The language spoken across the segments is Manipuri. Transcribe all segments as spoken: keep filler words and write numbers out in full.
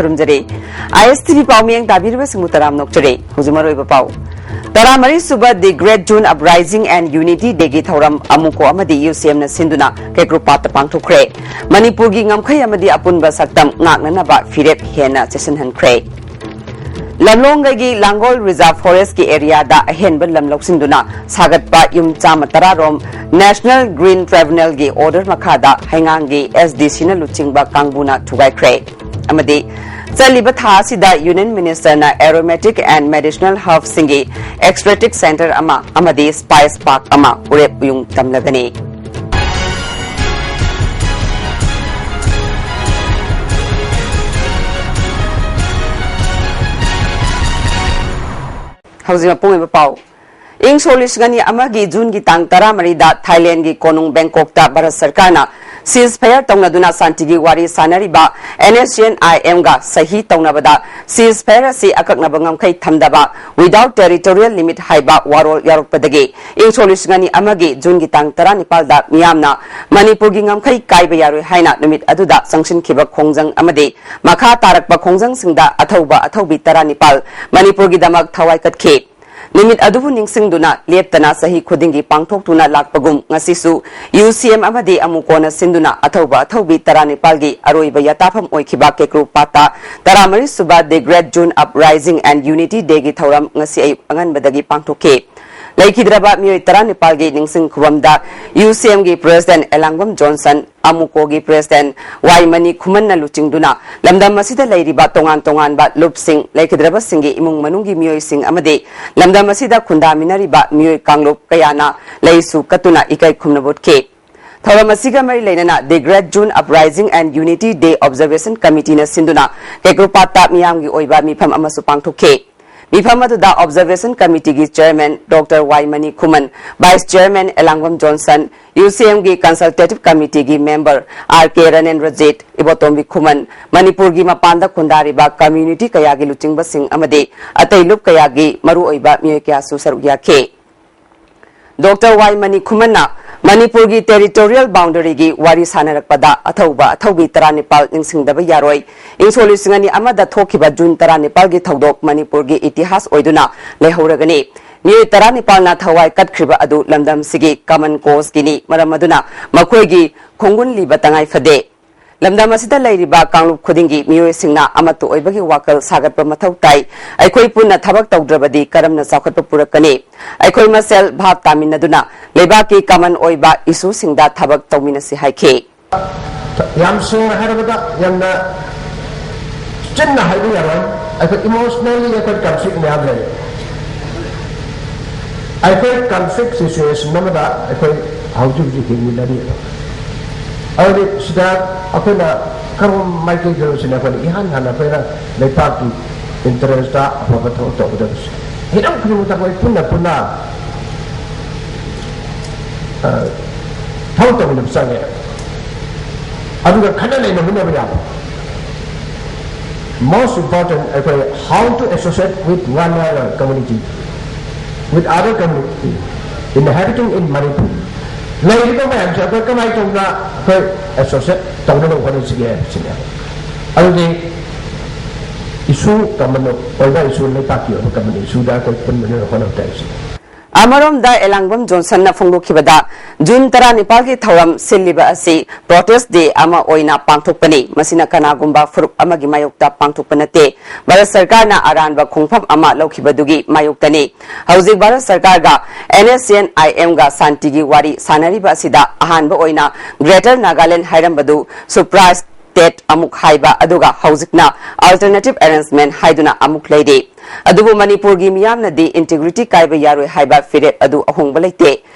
ꯈꯨꯔꯨꯝꯖꯔꯤ꯫ ꯑꯥꯏ ꯑꯦꯁ ꯇꯤ ꯚꯤ ꯄꯥꯎꯃꯤꯌꯦꯡ ꯇꯥꯕꯤꯔꯤꯕꯁꯤꯡꯕꯨ ꯇꯔꯥꯝꯅ ꯑꯣꯛꯆꯔꯤ꯫ ꯍꯧꯖꯤꯛ ꯃꯔꯨꯑꯣꯏꯕ ꯄꯥꯎ꯫ ꯇꯔꯥꯃꯔꯤ ꯁꯨꯕ The Great June Uprising and Unity Day ꯒꯤ ꯊꯧꯔꯝ ꯑꯃꯨꯀꯣ ꯑꯃꯗꯤ ꯌꯨ ꯁꯤ ꯑꯦꯝꯅ ꯁꯤꯟꯗꯨꯅ ꯀꯦꯀ꯭ꯔꯨꯄꯥꯠꯇ ꯄꯥꯡꯊꯣꯛꯈ꯭ꯔꯦ꯫ ꯃꯅꯤꯄꯨꯔꯒꯤ ꯉꯝꯈꯩ ꯑꯃꯗꯤ ꯑꯄꯨꯟꯕ ꯁꯛꯇꯝ ꯉꯥꯛꯅꯅꯕ ꯐꯤꯔꯦꯞ ꯍꯦꯟꯅ ꯆꯦꯠꯁꯤꯟꯍꯟꯈ꯭ꯔꯦ꯫ ꯂꯝꯂꯣꯡꯒꯩꯒꯤ ꯂꯥꯡꯒꯣꯜ Reserve Forest ꯀꯤ area ꯗ ꯑꯍꯦꯟꯕ ꯂꯝ ꯂꯧꯁꯤꯟꯗꯨꯅ ꯁꯥꯒꯠꯄ ꯌꯨꯝ ꯆꯥꯝꯃ ꯇꯔꯥ ꯔꯣꯝ National Green Tribunal ꯒꯤ order ꯃꯈꯥꯗ ꯍꯩꯉꯥꯡꯒꯤ ꯑꯦꯁ ꯗꯤ ꯁꯤ ꯅ ꯂꯨꯆꯤꯡꯕ ꯀꯥꯡꯕꯨꯅ ꯊꯨꯒꯥꯏꯈ꯭ꯔꯦ꯫ ꯑꯃꯗꯤ ꯆꯠꯂꯤꯕ ꯊꯥ ꯑꯁꯤꯗ Union Minister ꯅ Aromatic and Medicinal Herb ꯁꯤꯡꯒꯤ Extract Center ꯑꯃ ꯑꯃꯗꯤ Spice Park ꯑꯃ ꯎꯔꯦꯞ ꯎꯌꯨꯡ ꯇꯝꯂꯒꯅꯤ꯫ ꯍꯧꯖꯤꯛ ꯃꯄꯨꯡ ꯑꯣꯏꯕ ꯄꯥꯎ꯫ ꯏꯪ ꯁꯣꯛ ꯂꯤꯁꯤꯡ ꯑꯅꯤ ꯑꯃꯒꯤ ꯖꯨꯟꯒꯤ ꯇꯥꯡ ꯇꯔꯥꯃꯔꯤꯗ ꯊꯥꯏꯂꯦꯟꯒꯤ ꯀꯣꯅꯨꯡ ꯕꯦꯡꯀꯣꯛꯇ ꯚꯥꯔꯠ ꯁꯔꯀꯥꯔꯅ ceasefire ꯇꯧꯅꯗꯨꯅ ꯁꯥꯟꯇꯤꯒꯤ ꯋꯥꯔꯤ ꯁꯥꯅꯔꯤꯕ N S C N I M ꯒ ꯁꯍꯤ ꯇꯧꯅꯕꯗ ceasefire ꯑꯁꯤ ꯑꯀꯛꯅꯕ ꯉꯝꯈꯩ ꯊꯝꯗꯕ, without territorial limit ꯍꯥꯏꯕ ꯋꯥꯔꯣꯜ ꯌꯥꯎꯔꯛꯄꯗꯒꯤ ꯏꯪ ꯁꯣꯛ ꯂꯤꯁꯤꯡ ꯑꯅꯤ ꯑꯃꯒꯤ ꯖꯨꯟꯒꯤ ꯇꯥꯡ ꯇꯔꯥꯅꯤꯄꯥꯜꯗ ꯃꯤꯌꯥꯝꯅ ꯃꯅꯤꯄꯨꯔꯒꯤ ꯉꯝꯈꯩ ꯀꯥꯏꯕ ꯌꯥꯔꯣꯏ ꯍꯥꯏꯅ ꯅꯨꯃꯤꯠ ꯑꯗꯨꯗ ꯆꯪꯁꯤꯟꯈꯤꯕ ꯈꯣꯡꯖꯪ ꯑꯃꯗꯤ ꯃꯈꯥ ꯇꯥꯔꯛꯄ ꯈꯣꯡꯖꯪꯁꯤꯡꯗ ꯑꯊꯧꯕ ꯑꯊꯧꯕꯤ ꯇꯔꯥꯅꯤꯄꯥꯜ ꯃꯅꯤꯄꯨꯔꯒꯤꯗꯃꯛ ꯊꯋꯥꯏ ꯀꯠꯈꯤ꯫ ꯅꯨꯃꯤꯠ ꯑꯗꯨꯕꯨ ꯅꯤꯡꯁꯤꯡꯗꯨꯅ ꯂꯦꯞꯇꯅ ꯆꯍꯤ ꯈꯨꯗꯤꯡꯒꯤ ꯄꯥꯡꯊꯣꯛꯇꯨꯅ ꯂꯥꯛꯄꯒꯨꯝ, ꯉꯁꯤꯁꯨ U C M ꯑꯃꯗꯤ ꯑꯃꯨꯀꯣꯅ ꯁꯤꯟꯗꯨꯅ ꯑꯊꯧꯕ ꯑꯊꯧꯕꯤ ꯇꯔꯥꯅꯤꯄꯥꯜꯒꯤ ꯑꯔꯣꯏꯕ ꯌꯥꯇꯥꯐꯝ ꯑꯣꯏꯈꯤꯕ ꯀꯦꯀ꯭ꯔꯨꯄꯥꯠꯇ ꯇꯔꯥꯃꯔꯤ ꯁꯨꯕ The Great June Uprising and Unity Day ꯒꯤ ꯊꯧꯔꯝ ꯉꯁꯤ ꯑꯌꯨꯛ ꯑꯉꯟꯕꯗꯒꯤ ꯄꯥꯡꯊꯣꯛꯈꯤ꯫ ꯂꯩꯈꯤꯗ꯭ꯔꯕ ꯃꯤꯑꯣꯏ ꯇꯔꯥꯅꯤꯄꯥꯜꯒꯤ ꯅꯤꯡꯁꯤꯡ ꯈꯨꯕꯝꯗ U C M ꯒꯤ President ꯑꯦꯂꯥꯡꯕꯝ ꯖꯣꯟꯁꯟ, ꯑꯃꯨꯀꯣꯒꯤ President ꯋꯥꯏꯃꯅꯤ ꯈꯨꯃꯟꯅ ꯂꯨꯆꯤꯡꯗꯨꯅ ꯂꯝꯗꯝ ꯑꯁꯤꯗ ꯂꯩꯔꯤꯕ ꯇꯣꯉꯥꯟ ꯇꯣꯉꯥꯟꯕ ꯂꯨꯞꯁꯤꯡ, ꯂꯩꯈꯤꯗ꯭ꯔꯕꯁꯤꯡꯒꯤ ꯏꯃꯨꯡ ꯃꯅꯨꯡꯒꯤ ꯃꯤꯑꯣꯏꯁꯤꯡ ꯑꯃꯗꯤ ꯂꯝꯗꯝ ꯑꯁꯤꯗ ꯈꯨꯟꯗꯥꯃꯤꯟꯅꯔꯤꯕ ꯃꯤꯑꯣꯏ ꯀꯥꯡꯂꯨꯞ ꯀꯌꯥꯅ ꯂꯩꯁꯨ ꯀꯠꯇꯨꯅ ꯏꯀꯥꯏ ꯈꯨꯝꯅꯕ ꯎꯠꯈꯤ꯫ ꯊꯧꯔꯝ ꯑꯁꯤꯒ ꯃꯔꯤ ꯂꯩꯅꯅ The Great June Uprising and Unity Day Observation Committee ꯅ ꯁꯤꯟꯗꯨꯅ ꯀꯦꯀ꯭ꯔꯨꯄꯥꯠꯇ ꯃꯤꯌꯥꯝꯒꯤ ꯑꯣꯏꯕ ꯃꯤꯐꯝ ꯑꯃꯁꯨ ꯄꯥꯡꯊꯣꯛꯈꯤ꯫ ꯃꯤꯐꯝ ꯑꯗꯨꯗ Observation Committee ꯒꯤ Chairman Doctor Waimani Khuman, Vice Chairman Elangbam Johnson, U C M ꯒꯤ Consultative Committee ꯒꯤ Member R K ꯔꯅꯦꯟꯗ꯭ꯔꯖꯤꯠ, ꯏꯕꯣꯇꯣꯝꯕꯤ ꯈꯨꯃꯟ, ꯃꯅꯤꯄꯨꯔꯒꯤ ꯃꯄꯥꯟꯗ ꯈꯨꯟꯗꯥꯔꯤꯕ community ꯀꯌꯥꯒꯤ ꯂꯨꯆꯤꯡꯕꯁꯤꯡ ꯑꯃꯗꯤ ꯑꯇꯩ ꯂꯨꯞ ꯀꯌꯥꯒꯤ ꯃꯔꯨꯑꯣꯏꯕ ꯃꯤꯑꯣꯏ ꯀꯌꯥꯁꯨ ꯁꯔꯨꯛ ꯌꯥꯈꯤ꯫ Doctor ꯋꯥꯏꯃꯅꯤ ꯈꯨꯃꯟꯅ ꯃꯅꯤꯄꯨꯔꯒꯤ territorial boundaryꯒꯤ ꯋꯥꯔꯤ ꯁꯥꯟꯅꯔꯛꯄꯗ ꯑꯊꯧꯕ ꯑꯊꯧꯕꯤ ꯇꯔꯥꯅꯤꯄꯥꯜ ꯅꯤꯡꯁꯤꯡꯗꯕ ꯌꯥꯔꯣꯏ꯫ ꯏꯪ ꯁꯣꯛ ꯂꯤꯁꯤꯡ ꯑꯅꯤ ꯑꯃꯗ ꯊꯣꯛꯈꯤꯕ ꯖꯨꯟ ꯇꯔꯥꯅꯤꯄꯥꯜꯒꯤ ꯊꯧꯗꯣꯛ ꯃꯅꯤꯄꯨꯔꯒꯤ ꯏꯇꯤꯍꯥꯁ ꯑꯣꯏꯗꯨꯅ ꯂꯩꯍꯧꯔꯒꯅꯤ꯫ ꯃꯤꯑꯣꯏ ꯇꯔꯥꯅꯤꯄꯥꯜꯅ ꯊꯋꯥꯏ ꯀꯠꯈ꯭ꯔꯤꯕ ꯑꯗꯨ ꯂꯝꯗꯝꯁꯤꯒꯤ common causeꯀꯤꯅꯤ꯫ ꯃꯔꯝ ꯑꯗꯨꯅ ꯃꯈꯣꯏꯒꯤ ꯈꯣꯡꯒꯨꯟ ꯂꯤꯕ ꯇꯉꯥꯏ ꯐꯗꯦ꯫ ꯂꯝꯗꯝ ꯑꯁꯤꯗ ꯂꯩꯔꯤꯕ ꯀꯥꯡꯂꯨꯞ ꯈꯨꯗꯤꯡꯒꯤ ꯃꯤꯑꯣꯏꯁꯤꯡꯅ ꯑꯃꯠꯇ ꯑꯣꯏꯕꯒꯤ ꯋꯥꯈꯜ ꯁꯥꯒꯠꯄ ꯃꯊꯧ ꯇꯥꯏ꯫ ꯑꯩꯈꯣꯏ ꯄꯨꯟꯅ ꯊꯕꯛ ꯇꯧꯗ꯭ꯔꯕꯗꯤ ꯀꯔꯝꯅ ꯆꯥꯎꯈꯠꯄ ꯄꯨꯔꯛꯀꯅꯤ? ꯑꯩꯈꯣꯏ ꯃꯁꯦꯜ ꯚꯥꯞ ꯇꯥꯃꯤꯟꯅꯗꯨꯅ ꯂꯩꯕꯥꯛꯀꯤ common ꯑꯣꯏꯕ issueꯁꯤꯡꯗ ꯊꯕꯛ ꯇꯧꯃꯤꯟꯅꯁꯤ ꯍꯥꯏꯈꯤ꯫ ꯌꯥꯝ ꯁꯦꯡꯅ ꯍꯥꯏꯔꯕꯗ, ꯌꯥꯝꯅ ꯆꯤꯟꯅ ꯍꯥꯏꯕ ꯌꯥꯔꯣꯏ, ꯑꯩꯈꯣꯏ emotionally ꯑꯩꯈꯣꯏ conflict ꯃꯌꯥꯝ ꯂꯩ꯫ ꯑꯩꯈꯣꯏ conflict situation ꯑꯃꯗ ꯑꯩꯈꯣꯏ ꯍꯧꯖꯤꯛ ꯍꯧꯖꯤꯛ ꯍꯤꯡꯃꯤꯟꯅꯔꯤ꯫ ꯑꯗꯨꯗꯤ ꯁꯤꯗ ꯑꯩꯈꯣꯏꯅ ꯀꯔꯝꯕ ꯃꯥꯏꯀꯩꯗꯅꯣ ꯁꯤꯅ ꯑꯩꯈꯣꯏꯅ ꯏꯍꯥꯟ ꯍꯥꯟꯅ ꯑꯩꯈꯣꯏꯅ ꯂꯩꯄꯥꯛꯀꯤ interestꯇ ꯑꯐꯕ ꯊꯕꯛ ꯇꯧꯒꯗꯕꯁꯦ, ꯍꯤꯔꯝ ꯈꯨꯗꯤꯡꯃꯛꯇ ꯑꯩꯈꯣꯏ ꯄꯨꯟꯅ ꯄꯨꯟꯅ ꯊꯕꯛ ꯇꯧꯃꯤꯟꯅꯕ ꯆꯪꯉꯦ꯫ ꯑꯗꯨꯒ ꯈꯟꯅ ꯅꯩꯅꯃꯤꯟꯅꯕ ꯌꯥꯕ, most important ꯑꯩꯈꯣꯏ how to associate with one another community, with other community inhabiting in Manipur, ꯂꯩꯔꯤꯕ ꯃꯌꯥꯝꯁꯦ ꯑꯩꯈꯣꯏ ꯀꯃꯥꯏꯅ ꯇꯧꯅ ꯑꯩꯈꯣꯏ associate ꯇꯧꯅꯕ ꯍꯣꯠꯅꯁꯤꯒꯦ ꯍꯥꯏꯕꯁꯤꯅꯦ꯫ ꯑꯗꯨꯗꯤ issue common ꯑꯣꯏꯕ issue, ꯂꯩꯄꯥꯛꯀꯤ ꯑꯣꯏꯕ common issueꯗ ꯑꯩꯈꯣꯏ ꯄꯨꯟꯕꯅ ꯍꯣꯠꯅꯕ ꯇꯥꯏ ꯁꯤꯅꯤ꯫ ꯑꯃꯔꯣꯝꯗ ꯑꯦꯂꯥꯡꯕꯝ ꯖꯣꯟꯁꯟꯅ ꯐꯣꯡꯗꯣꯛꯈꯤꯕꯗ, ꯖꯨꯟ ꯇꯔꯥꯅꯤꯄꯥꯜꯒꯤ ꯊꯧꯔꯝ ꯁꯤꯜꯂꯤꯕ ꯑꯁꯤ protest day ꯑꯃ ꯑꯣꯏꯅ ꯄꯥꯡꯊꯣꯛꯄꯅꯤ꯫ ꯃꯁꯤꯅ ꯀꯅꯥꯒꯨꯝꯕ ꯐꯨꯔꯨꯞ ꯑꯃꯒꯤ ꯃꯥꯌꯣꯛꯇ ꯄꯥꯡꯊꯣꯛꯄ ꯅꯠꯇꯦ꯫ ꯚꯥꯔꯠ ꯁꯔꯀꯥꯔꯅ ꯑꯔꯥꯟꯕ ꯈꯣꯡꯐꯝ ꯑꯃ ꯂꯧꯈꯤꯕꯗꯨꯒꯤ ꯃꯥꯌꯣꯛꯇꯅꯤ꯫ ꯍꯧꯖꯤꯛ ꯚꯥꯔꯠ ꯁꯔꯀꯥꯔꯒ NSCN-IMꯒ ꯁꯥꯟꯇꯤꯒꯤ ꯋꯥꯔꯤ ꯁꯥꯟꯅꯔꯤꯕ ꯑꯁꯤꯗ ꯑꯍꯥꯟꯕ ꯑꯣꯏꯅ Greater Nagaland ꯍꯥꯏꯔꯝꯕꯗꯨ surprise state ꯑꯃꯨꯛ ꯍꯥꯏꯕ, ꯑꯗꯨꯒ ꯍꯧꯖꯤꯛꯅ alternative arrangement ꯍꯥꯏꯗꯨꯅ ꯑꯃꯨꯛ ꯂꯩꯔꯤ꯫ ꯑꯗꯨꯕꯨ ꯃꯅꯤꯄꯨꯔꯒꯤ ꯃꯤꯌꯥꯝꯅꯗꯤ integrity ꯀꯥꯏꯕ ꯌꯥꯔꯣꯏ ꯍꯥꯏꯕ ꯐꯤꯔꯦꯞ ꯑꯗꯨ ꯑꯍꯣꯡꯕ ꯂꯩꯇꯦ꯫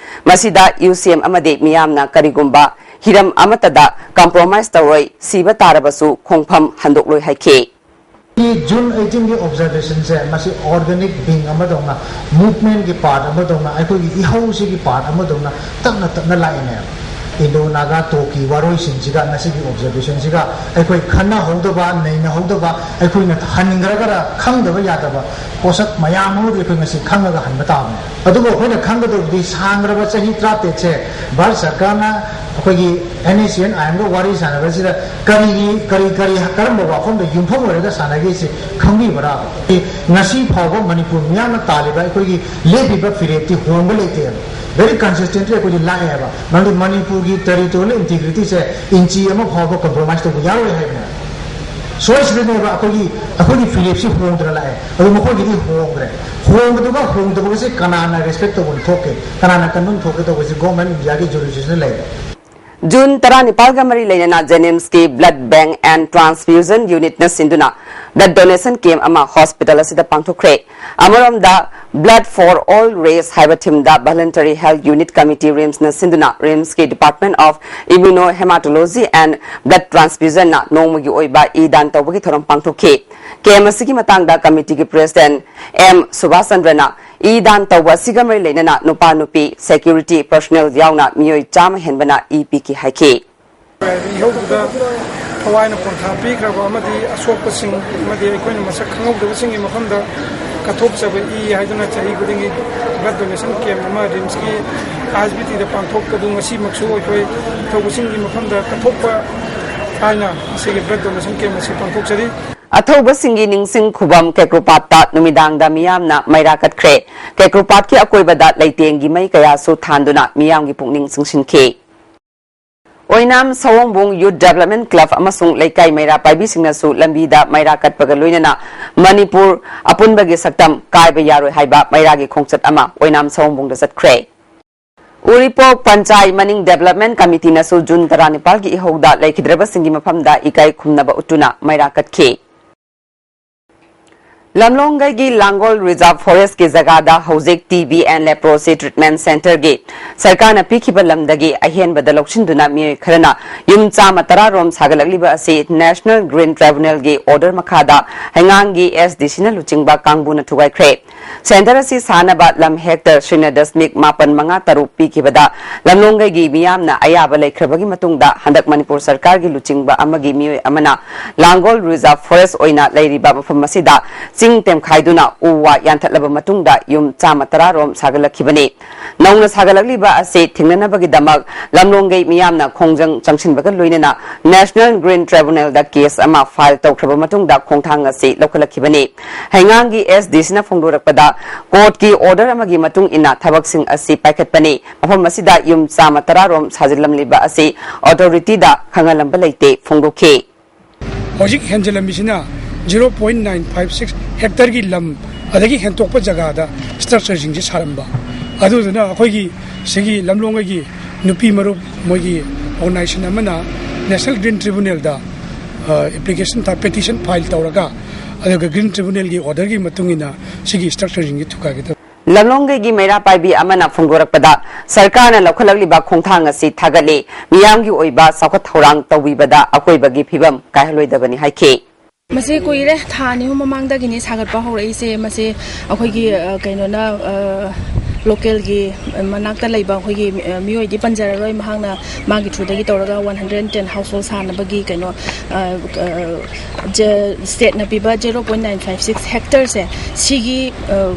ꯃꯁꯤꯗ UCM ꯑꯃꯗꯤ ꯃꯤꯌꯥꯝꯅ ꯀꯔꯤꯒꯨꯝꯕ ꯍꯤꯔꯝ ꯑꯃꯠꯇꯗ compromise ꯇꯧꯔꯣꯏ, ꯁꯤꯕ ꯇꯥꯔꯕꯁꯨ ꯈꯣꯡꯐꯝ ꯍꯟꯗꯣꯛꯂꯣꯏ ꯍꯥꯏꯈꯤ꯫ June eighteenꯒꯤ observationꯁꯦ ꯃꯁꯤ organic being ꯑꯃꯗꯧꯅ, movementꯀꯤ part ꯑꯃꯗꯧꯅ, ꯑꯩꯈꯣꯏꯒꯤ ꯏꯍꯧꯁꯤꯒꯤ part ꯑꯃꯗꯧꯅ ꯇꯞꯅ ꯇꯞꯅ ꯂꯥꯛꯏꯅꯦꯕ꯫ ꯏꯟꯗꯣ ꯅꯥꯒꯥ ꯇꯣꯛꯀꯤ ꯋꯥꯔꯣꯏꯁꯤꯟꯁꯤꯒ ꯉꯁꯤꯒꯤ ꯑꯣꯕꯖꯔꯕꯦꯁꯟꯁꯤꯒ ꯑꯩꯈꯣꯏ ꯈꯟꯅꯍꯧꯗꯕ, ꯅꯩꯅꯍꯧꯗꯕ, ꯑꯩꯈꯣꯏꯅ ꯍꯟꯈ꯭ꯔꯒꯔ ꯈꯪꯗꯕ ꯌꯥꯗꯕ ꯄꯣꯠꯁꯛ ꯃꯌꯥꯝ ꯑꯃꯗꯤ ꯑꯩꯈꯣꯏ ꯉꯁꯤ ꯈꯪꯉꯒ ꯍꯟꯕ ꯇꯥꯕꯅꯤ꯫ ꯑꯗꯨꯕꯨ ꯑꯩꯈꯣꯏꯅ ꯈꯪꯒꯗꯕꯗꯤ ꯁꯥꯡꯈ꯭ꯔꯕ ꯆꯍꯤ ꯇꯔꯥꯇꯔꯦꯠꯁꯦ ꯚꯥꯔꯠ ꯁꯔꯀꯥꯔꯅ ꯑꯩꯈꯣꯏꯒꯤ NSCN IMꯒ ꯋꯥꯔꯤ ꯁꯥꯟꯅꯕꯁꯤꯗ ꯀꯔꯤꯒꯤ, ꯀꯔꯤ, ꯀꯔꯤ, ꯀꯔꯝꯕ ꯋꯥꯐꯝꯗ ꯌꯨꯝꯐꯝ ꯑꯣꯏꯔꯒ ꯁꯥꯟꯅꯒꯦꯁꯤ ꯈꯪꯕꯤꯕ꯭ꯔꯥ? ꯉꯁꯤ ꯐꯥꯎꯕ ꯃꯅꯤꯄꯨꯔ ꯃꯤꯌꯥꯝꯅ ꯇꯥꯜꯂꯤꯕ ꯑꯩꯈꯣꯏꯒꯤ ꯂꯦꯞꯄꯤꯕ ꯐꯤꯔꯦꯞꯇꯤ ꯍꯣꯡꯕ ꯂꯩꯇꯦꯕ꯫ Very consistently ꯑꯩꯈꯣꯏꯗꯤ ꯂꯥꯛꯑꯦꯕ꯫ ꯃꯔꯝꯗꯤ ꯃꯅꯤꯄꯨꯔꯒꯤ territorial integrityꯁꯦ ꯏꯟꯆꯤ ꯑꯃ ꯐꯥꯎꯕ compromise ꯇꯧꯕ ꯌꯥꯔꯣꯏ ꯍꯥꯏꯕꯅꯦ꯫ ꯁꯣꯏꯁꯤꯗꯅꯦꯕ ꯑꯩꯈꯣꯏꯒꯤ, ꯑꯩꯈꯣꯏꯒꯤ ꯐꯤꯔꯦꯞꯁꯤ ꯍꯣꯡꯗꯅ ꯂꯥꯛꯑꯦ꯫ ꯑꯗꯨ ꯃꯈꯣꯏꯒꯤꯗꯤ ꯍꯣꯡꯈ꯭ꯔꯦ꯫ ꯍꯣꯡꯕꯗꯨꯒ ꯍꯣꯡꯗꯕꯒꯁꯦ ꯀꯅꯥꯅ respect ꯇꯧꯐꯝ ꯊꯣꯛꯀꯦ? ꯀꯅꯥꯅ ꯀꯟꯐꯝ ꯊꯣꯛꯀꯦ ꯇꯧꯕꯁꯤ Government of Indiaꯒꯤ jurisdiction ꯂꯩꯔꯦ꯫ ꯖꯨꯟ ꯇꯔꯥꯅꯤꯄꯥꯜꯒ ꯃꯔꯤ ꯂꯩꯅꯅ JNIMSꯀꯤ Blood Bank and Transfusion Unitꯅ ꯁꯤꯟꯗꯨꯅ blood donation camp ꯑꯃ hospital ꯑꯁꯤꯗ ꯄꯥꯡꯊꯣꯛꯈ꯭ꯔꯦ꯫ ꯑꯃꯔꯣꯝꯗ Blood for All Race ꯍꯥꯏꯕ themeꯗ Voluntary Health Unit Committee RIMSꯅ ꯁꯤꯟꯗꯨꯅ RIMSꯀꯤ Department of Immunohematology and Blood Transfusionꯅ ꯅꯣꯡꯃꯒꯤ ꯑꯣꯏꯕ ꯏ ꯗꯥꯟ ꯇꯧꯕꯒꯤ ꯊꯧꯔꯝ ꯄꯥꯡꯊꯣꯛꯈꯤ꯫ Camp ꯑꯁꯤꯒꯤ ꯃꯇꯥꯡꯗ committeeꯒꯤ president M ꯁꯨꯕꯥꯁꯆꯟꯗ꯭ꯔꯅ ꯏ ꯗꯥꯟ ꯇꯧꯕ ꯑꯁꯤꯒ ꯃꯔꯤ ꯂꯩꯅꯅ ꯅꯨꯄꯥ, ꯅꯨꯄꯤ, security personnel ꯌꯥꯎꯅ ꯃꯤꯑꯣꯏ ꯆꯥꯝꯃ ꯍꯦꯟꯕꯅ ꯏ ꯄꯤꯈꯤ ꯍꯥꯏꯈꯤ꯫ ꯏꯍꯧꯗꯨꯗ ꯊꯋꯥꯏꯅ ꯄꯣꯟꯊꯥ ꯄꯤꯈ꯭ꯔꯕ ꯑꯃꯗꯤ ꯑꯁꯣꯛꯄꯁꯤꯡ ꯑꯃꯗꯤ ꯑꯩꯈꯣꯏꯅ ꯃꯁꯛ ꯈꯪꯍꯧꯗꯕꯁꯤꯡꯒꯤ ꯃꯐꯝꯗ ꯀꯠꯊꯣꯛꯆꯕ ꯏ ꯍꯥꯏꯗꯨꯅ ꯆꯍꯤ ꯈꯨꯗꯤꯡꯒꯤ blood donation camp ꯑꯃ RIMSꯀꯤ ISBTꯗ ꯄꯥꯡꯊꯣꯛꯄꯗꯨ ꯉꯁꯤꯃꯛꯁꯨ ꯑꯩꯈꯣꯏ ꯊꯧꯕꯁꯤꯡꯒꯤ ꯃꯐꯝꯗ ꯀꯠꯊꯣꯛꯄ ꯍꯥꯏꯅ ꯉꯁꯤꯒꯤ blood donation camp ꯑꯁꯤ ꯄꯥꯡꯊꯣꯛꯆꯔꯤ꯫ ꯑꯊꯧꯕꯁꯤꯡꯒꯤ ꯅꯤꯡꯁꯤꯡ ꯈꯨꯕꯝ ꯀꯦꯀ꯭ꯔꯨꯄꯥꯠꯇ ꯅꯨꯃꯤꯗꯥꯡꯗ ꯃꯤꯌꯥꯝꯅ ꯃꯩꯔꯥ ꯀꯠꯈ꯭ꯔꯦ꯫ ꯀꯦꯀ꯭ꯔꯨꯄꯥꯠꯀꯤ ꯑꯀꯣꯏꯕꯗ ꯂꯩꯇꯦꯡꯒꯤ ꯃꯩ ꯀꯌꯥꯁꯨ ꯊꯥꯟꯗꯨꯅ ꯃꯤꯌꯥꯝꯒꯤ ꯄꯨꯛꯅꯤꯡ ꯆꯤꯡꯁꯤꯟꯈꯤ꯫ ꯑꯣꯏꯅꯥꯝ ꯁꯑꯣꯝꯕꯨꯡ Youth Development Club ꯑꯃꯁꯨꯡ ꯂꯩꯀꯥꯏ ꯃꯩꯔꯥ ꯄꯥꯏꯕꯤꯁꯤꯡꯅꯁꯨ ꯂꯝꯕꯤꯗ ꯃꯩꯔꯥ ꯀꯠꯄꯒ ꯂꯣꯏꯅꯅ ꯃꯅꯤꯄꯨꯔ ꯑꯄꯨꯟꯕꯒꯤ ꯁꯛꯇꯝ ꯀꯥꯏꯕ ꯌꯥꯔꯣꯏ ꯍꯥꯏꯕ ꯃꯩꯔꯥꯒꯤ ꯈꯣꯡꯆꯠ ꯑꯃ ꯑꯣꯏꯅꯥꯝ ꯁꯑꯣꯝꯕꯨꯡꯗ ꯆꯠꯈ꯭ꯔꯦ꯫ ꯎꯔꯤꯄꯣꯛ ꯄꯟꯆꯥꯏ ꯃꯅꯤꯡ Development Committeeꯅꯁꯨ ꯖꯨꯟ ꯇꯔꯥꯅꯤꯄꯥꯜꯒꯤ ꯏꯍꯧꯗ ꯂꯩꯈꯤꯗ꯭ꯔꯕꯁꯤꯡꯒꯤ ꯃꯐꯝꯗ ꯏꯀꯥꯏ ꯈꯨꯝꯅꯕ ꯎꯠꯇꯨꯅ ꯃꯩꯔꯥ ꯀꯠꯈꯤ꯫ ꯂꯝꯂꯣꯡꯒꯩꯒꯤ ꯂꯥꯡꯒꯣꯜ Reserve Forestꯀꯤ ꯖꯒꯥꯗ ꯍꯧꯖꯤꯛ T B and Leprosy Treatment Centreꯒꯤ ꯁꯔꯀꯥꯔꯅ ꯄꯤꯈꯤꯕ ꯂꯝꯗꯒꯤ ꯑꯍꯦꯟꯕꯗ ꯂꯧꯁꯤꯟꯗꯨꯅ ꯃꯤꯑꯣꯏ ꯈꯔꯅ ꯌꯨꯝ ꯆꯥꯝꯃ ꯇꯔꯥ ꯔꯣꯝ ꯁꯥꯒꯠꯂꯛꯂꯤꯕ ꯑꯁꯤ National Green Tribunalꯒꯤ order ꯃꯈꯥꯗ ꯍꯩꯉꯥꯡꯒꯤ S D Cꯅ ꯂꯨꯆꯤꯡꯕ ꯀꯥꯡꯕꯨꯅ ꯊꯨꯒꯥꯏꯈ꯭ꯔꯦ꯫ Centre ꯑꯁꯤ ꯁꯥꯅꯕ ꯂꯝ hectare ꯁꯤꯅꯣ ꯗꯁꯃꯤꯛ ꯃꯥꯄꯟ ꯃꯉꯥ ꯇꯔꯨꯛ ꯄꯤꯈꯤꯕꯗ ꯂꯝꯂꯣꯡꯒꯩꯒꯤ ꯃꯤꯌꯥꯝꯅ ꯑꯌꯥꯕ ꯂꯩꯈ꯭ꯔꯕꯒꯤ ꯃꯇꯨꯡꯗ ꯍꯟꯗꯛ ꯃꯅꯤꯄꯨꯔ ꯁꯔꯀꯥꯔꯒꯤ ꯂꯨꯆꯤꯡꯕ ꯑꯃꯒꯤ ꯃꯤꯑꯣꯏ ꯑꯃꯅ ꯂꯥꯡꯒꯣꯜ Reserve Forest ꯑꯣꯏꯅ ꯂꯩꯔꯤꯕ ꯃꯐꯝ ꯑꯁꯤꯗ ꯆꯤꯡ ꯇꯦꯝꯈꯥꯏꯗꯨꯅ ꯎ ꯋꯥ ꯌꯥꯟꯊꯠꯂꯕ ꯃꯇꯨꯡꯗ ꯌꯨꯝ ꯆꯥꯝꯃ ꯇꯔꯥ ꯔꯣꯝ ꯁꯥꯒꯠꯂꯛꯈꯤꯕꯅꯤ꯫ ꯅꯧꯅ ꯁꯥꯒꯠꯂꯛꯂꯤꯕ ꯑꯁꯤ ꯊꯤꯡꯅꯅꯕꯒꯤꯗꯃꯛ ꯂꯝꯂꯣꯡꯒꯩ ꯃꯤꯌꯥꯝꯅ ꯈꯣꯡꯖꯪ ꯆꯪꯁꯤꯟꯕꯒ ꯂꯣꯏꯅꯅ National Green Tribunalꯗ case ꯑꯃ file ꯇꯧꯈ꯭ꯔꯕ ꯃꯇꯨꯡꯗ ꯈꯣꯡꯊꯥꯡ ꯑꯁꯤ ꯂꯧꯈꯠꯂꯛꯈꯤꯕꯅꯤ꯫ ꯍꯩꯉꯥꯡꯒꯤ S D Cꯅ ꯐꯣꯡꯗꯣꯔꯛꯄꯗ courtꯀꯤ order ꯑꯃꯒꯤ ꯃꯇꯨꯡ ꯏꯟꯅ ꯊꯕꯛꯁꯤꯡ ꯑꯁꯤ ꯄꯥꯏꯈꯠꯄꯅꯤ꯫ ꯃꯐꯝ ꯑꯁꯤꯗ ꯌꯨꯝ ꯆꯥꯝꯃ ꯇꯔꯥ ꯔꯣꯝ ꯁꯥꯖꯤꯜꯂꯝꯂꯤꯕ ꯑꯁꯤ authorityꯗ ꯈꯪꯍꯜꯂꯝꯕ ꯂꯩꯇꯦ ꯐꯣꯡꯗꯣꯛꯈꯤ꯫ ꯍꯧꯖꯤꯛ ꯍꯦꯟꯖꯤꯜꯂꯝꯃꯤꯁꯤꯅ zero point nine five six hectareꯒꯤ ꯂꯝ, ꯑꯗꯒꯤ ꯍꯦꯟꯇꯣꯛꯄ ꯖꯒꯥꯗ structureꯁꯤꯡꯁꯦ ꯁꯥꯔꯝꯕ꯫ ꯑꯗꯨꯗꯨꯅ ꯑꯩꯈꯣꯏꯒꯤ ꯁꯤꯒꯤ ꯂꯝꯂꯣꯡꯒꯤ ꯅꯨꯄꯤ ꯃꯔꯨꯞ, ꯃꯣꯏꯒꯤ organization ꯑꯃꯅ National Green Tribunalꯗ, ꯑ, application ꯊꯥ-, petition file ꯇꯧꯔꯒ, ꯑꯗꯨꯒ Green Tribunalꯒꯤ orderꯒꯤ ꯃꯇꯨꯡ ꯏꯟꯅ ꯁꯤꯒꯤ structureꯁꯤꯡꯁꯦ ꯊꯨꯒꯥꯏꯒꯗꯕ꯫ ꯂꯝꯂꯣꯡꯒꯩꯒꯤ ꯃꯩꯔꯥ ꯄꯥꯏꯕꯤ ꯑꯃꯅ ꯐꯣꯡꯗꯣꯔꯛꯄꯗ, ꯁꯔꯀꯥꯔꯅ ꯂꯧꯈꯠꯂꯛꯂꯤꯕ ꯈꯣꯡꯊꯥꯡ ꯑꯁꯤ ꯊꯥꯒꯠꯂꯤ, ꯃꯤꯌꯥꯝꯒꯤ ꯑꯣꯏꯕ ꯆꯥꯎꯈꯠ ꯊꯧꯔꯥꯡ ꯇꯧꯕꯤꯕꯗ ꯑꯀꯣꯏꯕꯒꯤ ꯐꯤꯕꯝ ꯀꯥꯏꯍꯜꯂꯣꯏꯗꯕꯅꯤ ꯍꯥꯏꯈꯤ꯫ ꯃꯁꯤ ꯀꯨꯏꯔꯦ, ꯊꯥ ꯑꯅꯤ ꯑꯍꯨꯝ ꯃꯃꯥꯡꯗꯒꯤꯅꯤ ꯁꯥꯒꯠꯄ ꯍꯧꯔꯛꯏꯁꯦ꯫ ꯃꯁꯤ ꯑꯩꯈꯣꯏꯒꯤ, ꯑ, ꯀꯩꯅꯣꯅ, ꯑ, localꯒꯤ ꯃꯅꯥꯛꯇ ꯂꯩꯕ ꯑꯩꯈꯣꯏꯒꯤ, ꯑ, ꯃꯤꯑꯣꯏꯗꯤ ꯄꯟꯖꯔꯔꯣꯏ, ꯃꯍꯥꯛꯅ ꯃꯥꯒꯤ throughꯗꯒꯤ ꯇꯧꯔꯒ one hundred ten household ꯁꯥꯅꯕꯒꯤ ꯀꯩꯅꯣ, ꯑ, ꯑ, ꯖ-, stateꯅ ꯄꯤꯕ zero point nine five six hectareꯁꯦ, ꯁꯤꯒꯤ, ꯑ,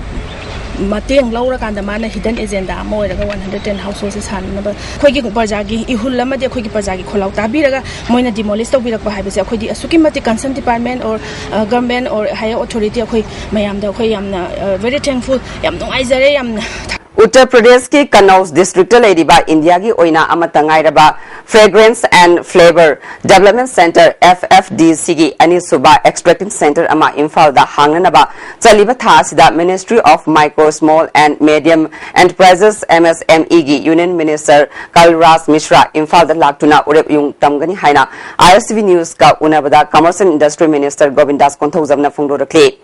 ꯃꯇꯦꯡ ꯂꯧꯔꯀꯥꯟꯗ ꯃꯥꯅ hidden agenda ꯑꯃ ꯑꯣꯏꯔꯒ one hundred ten householdꯁꯦ ꯁꯥꯅꯅꯕ ꯑꯩꯈꯣꯏꯒꯤ ꯄ꯭ꯔꯖꯥꯒꯤ ꯏꯍꯨꯜ ꯑꯃꯗꯤ ꯑꯩꯈꯣꯏꯒꯤ ꯄ꯭ꯔꯖꯥꯒꯤ ꯈꯣꯜꯂꯥꯎ ꯇꯥꯕꯤꯔꯒ ꯃꯣꯏꯅ demolish ꯇꯧꯕꯤꯔꯛꯄ ꯍꯥꯏꯕꯁꯦ ꯑꯩꯈꯣꯏꯗꯤ ꯑꯁꯨꯛꯀꯤ ꯃꯇꯤꯛ concerned department or, ꯑ, government or higher authority ꯑꯩꯈꯣꯏ ꯃꯌꯥꯝꯗ ꯑꯩꯈꯣꯏ ꯌꯥꯝꯅ, ꯑ, very thankful, ꯌꯥꯝ ꯅꯨꯡꯉꯥꯏꯖꯔꯦ, ꯌꯥꯝꯅ꯫ ꯎꯠꯇꯔ ꯄ꯭ꯔꯗꯦꯁꯀꯤ ꯀꯅꯧꯖ districtꯇ ꯂꯩꯔꯤꯕ ꯏꯟꯗꯤꯌꯥꯒꯤ ꯑꯣꯏꯅ ꯑꯃꯠꯇ ꯉꯥꯏꯔꯕ Fragrance and Flavor Development Centre, F F D Cꯒꯤ ꯑꯅꯤꯁꯨꯕ extracting centre ꯑꯃ ꯏꯝꯐꯥꯜꯗ ꯍꯥꯡꯅꯅꯕ ꯆꯠꯂꯤꯕ ꯊꯥ ꯑꯁꯤꯗ Ministry of Micro, Small and Medium Enterprises, M S M Eꯒꯤ Union Minister ꯀꯜꯔꯥꯖ ꯃꯤꯁ꯭ꯔꯥ ꯏꯝꯐꯥꯜꯗ ꯂꯥꯛꯇꯨꯅ ꯎꯔꯦꯞ ꯌꯨꯡ ꯇꯝꯒꯅꯤ ꯍꯥꯏꯅ I S T V Newsꯀ ꯎꯅꯕꯗ Commerce and Industry Minister ꯒꯣꯕꯤꯟꯗꯥꯁ ꯀꯣꯟꯊꯧꯖꯝꯅ ꯐꯣꯡꯗꯣꯔꯛꯂꯤ꯫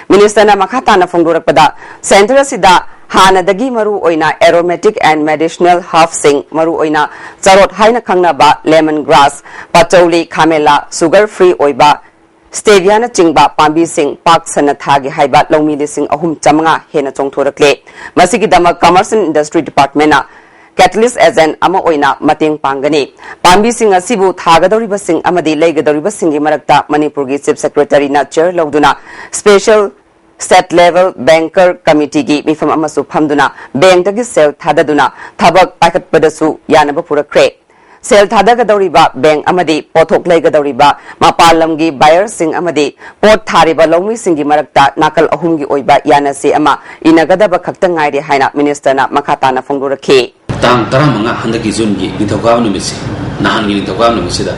ꯃꯤꯅꯤꯁꯇꯔꯅ ꯃꯈꯥ ꯇꯥꯅ ꯐꯣꯡꯗꯣꯔꯛꯄꯗ, ꯁꯦꯟꯇꯔ ꯑꯁꯤꯗ ꯍꯥꯟꯅꯗꯒꯤ ꯃꯔꯨ ꯑꯣꯏꯅ aromatic and medicinal herbsꯁꯤꯡ, ꯃꯔꯨ ꯑꯣꯏꯅ ꯆꯔꯣꯠ ꯍꯥꯏꯅ ꯈꯪꯅꯕ lemon grass, ꯄꯆꯧꯂꯤ, ꯈꯥꯃꯦꯂꯥ, sugar free ꯑꯣꯏꯕ steviaꯅꯆꯤꯡꯕ ꯄꯥꯝꯕꯤꯁꯤꯡ ꯄꯥꯛ ꯁꯟꯅ ꯊꯥꯒꯦ ꯍꯥꯏꯕ ꯂꯧꯃꯤ ꯂꯤꯁꯤꯡ ꯑꯍꯨꯝ ꯆꯥꯃꯉꯥ ꯍꯦꯟꯅ ꯆꯣꯡꯊꯣꯔꯛꯂꯦ꯫ ꯃꯁꯤꯒꯤꯗꯃꯛ Commerce and Industry Departmentꯅ catalyst agent ꯑꯃ ꯑꯣꯏꯅ ꯃꯇꯦꯡ ꯄꯥꯡꯒꯅꯤ꯫ ꯄꯥꯝꯕꯤꯁꯤꯡ ꯑꯁꯤꯕꯨ ꯊꯥꯒꯗꯧꯔꯤꯕꯁꯤꯡ ꯑꯃꯗꯤ ꯂꯩꯒꯗꯧꯔꯤꯕꯁꯤꯡꯒꯤ ꯃꯔꯛꯇ ꯃꯅꯤꯄꯨꯔꯒꯤ Chief Secretaryꯅ chair ꯂꯧꯗꯨꯅ special state level banker committeeꯒꯤ ꯃꯤꯐꯝ ꯑꯃꯁꯨ ꯐꯝꯗꯨꯅ bankꯇꯒꯤ ꯁꯦꯜ ꯊꯥꯗꯗꯨꯅ ꯊꯕꯛ ꯄꯥꯏꯈꯠꯄꯗꯁꯨ ꯌꯥꯅꯕ ꯄꯨꯔꯛꯈ꯭ꯔꯦ꯫ ꯁꯦꯜ ꯊꯥꯗꯒꯗꯧꯔꯤꯕ bank ꯑꯃꯗꯤ ꯄꯣꯠꯊꯣꯛ ꯂꯩꯒꯗꯧꯔꯤꯕ ꯃꯄꯥꯟ ꯂꯝꯒꯤ buyerꯁꯤꯡ ꯑꯃꯗꯤ ꯄꯣꯠ ꯊꯥꯔꯤꯕ ꯂꯧꯃꯤꯁꯤꯡꯒꯤ ꯃꯔꯛꯇ ꯅꯥꯀꯜ ꯑꯍꯨꯝꯒꯤ ꯑꯣꯏꯕ ꯌꯥꯅꯁꯦ ꯑꯃ ꯏꯅꯒꯗꯕ ꯈꯛꯇ ꯉꯥꯏꯔꯦ ꯍꯥꯏꯅ ꯃꯤꯅꯤꯁꯇꯔꯅ ꯃꯈꯥ ꯇꯥꯅ ꯐꯣꯡꯗꯣꯔꯛꯈꯤ꯫ ꯇꯥꯡ ꯇꯔꯥꯃꯉꯥ, ꯍꯟꯗꯛꯀꯤ Juneꯒꯤ ꯅꯤꯡꯊꯧꯀꯥꯕ ꯅꯨꯃꯤꯠꯁꯤ, ꯅꯍꯥꯟꯒꯤ ꯅꯤꯡꯊꯧꯀꯥꯕ ꯅꯨꯃꯤꯠꯁꯤꯗ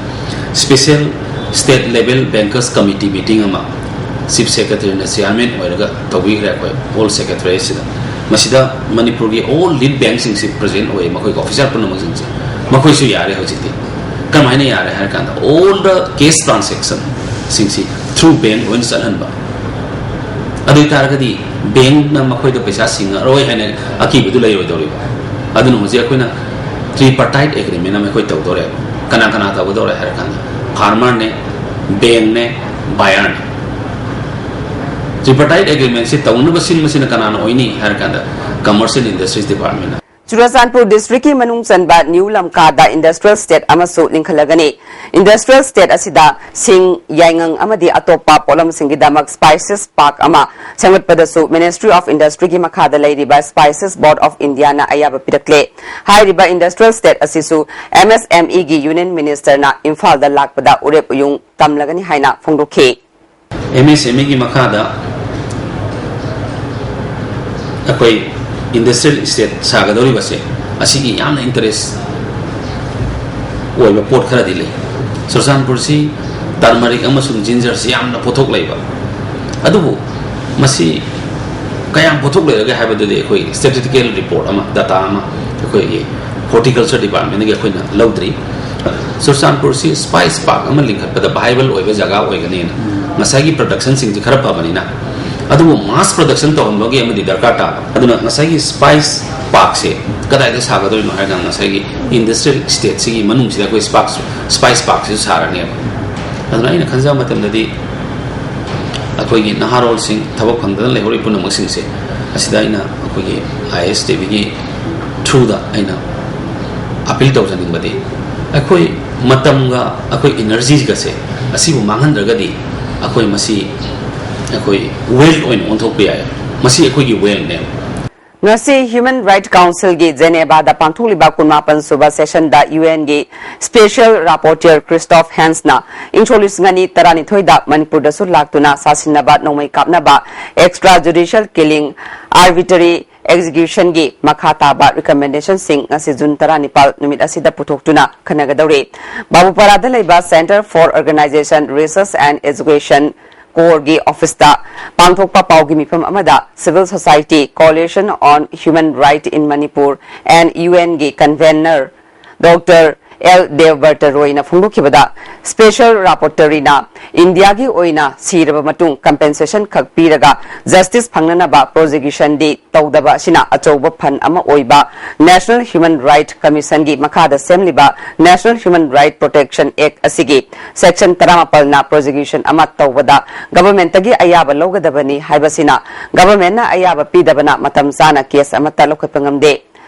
special state level bankers committee meeting ꯑꯃ Chief Secretaryꯅ chairman ꯑꯣꯏꯔꯒ ꯇꯧꯕꯤꯈ꯭ꯔꯦ꯫ ꯑꯩꯈꯣꯏ all secretariatꯁꯤꯗ, ꯃꯁꯤꯗ ꯃꯅꯤꯄꯨꯔꯒꯤ all lead bankꯁꯤꯡꯁꯤ present ꯑꯣꯏ, ꯃꯈꯣꯏꯒꯤ officer ꯄꯨꯝꯅꯃꯛꯁꯤꯡꯁꯦ꯫ ꯃꯈꯣꯏꯁꯨ ꯌꯥꯔꯦ ꯍꯧꯖꯤꯛꯇꯤ꯫ ꯀꯃꯥꯏꯅ ꯌꯥꯔꯦ ꯍꯥꯏꯔ ꯀꯥꯟꯗ, all the cash transactionꯁꯤꯡꯁꯤ through bank ꯂꯣꯏꯅ ꯆꯠꯍꯟꯕ꯫ ꯑꯗꯨ ꯑꯣꯏ ꯇꯥꯔꯒꯗꯤ bankꯅ ꯃꯈꯣꯏꯗ ꯄꯩꯁꯥ ꯁꯤꯡꯉꯔꯣꯏ ꯍꯥꯏꯅ ꯑꯀꯤꯕꯗꯨ ꯂꯩꯔꯣꯏꯗꯧꯔꯤꯕ꯫ ꯑꯗꯨꯅ ꯍꯧꯖꯤꯛ ꯑꯩꯈꯣꯏꯅ tripartite agreement ꯑꯃ ꯑꯩꯈꯣꯏ ꯇꯧꯗꯧꯔꯦ꯫ ꯀꯅꯥ ꯀꯅꯥ ꯇꯧꯒꯗꯧꯔꯦ ꯍꯥꯏꯔ ꯀꯥꯟꯗ, farmerꯅꯦ, bankꯅꯦ, buyerꯅꯦ꯫ Tripartite agreementꯁꯤ ꯇꯧꯅꯕ ꯁꯤꯟꯕꯁꯤꯅ ꯀꯅꯥꯅ ꯑꯣꯏꯅꯤ ꯍꯥꯏꯔ ꯀꯥꯟꯗ, Commerce and Industries Departmentꯅ꯫ ꯆꯨꯔꯆꯥꯟꯄꯨꯔ districtꯀꯤ ꯃꯅꯨꯡ ꯆꯟꯕ ꯅ꯭ꯌꯨ ꯂꯝꯀꯥꯗ industrial estate ꯑꯃꯁꯨ ꯂꯤꯡꯈꯠꯂꯒꯅꯤ꯫ Industrial estate ꯑꯁꯤꯗ ꯁꯤꯡ, ꯌꯥꯏꯉꯪ ꯑꯃꯗꯤ ꯑꯇꯣꯞꯄ ꯄꯣꯠꯂꯝꯁꯤꯡꯒꯤꯗꯃꯛ spices park ꯑꯃ ꯁꯦꯝꯒꯠꯄꯗꯁꯨ Ministry of Industryꯒꯤ ꯃꯈꯥꯗ ꯂꯩꯔꯤꯕ Spices Board of Indiaꯅ ꯑꯌꯥꯕ ꯄꯤꯔꯛꯂꯦ꯫ ꯍꯥꯏꯔꯤꯕ industrial estate ꯑꯁꯤꯁꯨ MSMEꯒꯤ Union Ministerꯅ ꯏꯝꯐꯥꯜꯗ ꯂꯥꯛꯄꯗ ꯎꯔꯦꯞ ꯎꯌꯨꯡ ꯇꯝꯂꯒꯅꯤ ꯍꯥꯏꯅ ꯐꯣꯡꯗꯣꯛꯈꯤ꯫ MSMEꯒꯤ ꯃꯈꯥꯗ ꯑꯩꯈꯣꯏ industrial estate ꯁꯥꯒꯗꯧꯔꯤꯕꯁꯦ, ꯑꯁꯤꯒꯤ ꯌꯥꯝꯅ interest ꯑꯣꯏꯕ ꯄꯣꯠ ꯈꯔꯗꯤ ꯂꯩ꯫ ꯆꯨꯔꯆꯥꯟꯄꯨꯔꯁꯤ turmeric ꯑꯃꯁꯨꯡ gingerꯁꯤ ꯌꯥꯝꯅ ꯄꯣꯠꯊꯣꯛ ꯂꯩꯕ, ꯑꯗꯨꯕꯨ ꯃꯁꯤ ꯀꯌꯥꯝ ꯄꯣꯠꯊꯣꯛ ꯂꯩꯔꯒꯦ ꯍꯥꯏꯕꯗꯨꯗꯤ ꯑꯩꯈꯣꯏ statistical report ꯑꯃ, data ꯑꯃ ꯑꯩꯈꯣꯏꯒꯤ Horticulture Departmentꯒꯤ ꯑꯩꯈꯣꯏꯅ ꯂꯧꯗ꯭ꯔꯤ꯫ ꯆꯨꯔꯆꯥꯟꯄꯨꯔꯁꯤ spice park ꯑꯃ ꯂꯤꯡꯈꯠꯄꯗ viable ꯑꯣꯏꯕ ꯖꯒꯥ ꯑꯣꯏꯒꯅꯤꯅ, ꯉꯁꯥꯏꯒꯤ productionꯁꯤꯡꯁꯤ ꯈꯔ ꯐꯕꯅꯤꯅ, ꯑꯗꯨꯕꯨ mass production ꯇꯧꯍꯟꯕꯒꯤ ꯑꯃꯗꯤ ꯗꯔꯀꯥꯔ ꯇꯥꯕ꯫ ꯑꯗꯨꯅ ꯉꯁꯥꯏꯒꯤ ꯁ꯭ꯄꯥꯏꯁ ꯄꯥꯔꯛꯁꯦ ꯀꯗꯥꯏꯗ ꯁꯥꯒꯗꯣꯏꯅꯣ ꯍꯥꯏꯔꯀꯥꯟꯗ, ꯉꯁꯥꯏꯒꯤ industrial estateꯁꯤꯒꯤ ꯃꯅꯨꯡꯁꯤꯗ ꯑꯩꯈꯣꯏ ꯁ꯭ꯄꯥꯏꯁ, ꯁ꯭ꯄꯥꯏꯁ ꯄꯥꯔꯛꯁꯤꯁꯨ ꯁꯥꯔꯅꯦꯕ꯫ ꯑꯗꯨꯅ ꯑꯩꯅ ꯈꯟꯖꯕ ꯃꯇꯝꯗꯗꯤ, ꯑꯩꯈꯣꯏꯒꯤ ꯅꯍꯥꯔꯣꯜꯁꯤꯡ, ꯊꯕꯛ ꯐꯪꯗꯅ ꯂꯩꯍꯧꯔꯤꯕ ꯄꯨꯝꯅꯃꯛꯁꯤꯡꯁꯦ, ꯑꯁꯤꯗ ꯑꯩꯅ ꯑꯩꯈꯣꯏꯒꯤ IAS TVꯒꯤ throughꯗ ꯑꯩꯅ appeal ꯇꯧꯖꯅꯤꯡꯕꯗꯤ, ꯑꯩꯈꯣꯏ ꯃꯇꯝꯒ ꯑꯩꯈꯣꯏ energyꯒꯁꯦ, ꯑꯁꯤꯕꯨ ꯃꯥꯡꯍꯟꯗ꯭ꯔꯒꯗꯤ, ꯑꯩꯈꯣꯏ ꯃꯁꯤ, ꯑꯩꯈꯣꯏ wealth ꯑꯣꯏꯅ ꯑꯣꯟꯊꯣꯛꯄ ꯌꯥꯏ꯫ ꯃꯁꯤ ꯑꯩꯈꯣꯏꯒꯤ wealthꯅꯦ꯫ ꯉꯁꯤ Human Rights Councilꯒꯤ Genevaꯗ ꯄꯥꯡꯊꯣꯛꯂꯤꯕ ꯀꯨꯟꯃꯥꯄꯟ ꯁꯨꯕ sessionꯗ UNꯒꯤ Special Rapporteur Christophe Hanseꯅ ꯏꯪ ꯁꯣꯛ ꯂꯤꯁꯤꯡ ꯑꯅꯤ ꯇꯔꯥꯅꯤꯊꯣꯏꯗ ꯃꯅꯤꯄꯨꯔꯗꯁꯨ ꯂꯥꯛꯇꯨꯅ ꯁꯥꯁꯤꯟꯅꯕ ꯅꯣꯡꯃꯩ ꯀꯥꯞꯅꯕ, extra judicial killing, arbitrary executionꯒꯤ ꯃꯈꯥ ꯇꯥꯕ recommendationꯁꯤꯡ ꯉꯁꯤ ꯖꯨꯟ ꯇꯔꯥꯅꯤꯄꯥꯜ ꯅꯨꯃꯤꯠ ꯑꯁꯤꯗ ꯄꯨꯊꯣꯛꯇꯨꯅ ꯈꯟꯅꯒꯗꯧꯔꯤ꯫ ꯕꯥꯕꯨꯄꯥꯔꯥꯗ ꯂꯩꯕ Centre for Organisation, Research and Education, COREꯒꯤ officeꯇ ꯄꯥꯡꯊꯣꯛꯄ ꯄꯥꯎꯒꯤ ꯃꯤꯐꯝ ꯑꯃꯗ Civil Society, Coalition on Human Rights in Manipur and UNꯒꯤ convener Doctor L Debabrata Royꯅ ꯐꯣꯡꯗꯣꯛꯈꯤꯕꯗ, Special Rapporteurꯅ ꯏꯟꯗꯤꯌꯥꯒꯤ ꯑꯣꯏꯅ ꯁꯤꯔꯕ ꯃꯇꯨꯡ compensation ꯈꯛ ꯄꯤꯔꯒ justice ꯐꯪꯅꯅꯕ prosecutionꯗꯤ ꯇꯧꯗꯕ ꯑꯁꯤꯅ ꯑꯆꯧꯕ ꯐꯟ ꯑꯃ ꯑꯣꯏꯕ National Human Rights Commissionꯒꯤ ꯃꯈꯥꯗ ꯁꯦꯝꯂꯤꯕ National Human Rights Protection Act ꯑꯁꯤꯒꯤ section ꯇꯔꯥꯃꯥꯄꯜꯅ prosecution ꯑꯃ ꯇꯧꯕꯗ governmentꯇꯒꯤ ꯑꯌꯥꯕ ꯂꯧꯒꯗꯕꯅꯤ ꯍꯥꯏꯕꯁꯤꯅ governmentꯅ ꯑꯌꯥꯕ ꯄꯤꯗꯕꯅ ꯃꯇꯝ ꯆꯥꯅ case ꯑꯃꯠꯇ ꯂꯧꯈꯠꯄ ꯉꯝꯗꯦ꯫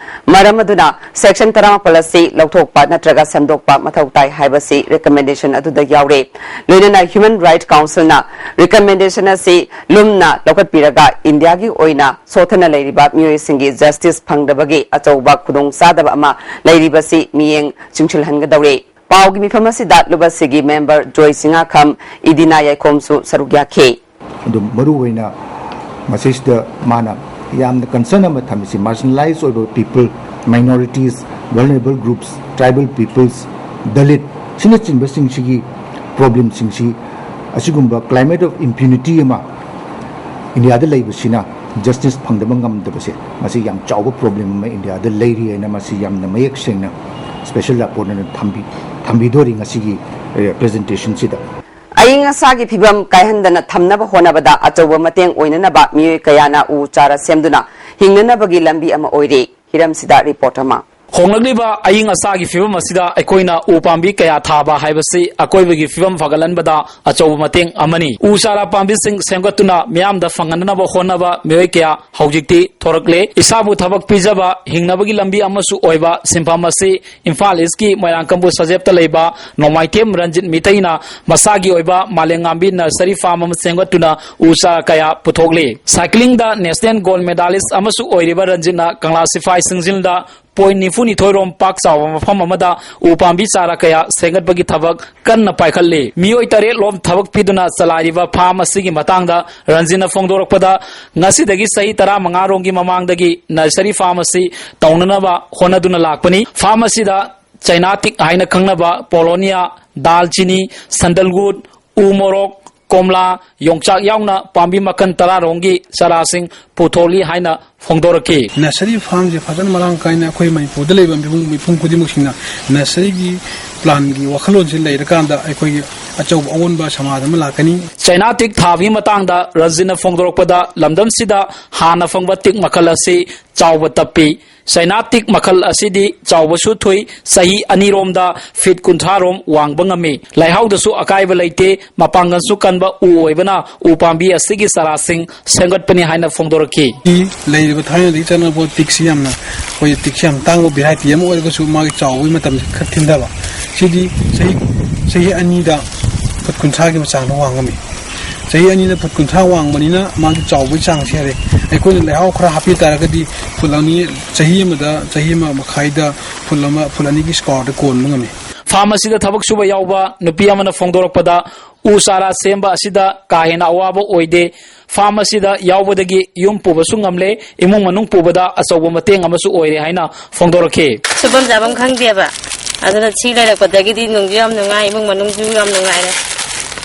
ꯃꯔꯝ ꯑꯗꯨꯅ section ꯇꯔꯥꯃꯥꯄꯜ ꯑꯁꯤ ꯂꯧꯊꯣꯛꯄ ꯅꯠꯇ꯭ꯔꯒ ꯁꯦꯝꯗꯣꯛꯄ ꯃꯊꯧ ꯇꯥꯏ ꯍꯥꯏꯕꯁꯤ recommendation ꯑꯗꯨꯗ ꯌꯥꯎꯔꯦ꯫ ꯂꯣꯏꯅꯅ Human Rights Councilꯅ recommendation ꯑꯁꯤ ꯂꯨꯝꯅ ꯂꯧꯈꯠꯄꯤꯔꯒ ꯏꯟꯗꯤꯌꯥꯒꯤ ꯑꯣꯏꯅ ꯁꯣꯠꯊꯅ ꯂꯩꯔꯤꯕ ꯃꯤꯑꯣꯏꯁꯤꯡꯒꯤ justice ꯐꯪꯗꯕꯒꯤ ꯑꯆꯧꯕ ꯈꯨꯗꯣꯡꯆꯥꯗꯕ ꯑꯃ ꯂꯩꯔꯤꯕꯁꯤ ꯃꯤꯠꯌꯦꯡ ꯆꯪꯁꯤꯜꯍꯟꯒꯗꯧꯔꯦ꯫ ꯄꯥꯎꯒꯤ ꯃꯤꯐꯝ ꯑꯁꯤꯗ ꯂꯨꯕꯁꯤꯒꯤ member ꯖꯣꯏ ꯁꯤꯡꯉꯥꯈꯝ, ꯏꯗꯤꯅꯥ ꯌꯥꯏꯈꯣꯝꯁꯨ ꯁꯔꯨꯛ ꯌꯥꯈꯤ꯫ ꯑꯗꯨ ꯃꯔꯨꯑꯣꯏꯅ ꯃꯁꯤꯁꯤꯗ ꯃꯥꯅ ꯌꯥꯝꯅ concern ꯑꯃ ꯊꯝꯃꯤꯁꯤ, marginalized ꯑꯣꯏꯕ people, minorities, vulnerable groups, tribal peoples, Dalit, ꯁꯤꯅꯆꯤꯡꯕꯁꯤꯡꯁꯤꯒꯤ problemꯁꯤꯡꯁꯤ, ꯑꯁꯤꯒꯨꯝꯕ climate of impunity ꯑꯃ ꯏꯟꯗꯤꯌꯥꯗ ꯂꯩꯕꯁꯤꯅ justice ꯐꯪꯗꯕ ꯉꯝꯗꯕꯁꯦ, ꯃꯁꯤ ꯌꯥꯝ ꯆꯥꯎꯕ problem ꯑꯃ ꯏꯟꯗꯤꯌꯥꯗ ꯂꯩꯔꯤ ꯍꯥꯏꯅ ꯃꯁꯤ ꯌꯥꯝꯅ ꯃꯌꯦꯛ ꯁꯦꯡꯅ special rapporteurꯅ ꯊꯝꯕꯤ-, ꯊꯝꯕꯤꯗꯣꯔꯤ ꯉꯁꯤꯒꯤ, ꯑꯦ, presentationꯁꯤꯗ꯫ ꯑꯏꯪ ꯑꯁꯥꯒꯤ ꯐꯤꯕꯝ ꯀꯥꯏꯍꯟꯗꯅ ꯊꯝꯅꯕ ꯍꯣꯠꯅꯕꯗ ꯑꯆꯧꯕ ꯃꯇꯦꯡ ꯑꯣꯏꯅꯅꯕ ꯃꯤꯑꯣꯏ ꯀꯌꯥꯅ ꯎ ꯆꯥꯔꯥ ꯁꯦꯝꯗꯨꯅ ꯍꯤꯡꯅꯅꯕꯒꯤ ꯂꯝꯕꯤ ꯑꯃ ꯑꯣꯏꯔꯦ꯫ ꯍꯤꯔꯝꯁꯤꯗ ꯔꯤꯄꯣꯔꯠ ꯑꯃ꯫ ꯍꯣꯡꯂꯛꯂꯤꯕ ꯑꯏꯪ ꯑꯁꯥꯒꯤ ꯐꯤꯕꯝ ꯑꯁꯤꯗ ꯑꯩꯈꯣꯏꯅ ꯎ ꯄꯥꯝꯕꯤ ꯀꯌꯥ ꯊꯥꯕ ꯍꯥꯏꯕꯁꯤ ꯑꯀꯣꯏꯕꯒꯤ ꯐꯤꯕꯝ ꯐꯒꯠꯍꯟꯕꯗ ꯑꯆꯧꯕ ꯃꯇꯦꯡ ꯑꯃꯅꯤ꯫ ꯎ ꯆꯥꯔꯥ ꯄꯥꯝꯕꯤꯁꯤꯡ ꯁꯦꯝꯒꯠꯇꯨꯅ ꯃꯤꯌꯥꯝꯗ ꯐꯪꯍꯟꯅꯕ ꯍꯣꯠꯅꯕ ꯃꯤꯑꯣꯏ ꯀꯌꯥ ꯍꯧꯖꯤꯛꯇꯤ ꯊꯣꯔꯛꯂꯦ꯫ ꯏꯁꯥꯕꯨ ꯊꯕꯛ ꯄꯤꯖꯕ, ꯍꯤꯡꯅꯕꯒꯤ ꯂꯝꯕꯤ ꯑꯃꯁꯨ ꯑꯣꯏꯕ ꯁꯤꯟꯐꯝ ꯑꯁꯤ ꯏꯝꯐꯥꯜ ꯏꯁꯀꯤ ꯃꯣꯏꯔꯥꯡꯀꯝꯕꯨ ꯁꯖꯦꯞꯇ ꯂꯩꯕ ꯅꯣꯡꯃꯥꯏꯊꯦꯝ ꯔꯟꯖꯤꯠ ꯃꯤꯇꯩꯅ ꯃꯁꯥꯒꯤ ꯑꯣꯏꯕ ꯃꯥꯂꯦꯝꯉꯥꯝꯕꯤ ꯅꯔꯁꯔꯤ ꯐꯥꯔꯝ ꯑꯃ ꯁꯦꯝꯒꯠꯇꯨꯅ ꯎ ꯆꯥꯔꯥ ꯀꯌꯥ ꯄꯨꯊꯣꯛꯂꯤ꯫ ꯁꯥꯏꯀ꯭ꯂꯤꯡꯗ ꯅꯦꯁꯅꯦꯜ ꯒꯣꯜꯗ ꯃꯦꯗꯥꯂꯤꯁ ꯑꯃꯁꯨ ꯑꯣꯏꯔꯤꯕ ꯔꯟꯖꯤꯠꯅ ꯀꯪꯂꯥ ꯁꯤꯐꯥꯏ ꯁꯤꯡꯖꯤꯜꯗ ꯄꯣꯏꯟ ꯅꯤꯐꯨ ꯅꯤꯊꯣꯏ ꯔꯣꯝ ꯄꯥꯛ ꯆꯥꯎꯕ ꯃꯐꯝ ꯑꯃꯗ ꯎ ꯄꯥꯝꯕꯤ ꯆꯥꯔꯥ ꯀꯌꯥ ꯁꯦꯝꯒꯠꯄꯒꯤ ꯊꯕꯛ ꯀꯟꯅ ꯄꯥꯏꯈꯠꯂꯤ꯫ ꯃꯤꯑꯣꯏ ꯇꯔꯦꯠ ꯂꯣꯝ ꯊꯕꯛ ꯄꯤꯗꯨꯅ ꯆꯂꯥꯏꯔꯤꯕ ꯐꯥꯔꯝ ꯑꯁꯤꯒꯤ ꯃꯇꯥꯡꯗ ꯔꯟꯖꯤꯠꯅ ꯐꯣꯡꯗꯣꯔꯛꯄꯗ, ꯉꯁꯤꯗꯒꯤ ꯆꯍꯤ ꯇꯔꯥꯃꯉꯥ ꯔꯣꯝꯒꯤ ꯃꯃꯥꯡꯗꯒꯤ ꯅꯔꯁꯔꯤ ꯐꯥꯔꯝ ꯑꯁꯤ ꯇꯧꯅꯅꯕ ꯍꯣꯠꯅꯗꯨꯅ ꯂꯥꯛꯄꯅꯤ꯫ ꯐꯥꯔꯝ ꯑꯁꯤꯗ ꯆꯩꯅꯥ ꯇꯤꯛ ꯍꯥꯏꯅ ꯈꯪꯅꯕ ꯄꯣꯂꯣꯅꯤꯌꯥ, ꯗꯥꯜꯆꯤꯅꯤ, ꯁꯟꯗꯜꯋꯨꯗ, ꯎ ꯃꯣꯔꯣꯛ, ꯀꯣꯝꯂꯥ, ꯌꯣꯡꯆꯥꯛ ꯌꯥꯎꯅ ꯄꯥꯝꯕꯤ ꯃꯈꯜ ꯇꯔꯥ ꯔꯣꯝꯒꯤ ꯆꯥꯔꯥꯁꯤꯡ ꯄꯨꯊꯣꯛꯂꯤ ꯍꯥꯏꯅ ꯐꯣꯡꯗꯣꯔꯛꯈꯤ꯫ ꯅꯔꯁꯔꯤ ꯐꯥꯔꯝꯁꯦ ꯐꯖꯅ ꯃꯔꯥꯡ ꯀꯥꯏꯅ ꯑꯩꯈꯣꯏ ꯃꯅꯤꯄꯨꯔꯗ ꯂꯩꯕ ꯃꯤꯄꯨꯝ, ꯃꯤꯄꯨꯝ ꯈꯨꯗꯤꯡꯃꯛꯁꯤꯡꯅ ꯅꯔꯁꯔꯤꯒꯤ ꯄ꯭ꯂꯥꯟꯒꯤ ꯋꯥꯈꯜꯂꯣꯟꯁꯤ ꯂꯩꯔꯀꯥꯟꯗ ꯑꯩꯈꯣꯏꯒꯤ ꯑꯆꯧꯕ ꯑꯑꯣꯟꯕ ꯁꯃꯥꯖ ꯑꯃ ꯂꯥꯛꯀꯅꯤ꯫ ꯆꯩꯅꯥ ꯇꯤꯛ ꯊꯥꯕꯒꯤ ꯃꯇꯥꯡꯗ ꯔꯟꯖꯤꯠꯅ ꯐꯣꯡꯗꯣꯔꯛꯄꯗ, ꯂꯝꯗꯝꯁꯤꯗ ꯍꯥꯟꯅ ꯐꯪꯕ ꯇꯤꯛ ꯃꯈꯜ ꯑꯁꯤ ꯆꯥꯎꯕ ꯇꯞꯄꯤ꯫ ꯆꯩꯅꯥ ꯇꯤꯛ ꯃꯈꯜ ꯑꯁꯤꯗꯤ ꯆꯥꯎꯕꯁꯨ ꯊꯨꯏ, ꯆꯍꯤ ꯑꯅꯤꯔꯣꯝꯗ ꯐꯤꯠ ꯀꯨꯟꯊ꯭ꯔꯥ ꯔꯣꯝ ꯋꯥꯡꯕ ꯉꯝꯃꯤ꯫ ꯂꯩꯍꯥꯎꯗꯁꯨ ꯑꯀꯥꯏꯕ ꯂꯩꯇꯦ, ꯃꯄꯥꯡꯒꯜꯁꯨ ꯀꯟꯕ ꯎ ꯑꯣꯏꯕꯅ ꯎ ꯄꯥꯝꯕꯤ ꯑꯁꯤꯒꯤ ꯆꯥꯔꯥꯁꯤꯡ ꯁꯦꯝꯒꯠꯄꯅꯤ ꯍꯥꯏꯅ ꯐꯣꯡꯗꯣꯔꯛꯈꯤ꯫ ꯂꯩꯔꯤꯕ ꯊꯥꯏꯅꯗꯒꯤ ꯆꯠꯅꯔꯛꯄ ꯇꯤꯛꯁꯤ ꯌꯥꯝꯅ, ꯑꯩꯈꯣꯏ ꯇꯤꯛꯁꯤ ꯌꯥꯝ ꯇꯥꯡꯕ ꯚꯦꯔꯥꯏꯇꯤ ꯑꯃ ꯑꯣꯏꯔꯒꯁꯨ ꯃꯥꯒꯤ ꯆꯥꯎꯕꯒꯤ ꯃꯇꯝꯁꯦ ꯈꯔ ꯊꯤꯟꯊꯕ꯫ ꯁꯤꯗꯤ ꯆꯍꯤ, ꯆꯍꯤ ꯑꯅꯤꯗ ꯐꯨꯠ ꯀꯨꯟꯊ꯭ꯔꯥꯒꯤ ꯃꯆꯥꯡꯗ ꯋꯥꯡꯉꯝꯃꯤ꯫ ꯆꯍꯤ ꯑꯅꯤꯗ ꯐꯨꯠ ꯀꯨꯟꯊ꯭ꯔꯥ ꯋꯥꯡꯕꯅꯤꯅ ꯃꯥꯒꯤ ꯆꯥꯎꯕꯒꯤ ꯆꯥꯡꯁꯤ ꯍꯥꯏꯔꯦ꯫ ꯑꯩꯈꯣꯏꯅ ꯂꯩꯍꯥꯎ ꯈꯔ ꯍꯥꯞꯄꯤ ꯇꯥꯔꯒꯗꯤ ꯐꯨꯠ ꯑꯅꯤ, ꯆꯍꯤ ꯑꯃꯗ, ꯆꯍꯤ ꯑꯃ ꯃꯈꯥꯏꯗ ꯐꯨꯠ ꯑꯃ, ꯐꯨꯠ ꯑꯅꯤꯒꯤ ꯁ꯭ꯀ꯭ꯋꯥꯔꯗ ꯀꯣꯟꯕ ꯉꯝꯃꯤ꯫ ꯐꯥꯔꯝ ꯑꯁꯤꯗ ꯊꯕꯛ ꯁꯨꯕ ꯌꯥꯎꯕ ꯅꯨꯄꯤ ꯑꯃꯅ ꯐꯣꯡꯗꯣꯔꯛꯄꯗ, ꯎ ꯆꯥꯔꯥ ꯁꯦꯝꯕ ꯑꯁꯤꯗ ꯀꯥ ꯍꯦꯟꯅ ꯑꯋꯥꯕ ꯑꯣꯏꯗꯦ꯫ ꯐꯥꯔꯝ ꯑꯁꯤꯗ ꯌꯥꯎꯕꯗꯒꯤ ꯌꯨꯝ ꯄꯨꯕꯁꯨ ꯉꯝꯂꯦ, ꯏꯃꯨꯡ ꯃꯅꯨꯡ ꯄꯨꯕꯗ ꯑꯆꯧꯕ ꯃꯇꯦꯡ ꯑꯃꯁꯨ ꯑꯣꯏꯔꯦ ꯍꯥꯏꯅ ꯐꯣꯡꯗꯣꯔꯛꯈꯤ꯫ ꯁꯨꯐꯝ ꯆꯥꯐꯝ ꯈꯪꯗꯦꯕ, ꯑꯗꯨꯅ ꯁꯤ ꯂꯩꯔꯛꯄꯗꯒꯤꯗꯤ ꯅꯨꯡꯁꯨ ꯌꯥꯝ ꯅꯨꯡꯉꯥꯏ, ꯏꯃꯨꯡ ꯃꯅꯨꯡꯁꯨ ꯌꯥꯝ ꯅꯨꯡꯉꯥꯏꯔꯦ꯫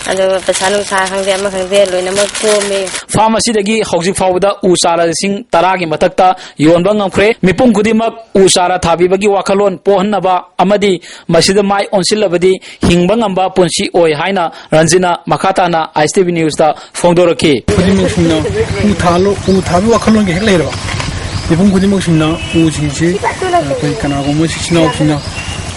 ꯑꯗꯨꯒ ꯄꯩꯁꯥ ꯅꯨꯡꯁꯥ ꯈꯪꯗꯦ, ꯑꯃ ꯈꯪꯗꯦ, ꯂꯣꯏꯅꯃꯛ ꯀꯣꯝꯃꯤ꯫ ꯐꯥꯔꯝ ꯑꯁꯤꯗꯒꯤ ꯍꯧꯖꯤꯛ ꯐꯥꯎꯕꯗ ꯎ ꯆꯥꯔꯥ ꯂꯤꯁꯤꯡ ꯇꯔꯥꯒꯤ ꯃꯊꯛꯇ ꯌꯣꯟꯕ ꯉꯝꯈ꯭ꯔꯦ꯫ ꯃꯤꯄꯨꯝ ꯈꯨꯗꯤꯡꯃꯛ ꯎ ꯆꯥꯔꯥ ꯊꯥꯕꯤꯕꯒꯤ ꯋꯥꯈꯜꯂꯣꯟ ꯄꯣꯛꯍꯟꯅꯕ ꯑꯃꯗꯤ ꯃꯁꯤꯗ ꯃꯥꯏ ꯑꯣꯟꯁꯤꯜꯂꯕꯗꯤ ꯍꯤꯡꯕ ꯉꯝꯕ ꯄꯨꯟꯁꯤ ꯑꯣꯏ ꯍꯥꯏꯅ ꯔꯟꯖꯤꯅ ꯃꯈꯥ ꯇꯥꯅ ISTV Newsꯇ ꯐꯣꯡꯗꯣꯔꯛꯈꯤ꯫ ꯈꯨꯗꯤꯡꯃꯛꯁꯤꯡꯅ ꯎ ꯊꯥꯂꯣ-, ꯎ ꯊꯥꯕꯒꯤ ꯋꯥꯈꯜꯂꯣꯟꯒ ꯍꯦꯛ ꯂꯩꯔꯕ, ꯃꯤꯄꯨꯝ ꯈꯨꯗꯤꯡꯃꯛꯁꯤꯡꯅ ꯎꯁꯤꯡꯁꯤ, ꯑꯩꯈꯣꯏ ꯀꯅꯥꯒꯨꯝꯕ ꯏꯆꯤꯜ ꯏꯅꯥꯎꯁꯤꯡꯅ,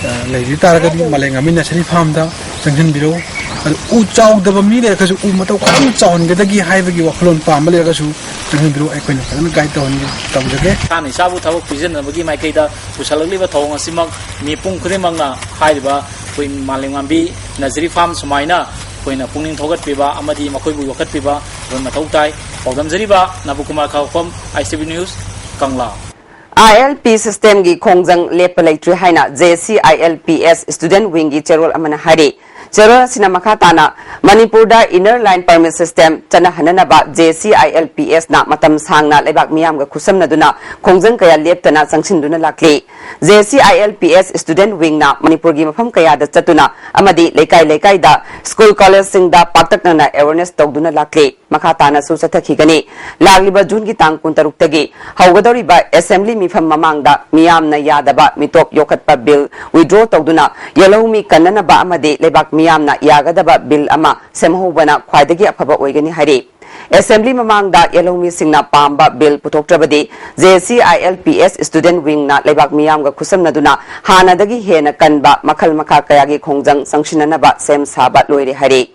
ꯑ, ꯂꯩꯕꯤ ꯇꯥꯔꯒꯗꯤ ꯃꯥꯂꯦꯝ ꯉꯥꯃꯤ nursery farmꯗ ꯆꯪꯁꯤꯟꯕꯤꯔꯛꯎ꯫ ꯑꯗꯨ ꯎ ꯆꯥꯎꯗꯕ ꯃꯤ ꯂꯩꯔꯒꯁꯨ ꯎ ꯃꯇꯧ ꯀꯔꯝꯅ ꯆꯥꯎꯍꯟꯒꯗꯒꯦ ꯍꯥꯏꯕꯒꯤ ꯋꯥꯈꯜꯂꯣꯟ ꯄꯥꯝꯕ ꯂꯩꯔꯒꯁꯨ ꯆꯪꯁꯤꯟꯕꯤꯔꯛꯎ, ꯑꯩꯈꯣꯏꯅ ꯐꯖꯅ guide ꯇꯧꯍꯟꯒꯦ, ꯇꯧꯖꯒꯦ꯫ ꯏꯁꯥꯅ ꯏꯁꯥꯕꯨ ꯊꯕꯛ ꯄꯤꯖꯅꯕꯒꯤ ꯃꯥꯏꯀꯩꯗ ꯄꯨꯁꯜꯂꯛꯂꯤꯕ ꯊꯧꯑꯣꯡ ꯑꯁꯤꯃꯛ ꯃꯤꯄꯨꯝ ꯈꯨꯗꯤꯡꯃꯛꯅ ꯍꯥꯏꯔꯤꯕ ꯑꯩꯈꯣꯏ ꯃꯥꯂꯦꯝꯉꯥꯝꯕꯤ nursery farm ꯁꯨꯃꯥꯏꯅ ꯑꯩꯈꯣꯏꯅ ꯄꯨꯛꯅꯤꯡ ꯊꯧꯒꯠꯄꯤꯕ ꯑꯃꯗꯤ ꯃꯈꯣꯏꯕꯨ ꯌꯣꯛꯈꯠꯄꯤꯕ ꯑꯩꯈꯣꯏ ꯃꯊꯧ ꯇꯥꯏ꯫ ꯄꯥꯎꯗꯝꯖꯔꯤꯕ ꯅꯕꯀꯨꯃꯥꯔ ꯈꯥꯎꯈꯣꯝ, ISTV News, ꯀꯪꯂꯥ꯫ ILP systemꯒꯤ ꯈꯣꯡꯖꯪ ꯂꯦꯞꯄ ꯂꯩꯇ꯭ꯔꯤ ꯍꯥꯏꯅ JCILPS student wingꯒꯤ ꯆꯦꯔꯣꯜ ꯑꯃꯅ ꯍꯥꯏꯔꯤ꯫ ꯆꯦꯔꯣꯜ ꯑꯁꯤꯅ ꯃꯈꯥ ꯇꯥꯅ ꯃꯅꯤꯄꯨꯔꯗ inner line permit system ꯆꯠꯅꯍꯟꯅꯅꯕ JCILPSꯅ ꯃꯇꯝ ꯁꯥꯡꯅ ꯂꯩꯕꯥꯛ ꯃꯤꯌꯥꯝꯒ ꯈꯨꯠꯁꯝꯅꯗꯨꯅ ꯈꯣꯡꯖꯪ ꯀꯌꯥ ꯂꯦꯞꯇꯅ ꯆꯪꯁꯤꯟꯗꯨꯅ ꯂꯥꯛꯂꯤ꯫ JCILPS student wingꯅ ꯃꯅꯤꯄꯨꯔꯒꯤ ꯃꯐꯝ ꯀꯌꯥꯗ ꯆꯠꯇꯨꯅ ꯑꯃꯗꯤ ꯂꯩꯀꯥꯏ ꯂꯩꯀꯥꯏꯗ school collegeꯁꯤꯡꯗ ꯄꯥꯛꯇꯛꯅꯅ awareness ꯇꯧꯗꯨꯅ ꯂꯥꯛꯂꯤ꯫ ꯃꯈꯥ ꯇꯥꯅꯁꯨ ꯆꯠꯊꯈꯤꯒꯅꯤ꯫ ꯂꯥꯛꯂꯤꯕ Juneꯒꯤ ꯇꯥꯡ ꯀꯨꯟꯇꯔꯨꯛꯇꯒꯤ ꯍꯧꯒꯗꯧꯔꯤꯕ assembly ꯃꯤꯐꯝ ꯃꯃꯥꯡꯗ ꯃꯤꯌꯥꯝꯅ ꯌꯥꯗꯕ ꯃꯤꯇꯣꯞ ꯌꯣꯛꯈꯠꯄ bill withdraw ꯇꯧꯗꯨꯅ ꯌꯦꯜꯍꯧꯃꯤ ꯀꯟꯅꯅꯕ ꯑꯃꯗꯤ ꯂꯩꯕꯥꯛ ꯃꯤꯌꯥꯝꯅ ꯌꯥꯒꯗꯕ bill ꯑꯃ ꯁꯦꯝꯍꯧꯕꯅ ꯈ꯭ꯋꯥꯏꯗꯒꯤ ꯑꯐꯕ ꯑꯣꯏꯒꯅꯤ ꯍꯥꯏꯔꯤ꯫ Assembly ꯃꯃꯥꯡꯗ ꯌꯦꯜꯍꯧꯃꯤꯁꯤꯡꯅ ꯄꯥꯝꯕ bill ꯄꯨꯊꯣꯛꯇ꯭ꯔꯕꯗꯤ JCILPS student wingꯅ ꯂꯩꯕꯥꯛ ꯃꯤꯌꯥꯝꯒ ꯈꯨꯠꯁꯝꯅꯗꯨꯅ ꯍꯥꯟꯅꯗꯒꯤ ꯍꯦꯟꯅ ꯀꯟꯕ ꯃꯈꯜ ꯃꯈꯥ ꯀꯌꯥꯒꯤ ꯈꯣꯡꯖꯪ ꯆꯪꯁꯤꯟꯅꯅꯕ ꯁꯦꯝ ꯁꯥꯕ ꯂꯣꯏꯔꯦ ꯍꯥꯏꯔꯤ꯫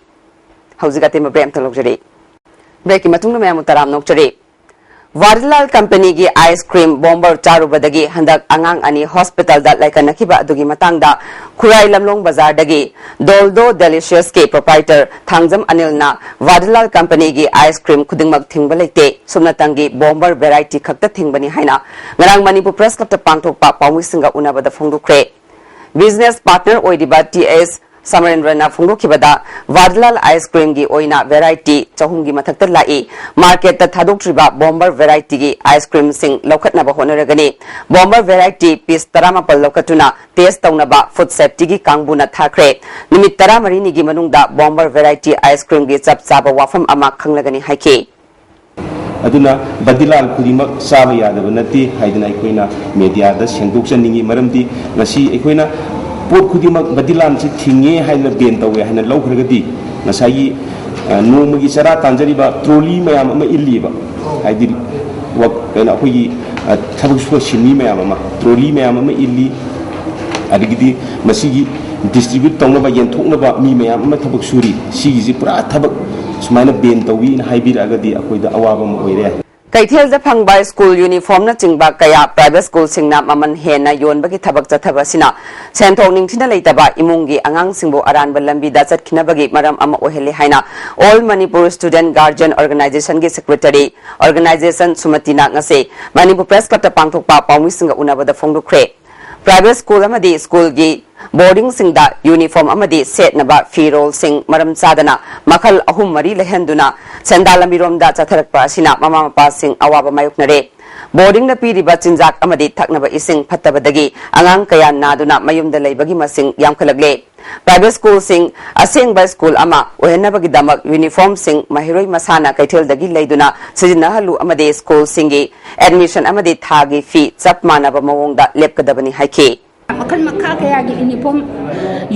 ꯍꯧꯖꯤꯛ ꯑꯇꯦꯟꯕ break ꯑꯃꯇ ꯂꯧꯖꯔꯤ꯫ Breakꯀꯤ ꯃꯇꯨꯡꯗ ꯃꯌꯥꯝꯕꯨ ꯇꯔꯥꯝꯅ ꯑꯣꯛꯆꯔꯤ꯫ ꯚꯥꯔꯤꯂꯥꯜ ꯀꯝꯄꯅꯤꯒꯤ ice cream bomber ꯆꯥꯔꯨꯕꯗꯒꯤ ꯍꯟꯗꯛ ꯑꯉꯥꯡ ꯑꯅꯤ hospitalꯗ ꯂꯥꯏꯀꯠꯅꯈꯤꯕ ꯑꯗꯨꯒꯤ ꯃꯇꯥꯡꯗ ꯈꯨꯔꯥꯏ ꯂꯝꯂꯣꯡ ꯕꯖꯥꯔꯗꯒꯤ Doldo Deliciousꯀꯤ proprietor ꯊꯥꯡꯖꯝ ꯑꯅꯤꯜꯅ ꯚꯥꯔꯤꯂꯥꯜ ꯀꯝꯄꯅꯤꯒꯤ ice cream ꯈꯨꯗꯤꯡꯃꯛ ꯊꯤꯡꯕ ꯂꯩꯇꯦ, ꯁꯨꯞꯅꯇꯪꯒꯤ bomber variety ꯈꯛꯇ ꯊꯤꯡꯕꯅꯤ ꯍꯥꯏꯅ ꯉꯔꯥꯡ ꯃꯅꯤꯄꯨꯔ Press Clubꯇ ꯄꯥꯡꯊꯣꯛꯄ ꯄꯥꯎꯃꯤꯁꯤꯡꯒ ꯎꯅꯕꯗ ꯐꯣꯡꯗꯣꯛꯈ꯭ꯔꯦ꯫ Business partner ꯑꯣꯏꯔꯤꯕ T S ꯁꯃꯔꯦꯟꯗ꯭ꯔꯅ ꯐꯣꯡꯗꯣꯛꯈꯤꯕꯗ, ꯚꯥꯗꯤꯂꯥꯜ ꯑꯥꯏꯁ ꯀ꯭ꯔꯤꯝꯒꯤ ꯑꯣꯏꯅ ꯚꯦꯔꯥꯏꯇꯤ ꯆꯍꯨꯝꯒꯤ ꯃꯊꯛꯇ ꯂꯥꯛꯏ꯫ ꯃꯥꯔꯀꯦꯠꯇ ꯊꯥꯗꯣꯛꯇ꯭ꯔꯤꯕ ꯕꯣꯝꯕꯔ ꯚꯦꯔꯥꯏꯇꯤꯒꯤ ꯑꯥꯏꯁ ꯀ꯭ꯔꯤꯝꯁꯤꯡ ꯂꯧꯈꯠꯅꯕ ꯍꯣꯠꯅꯔꯒꯅꯤ꯫ ꯕꯣꯝꯕꯔ ꯚꯦꯔꯥꯏꯇꯤ ꯄꯤꯁ ꯇꯔꯥꯃꯥꯄꯜ ꯂꯧꯈꯠꯇꯨꯅ ꯇꯦꯁ ꯇꯧꯅꯕ ꯐꯨꯗ ꯁꯦꯐꯇꯤꯒꯤ ꯀꯥꯡꯕꯨꯅ ꯊꯥꯈ꯭ꯔꯦ꯫ ꯅꯨꯃꯤꯠ ꯇꯔꯥꯃꯔꯤꯅꯤꯒꯤ ꯃꯅꯨꯡꯗ ꯕꯣꯝꯕꯔ ꯚꯦꯔꯥꯏꯇꯤ ꯑꯥꯏꯁ ꯀ꯭ꯔꯤꯝꯒꯤ ꯆꯞ ꯆꯥꯕ ꯋꯥꯐꯝ ꯑꯃ ꯈꯪꯂꯒꯅꯤ ꯍꯥꯏꯈꯤ꯫ ꯑꯗꯨꯅ ꯕꯗꯤꯂꯥꯜ ꯈꯨꯗꯤꯡꯃꯛ ꯆꯥꯕ ꯌꯥꯗꯕ ꯅꯠꯇꯦ ꯍꯥꯏꯗꯅ ꯑꯩꯈꯣꯏꯅ ꯃꯦꯗꯤꯌꯥꯗ ꯁꯦꯡꯗꯣꯛꯆꯅꯤꯡꯉꯤ꯫ ꯃꯔꯝꯗꯤ ꯉꯁꯤ ꯑꯩꯈꯣꯏꯅ ꯄꯣꯠ ꯈꯨꯗꯤꯡꯃꯛ ꯕꯗꯤꯂꯥꯜꯁꯤ ꯊꯤꯡꯉꯦ ꯍꯥꯏꯗꯅ ꯕꯦꯟ ꯇꯧꯋꯦ ꯍꯥꯏꯅ ꯂꯧꯈ꯭ꯔꯒꯗꯤ, ꯉꯁꯥꯏꯒꯤ, ꯑ, ꯅꯣꯡꯃꯒꯤ ꯆꯔꯥ ꯇꯥꯟꯖꯔꯤꯕ ꯇ꯭ꯔꯣꯂꯤ ꯃꯌꯥꯝ ꯑꯃ ꯏꯜꯂꯤꯕ, ꯍꯥꯏꯗꯤ ꯋꯛ-, ꯀꯩꯅꯣ, ꯑꯩꯈꯣꯏꯒꯤ, ꯑ, ꯊꯕꯛ ꯁꯨꯕ ꯁꯤꯟꯃꯤ ꯃꯌꯥꯝ ꯑꯃ, ꯇ꯭ꯔꯣꯂꯤ ꯃꯌꯥꯝ ꯑꯃ ꯏꯜꯂꯤ꯫ ꯑꯗꯒꯤꯗꯤ ꯃꯁꯤꯒꯤ ꯗꯤꯁꯇ꯭ꯔꯤꯕ꯭ꯌꯨꯠ ꯇꯧꯅꯕ, ꯌꯦꯟꯊꯣꯛꯅꯕ ꯃꯤ ꯃꯌꯥꯝ ꯑꯃ ꯊꯕꯛ ꯁꯨꯔꯤ꯫ ꯁꯤꯒꯤꯁꯤ ꯄꯨꯔꯥ ꯊꯕꯛ ꯁꯨꯃꯥꯏꯅ ꯕꯦꯟ ꯇꯧꯏꯅ ꯍꯥꯏꯕꯤꯔꯛꯑꯒꯗꯤ ꯑꯩꯈꯣꯏꯗ ꯑꯋꯥꯕ ꯑꯃ ꯑꯣꯏꯔꯦ꯫ ꯀꯩꯊꯦꯜꯗ ꯐꯪꯕ ꯁ꯭ꯀꯨꯜ ꯌꯨꯅꯤꯐꯣꯔꯝꯅꯆꯤꯡꯕ ꯀꯌꯥ ꯄ꯭ꯔꯥꯏꯚꯦꯠ ꯁ꯭ꯀꯨꯜꯁꯤꯡꯅ ꯃꯃꯜ ꯍꯦꯟꯅ ꯌꯣꯟꯕꯒꯤ ꯊꯕꯛ ꯆꯠꯊꯕ ꯑꯁꯤꯅ ꯁꯦꯟꯊꯣꯛ ꯅꯤꯡꯊꯤꯅ ꯂꯩꯇꯕ ꯏꯃꯨꯡꯒꯤ ꯑꯉꯥꯡꯁꯤꯡꯕꯨ ꯑꯔꯥꯟꯕ ꯂꯝꯕꯤꯗ ꯆꯠꯈꯤꯅꯕꯒꯤ ꯃꯔꯝ ꯑꯃ ꯑꯣꯏꯍꯜꯂꯤ ꯍꯥꯏꯅ All Manipur Student Guardian Organization ꯒꯤ ꯁꯦꯀ꯭ꯔꯦꯇꯔꯤ ꯑꯣꯔꯒꯅꯥꯏꯖꯦꯁꯟ ꯁꯨꯃꯇꯤꯅ ꯉꯁꯤ ꯃꯅꯤꯄꯨꯔ ꯄ꯭ꯔꯦꯁ ꯀ꯭ꯂꯕꯇ ꯄꯥꯡꯊꯣꯛꯄ ꯄꯥꯎꯃꯤꯁꯤꯡꯒ ꯎꯅꯕꯗ ꯐꯣꯡꯗꯣꯛꯈ꯭ꯔꯦ꯫ ꯄ꯭ꯔꯥꯏꯚꯦꯠ ꯁ꯭ꯀꯨꯜ ꯑꯃꯗꯤ ꯁ꯭ꯀꯨꯜꯒꯤ ꯕꯣꯔꯗꯤꯡꯁꯤꯡꯗ ꯌꯨꯅꯤꯐꯣꯔꯝ ꯑꯃꯗꯤ ꯁꯦꯠꯅꯕ ꯐꯤꯔꯣꯜꯁꯤꯡ ꯃꯔꯝ ꯆꯥꯗꯅ ꯃꯈꯜ ꯑꯍꯨꯝ ꯃꯔꯤ ꯂꯩꯍꯟꯗꯨꯅ ꯁꯦꯟꯗꯥꯟ ꯂꯝꯕꯤꯔꯣꯝꯗ ꯆꯠꯊꯔꯛꯄ ꯑꯁꯤꯅ ꯃꯃꯥ ꯃꯄꯥꯁꯤꯡ ꯑꯋꯥꯕ ꯃꯥꯌꯣꯛꯅꯔꯦ꯫ ꯕꯣꯔꯗꯤꯡꯗ ꯄꯤꯔꯤꯕ ꯆꯤꯟꯖꯥꯛ ꯑꯃꯗꯤ ꯊꯛꯅꯕ ꯏꯁꯤꯡ ꯐꯠꯇꯕꯗꯒꯤ ꯑꯉꯥꯡ ꯀꯌꯥ ꯅꯥꯗꯨꯅ ꯃꯌꯨꯝꯗ ꯂꯩꯕꯒꯤ ꯃꯁꯤꯡ ꯌꯥꯝꯈꯠꯂꯛꯂꯦ꯫ ꯄ꯭ꯔꯥꯏꯚꯦꯠ ꯁ꯭ꯀꯨꯜꯁꯤꯡ ꯑꯁꯦꯡꯕ ꯁ꯭ꯀꯨꯜ ꯑꯃ ꯑꯣꯏꯍꯟꯅꯕꯒꯤꯗꯃꯛ ꯌꯨꯅꯤꯐꯣꯔꯝꯁꯤꯡ ꯃꯍꯩꯔꯣꯏ ꯃꯁꯥꯅ ꯀꯩꯊꯦꯜꯗꯒꯤ ꯂꯩꯗꯨꯅ ꯁꯤꯖꯤꯟꯅꯍꯜꯂꯨ ꯑꯃꯗꯤ ꯁ꯭ꯀꯨꯜꯁꯤꯡꯒꯤ ꯑꯦꯗꯃꯤꯁꯟ ꯑꯃꯗꯤ ꯊꯥꯒꯤ ꯐꯤ ꯆꯞ ꯃꯥꯟꯅꯕ ꯃꯑꯣꯡꯗ ꯂꯦꯞꯀꯗꯕꯅꯤ ꯍꯥꯏꯈꯤ꯫ ꯃꯈꯜ ꯃꯈꯥ ꯀꯌꯥꯒꯤ ꯌꯨꯅꯤꯐꯣꯔꯝ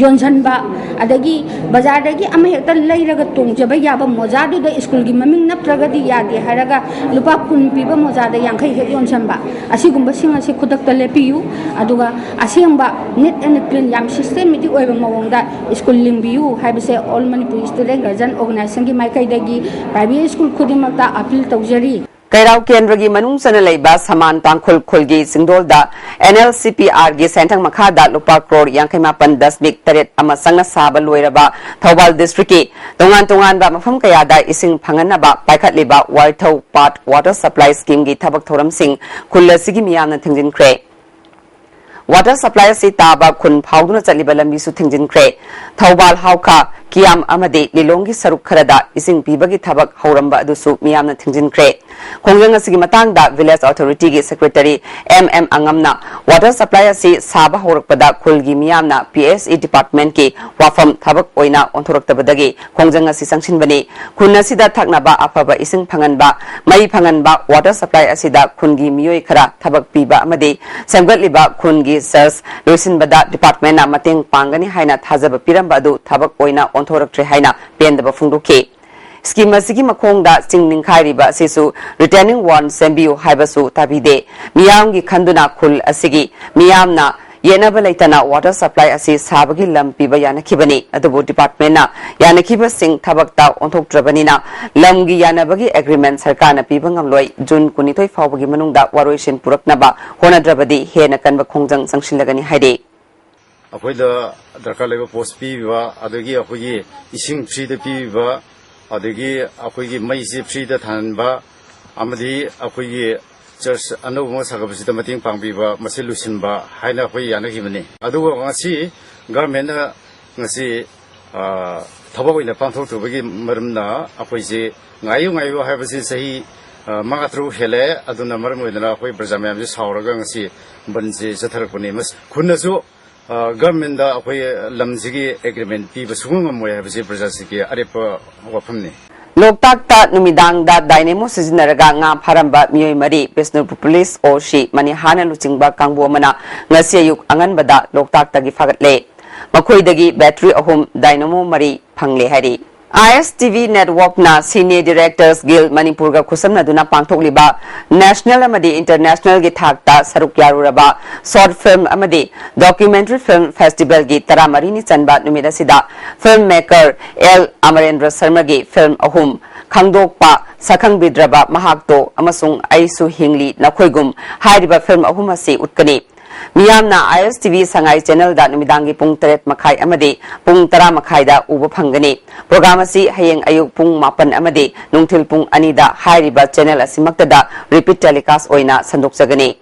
ꯌꯣꯟꯁꯤꯟꯕ, ꯑꯗꯒꯤ ꯕꯖꯥꯔꯗꯒꯤ ꯑꯃ ꯍꯦꯛꯇ ꯂꯩꯔꯒ ꯇꯣꯡꯖꯕ ꯌꯥꯕ ꯃꯣꯖꯥꯗꯨꯗ ꯁ꯭ꯀꯨꯜꯒꯤ ꯃꯃꯤꯡ ꯅꯞꯇ꯭ꯔꯒꯗꯤ ꯌꯥꯗꯦ ꯍꯥꯏꯔꯒ ꯂꯨꯄꯥ ꯀꯨꯟ ꯄꯤꯕ ꯃꯣꯖꯥꯗ ꯌꯥꯡꯈꯩ ꯍꯦꯛ ꯌꯣꯟꯁꯤꯟꯕ, ꯑꯁꯤꯒꯨꯝꯕꯁꯤꯡ ꯑꯁꯤ ꯈꯨꯗꯛꯇ ꯂꯦꯞꯄꯤꯌꯨ꯫ ꯑꯗꯨꯒ ꯑꯁꯦꯡꯕ neat and clean, ꯌꯥꯝ systematic ꯑꯣꯏꯕ ꯃꯑꯣꯡꯗ ꯁ꯭ꯀꯨꯜ ꯂꯤꯡꯕꯤꯌꯨ ꯍꯥꯏꯕꯁꯦ All Manipur Student Guardian Organization ꯒꯤ ꯃꯥꯏꯀꯩꯗꯒꯤ ꯄ꯭ꯔꯥꯏꯚꯦꯠ ꯁ꯭ꯀꯨꯜ ꯈꯨꯗꯤꯡꯃꯛꯇ ꯑꯄꯤꯜ ꯇꯧꯖꯔꯤ꯫ ꯀꯩꯔꯥꯎ ꯀꯦꯟꯗ꯭ꯔꯒꯤ ꯃꯅꯨꯡ ꯆꯟꯅ ꯂꯩꯕ ꯁꯃꯥꯟ ꯇꯥꯡꯈꯨꯜ ꯈꯨꯜꯒꯤ ꯆꯤꯡꯗꯣꯜꯗ N L C P R ꯒꯤ ꯁꯦꯟꯊꯪ ꯃꯈꯥꯗ ꯂꯨꯄꯥ ꯀ꯭ꯔꯣꯔ ꯌꯥꯡꯈꯩ ꯃꯥꯄꯟ ꯗꯁꯃꯤꯛ ꯇꯔꯦꯠ ꯑꯃ ꯆꯪꯅ ꯁꯥꯕ ꯂꯣꯏꯔꯕ ꯊꯧꯕꯥꯜ ꯗꯤꯁꯇ꯭ꯔꯤꯛꯀꯤ ꯇꯣꯉꯥꯟ ꯇꯣꯉꯥꯟꯕ ꯃꯐꯝ ꯀꯌꯥꯗ ꯏꯁꯤꯡ ꯐꯪꯍꯟꯅꯕ ꯄꯥꯏꯈꯠꯂꯤꯕ ꯋꯥꯏꯊꯧ ꯄꯥꯠ ꯋꯥꯇꯔ ꯁꯄ꯭ꯂꯥꯏ ꯁ꯭ꯀꯤꯝꯒꯤ ꯊꯕꯛ ꯊꯧꯔꯝꯁꯤꯡ ꯈꯨꯜ ꯑꯁꯤꯒꯤ ꯃꯤꯌꯥꯝꯅ ꯊꯤꯡꯖꯤꯟꯈ꯭ꯔꯦ꯫ Water supply ꯑꯁꯤ ꯇꯥꯕ ꯈꯨꯟ ꯐꯥꯎꯗꯨꯅ ꯆꯠꯂꯤꯕ ꯂꯝꯕꯤꯁꯨ ꯊꯤꯡꯖꯤꯟꯈ꯭ꯔꯦ꯫ ꯊꯧꯕꯥꯜ, ꯍꯥꯎꯈꯥ, ꯀꯤꯌꯥꯝ ꯑꯃꯗꯤ ꯂꯤꯂꯣꯡꯒꯤ ꯁꯔꯨꯛ ꯈꯔꯗ ꯏꯁꯤꯡ ꯄꯤꯕꯒꯤ ꯊꯕꯛ ꯍꯧꯔꯝꯕ ꯑꯗꯨꯁꯨ ꯃꯤꯌꯥꯝꯅ ꯊꯤꯡꯖꯤꯟꯈ꯭ꯔꯦ꯫ ꯈꯣꯡꯖꯪ ꯑꯁꯤꯒꯤ ꯃꯇꯥꯡꯗ Village Authority ꯒꯤ Secretary M M ꯑꯉꯝꯅ water supply ꯑꯁꯤ ꯁꯥꯕ ꯍꯧꯔꯛꯄꯗ ꯈꯨꯜꯒꯤ ꯃꯤꯌꯥꯝꯅ P S E department ꯀꯤ ꯋꯥꯐꯝ ꯊꯕꯛ ꯑꯣꯏꯅ ꯑꯣꯟꯊꯣꯔꯛꯇꯕꯗꯒꯤ ꯈꯣꯡꯖꯪ ꯑꯁꯤ ꯆꯪꯁꯤꯟꯕꯅꯤ꯫ ꯈꯨꯟ ꯑꯁꯤꯗ ꯊꯛꯅꯕ ꯑꯐꯕ ꯏꯁꯤꯡ ꯐꯪꯍꯟꯕ, ꯃꯩ ꯐꯪꯍꯟꯕ, water supply ꯑꯁꯤꯗ ꯈꯨꯟꯒꯤ ꯃꯤꯑꯣꯏ ꯈꯔ ꯊꯕꯛ ꯄꯤꯕ ꯑꯃꯗꯤ ꯁꯦꯝꯒꯠꯂꯤꯕ ꯈꯨꯟꯒꯤ search ꯂꯣꯏꯁꯤꯟꯕꯗ department ꯅ ꯃꯇꯦꯡ ꯄꯥꯡꯒꯅꯤ ꯍꯥꯏꯅ ꯊꯥꯖꯕ ꯄꯤꯔꯝꯕ ꯑꯗꯨ ꯊꯕꯛ ꯑꯣꯏꯅ ꯑꯣꯟꯊꯣꯔꯛꯇ꯭ꯔꯦ ꯍꯥꯏꯅ ꯄꯦꯟꯗꯕ ꯐꯣꯡꯗꯣꯛꯈꯤ꯫ Scheme ꯑꯁꯤꯒꯤ ꯃꯈꯣꯡꯗ ꯆꯤꯡ ꯅꯤꯡꯈꯥꯏꯔꯤꯕ ꯑꯁꯤꯁꯨ retaining wall ꯁꯦꯝꯕꯤꯌꯨ ꯍꯥꯏꯕꯁꯨ ꯇꯥꯕꯤꯗꯦ꯫ ꯃꯤꯌꯥꯝꯒꯤ ꯈꯟꯗꯨꯅ ꯈꯨꯜ ꯑꯁꯤꯒꯤ ꯃꯤꯌꯥꯝꯅ ꯌꯦꯠꯅꯕ ꯂꯩꯇꯅ water supply ꯑꯁꯤ ꯁꯥꯕꯒꯤ ꯂꯝ ꯄꯤꯕ ꯌꯥꯅꯈꯤꯕꯅꯤ꯫ ꯑꯗꯨꯕꯨ department ꯅ ꯌꯥꯅꯈꯤꯕꯁꯤꯡ ꯊꯕꯛꯇ ꯑꯣꯟꯊꯣꯛꯇ꯭ꯔꯕꯅꯤꯅ ꯂꯝꯒꯤ ꯌꯥꯅꯕꯒꯤ agreement ꯁꯔꯀꯥꯔꯅ ꯄꯤꯕ ꯉꯝꯂꯣꯏ꯫ June ꯀꯨꯟꯅꯤꯊꯣꯏ ꯐꯥꯎꯕꯒꯤ ꯃꯅꯨꯡꯗ ꯋꯥꯔꯣꯏꯁꯤꯟ ꯄꯨꯔꯛꯅꯕ ꯍꯣꯠꯅꯗ꯭ꯔꯕꯗꯤ ꯍꯦꯟꯅ ꯀꯟꯕ ꯈꯣꯡꯖꯪ ꯆꯪꯁꯤꯜꯂꯒꯅꯤ ꯍꯥꯏꯔꯤ꯫ ꯑꯩꯈꯣꯏꯗ ꯗꯔꯀꯥꯔ ꯂꯩꯕ post ꯄꯤꯕꯤꯕ, ꯑꯗꯒꯤ ꯑꯩꯈꯣꯏꯒꯤ ꯏꯁꯤꯡ free ꯗ ꯄꯤꯕꯤꯕ, ꯑꯗꯒꯤ ꯑꯩꯈꯣꯏꯒꯤ ꯃꯩꯁꯤ free ꯗ ꯊꯥꯟꯍꯟꯕ, ꯑꯃꯗꯤ ꯑꯩꯈꯣꯏꯒꯤ church ꯑꯅꯧꯕ ꯑꯃ ꯁꯥꯒꯠꯄꯁꯤꯗ ꯃꯇꯦꯡ ꯄꯥꯡꯕꯤꯕ, ꯃꯁꯤ ꯂꯣꯏꯁꯤꯟꯕ ꯍꯥꯏꯅ ꯑꯩꯈꯣꯏ ꯌꯥꯅꯈꯤꯕꯅꯤ꯫ ꯑꯗꯨꯒ ꯉꯁꯤ government ꯅ ꯉꯁꯤ, ꯑ, ꯊꯕꯛ ꯑꯣꯏꯅ ꯄꯥꯡꯊꯣꯛꯇꯕꯒꯤ ꯃꯔꯝꯅ ꯑꯩꯈꯣꯏꯁꯦ ꯉꯥꯏꯌꯨ ꯉꯥꯏꯌꯨ ꯍꯥꯏꯕꯁꯤ ꯆꯍꯤ, ꯑ, ꯃꯉꯥ ꯇꯔꯨꯛ ꯍꯦꯜꯂꯦ꯫ ꯑꯗꯨꯅ ꯃꯔꯝ ꯑꯣꯏꯗꯅ ꯑꯩꯈꯣꯏ ꯄ꯭ꯔꯖꯥ ꯃꯌꯥꯝꯁꯦ ꯁꯥꯎꯔꯒ ꯉꯁꯤ ꯕꯟꯁꯦ ꯆꯠꯊꯔꯛꯄꯅꯤ꯫ ꯃꯁꯤ ꯈꯨꯟꯅꯁꯨ, ꯑ, government ꯗ ꯑꯩꯈꯣꯏ ꯂꯝꯁꯤꯒꯤ agreement ꯄꯤꯕ ꯁꯨꯡꯉꯝ ꯉꯝꯃꯣꯏ ꯍꯥꯏꯕꯁꯤ ꯄ꯭ꯔꯖꯥꯁꯤꯡꯒꯤ ꯑꯔꯦꯞꯄ ꯋꯥꯐꯝꯅꯤ꯫ ꯂꯣꯛꯇꯥꯛꯇ ꯅꯨꯃꯤꯗꯥꯡꯗ dynamo ꯁꯤꯖꯤꯟꯅꯔꯒ ꯉꯥ ꯐꯥꯔꯝꯕ ꯃꯤꯑꯣꯏ ꯃꯔꯤ, ꯕꯤꯁꯅꯨꯄꯨꯔ police, O C ꯃꯅꯤꯍꯥꯅ ꯂꯨꯆꯤꯡꯕ ꯀꯥꯡꯕꯨ ꯑꯃꯅ ꯉꯁꯤ ꯑꯌꯨꯛ ꯑꯉꯟꯕꯗ ꯂꯣꯛꯇꯥꯛꯇꯒꯤ ꯐꯥꯒꯠꯂꯦ꯫ ꯃꯈꯣꯏꯗꯒꯤ battery ꯑꯍꯨꯝ, dynamo ꯃꯔꯤ ꯐꯪꯂꯦ ꯍꯥꯏꯔꯤ꯫ I S T V network ꯅ Cine Directors Guild ꯃꯅꯤꯄꯨꯔꯒ ꯈꯨꯠꯁꯝꯅꯗꯨꯅ ꯄꯥꯡꯊꯣꯛꯂꯤꯕ national ꯑꯃꯗꯤ international ꯒꯤ ꯊꯥꯛꯇ ꯁꯔꯨꯛ ꯌꯥꯔꯨꯔꯕ short film ꯑꯃꯗꯤ documentary film festival ꯒꯤ ꯇꯔꯥꯃꯔꯤꯅꯤ ꯆꯟꯕ ꯅꯨꯃꯤꯠ ꯑꯁꯤꯗ film maker L ꯑꯃꯔꯦꯟꯗ꯭ꯔ ꯁꯔꯃꯒꯤ film ꯑꯍꯨꯝ, ꯈꯪꯗꯣꯛꯄ, ꯁꯛꯈꯪꯕꯤꯗ꯭ꯔꯕ ꯃꯍꯥꯛꯇꯣ ꯑꯃꯁꯨꯡ ꯑꯩꯁꯨ ꯍꯤꯡꯂꯤ ꯅꯈꯣꯏꯒꯨꯝ ꯍꯥꯏꯔꯤꯕ film ꯑꯍꯨꯝ ꯑꯁꯤ ꯎꯠꯀꯅꯤ꯫ ꯃꯤꯌꯥꯝꯅ I S T V Sangai channel ꯗ ꯅꯨꯃꯤꯗꯥꯡꯒꯤ ꯄꯨꯡ ꯇꯔꯦꯠ ꯃꯈꯥꯏ ꯑꯃꯗꯤ ꯄꯨꯡ ꯇꯔꯥ ꯃꯈꯥꯏꯗ ꯎꯕ ꯐꯪꯒꯅꯤ꯫ Program ꯑꯁꯤ ꯍꯌꯦꯡ ꯑꯌꯨꯛ ꯄꯨꯡ ꯃꯥꯄꯟ ꯑꯃꯗꯤ ꯅꯨꯡꯊꯤꯜ ꯄꯨꯡ ꯑꯅꯤꯗ ꯍꯥꯏꯔꯤꯕ channel ꯑꯁꯤꯃꯛꯇꯗ repeat telecast ꯑꯣꯏꯅ ꯁꯟꯗꯣꯛꯆꯒꯅꯤ꯫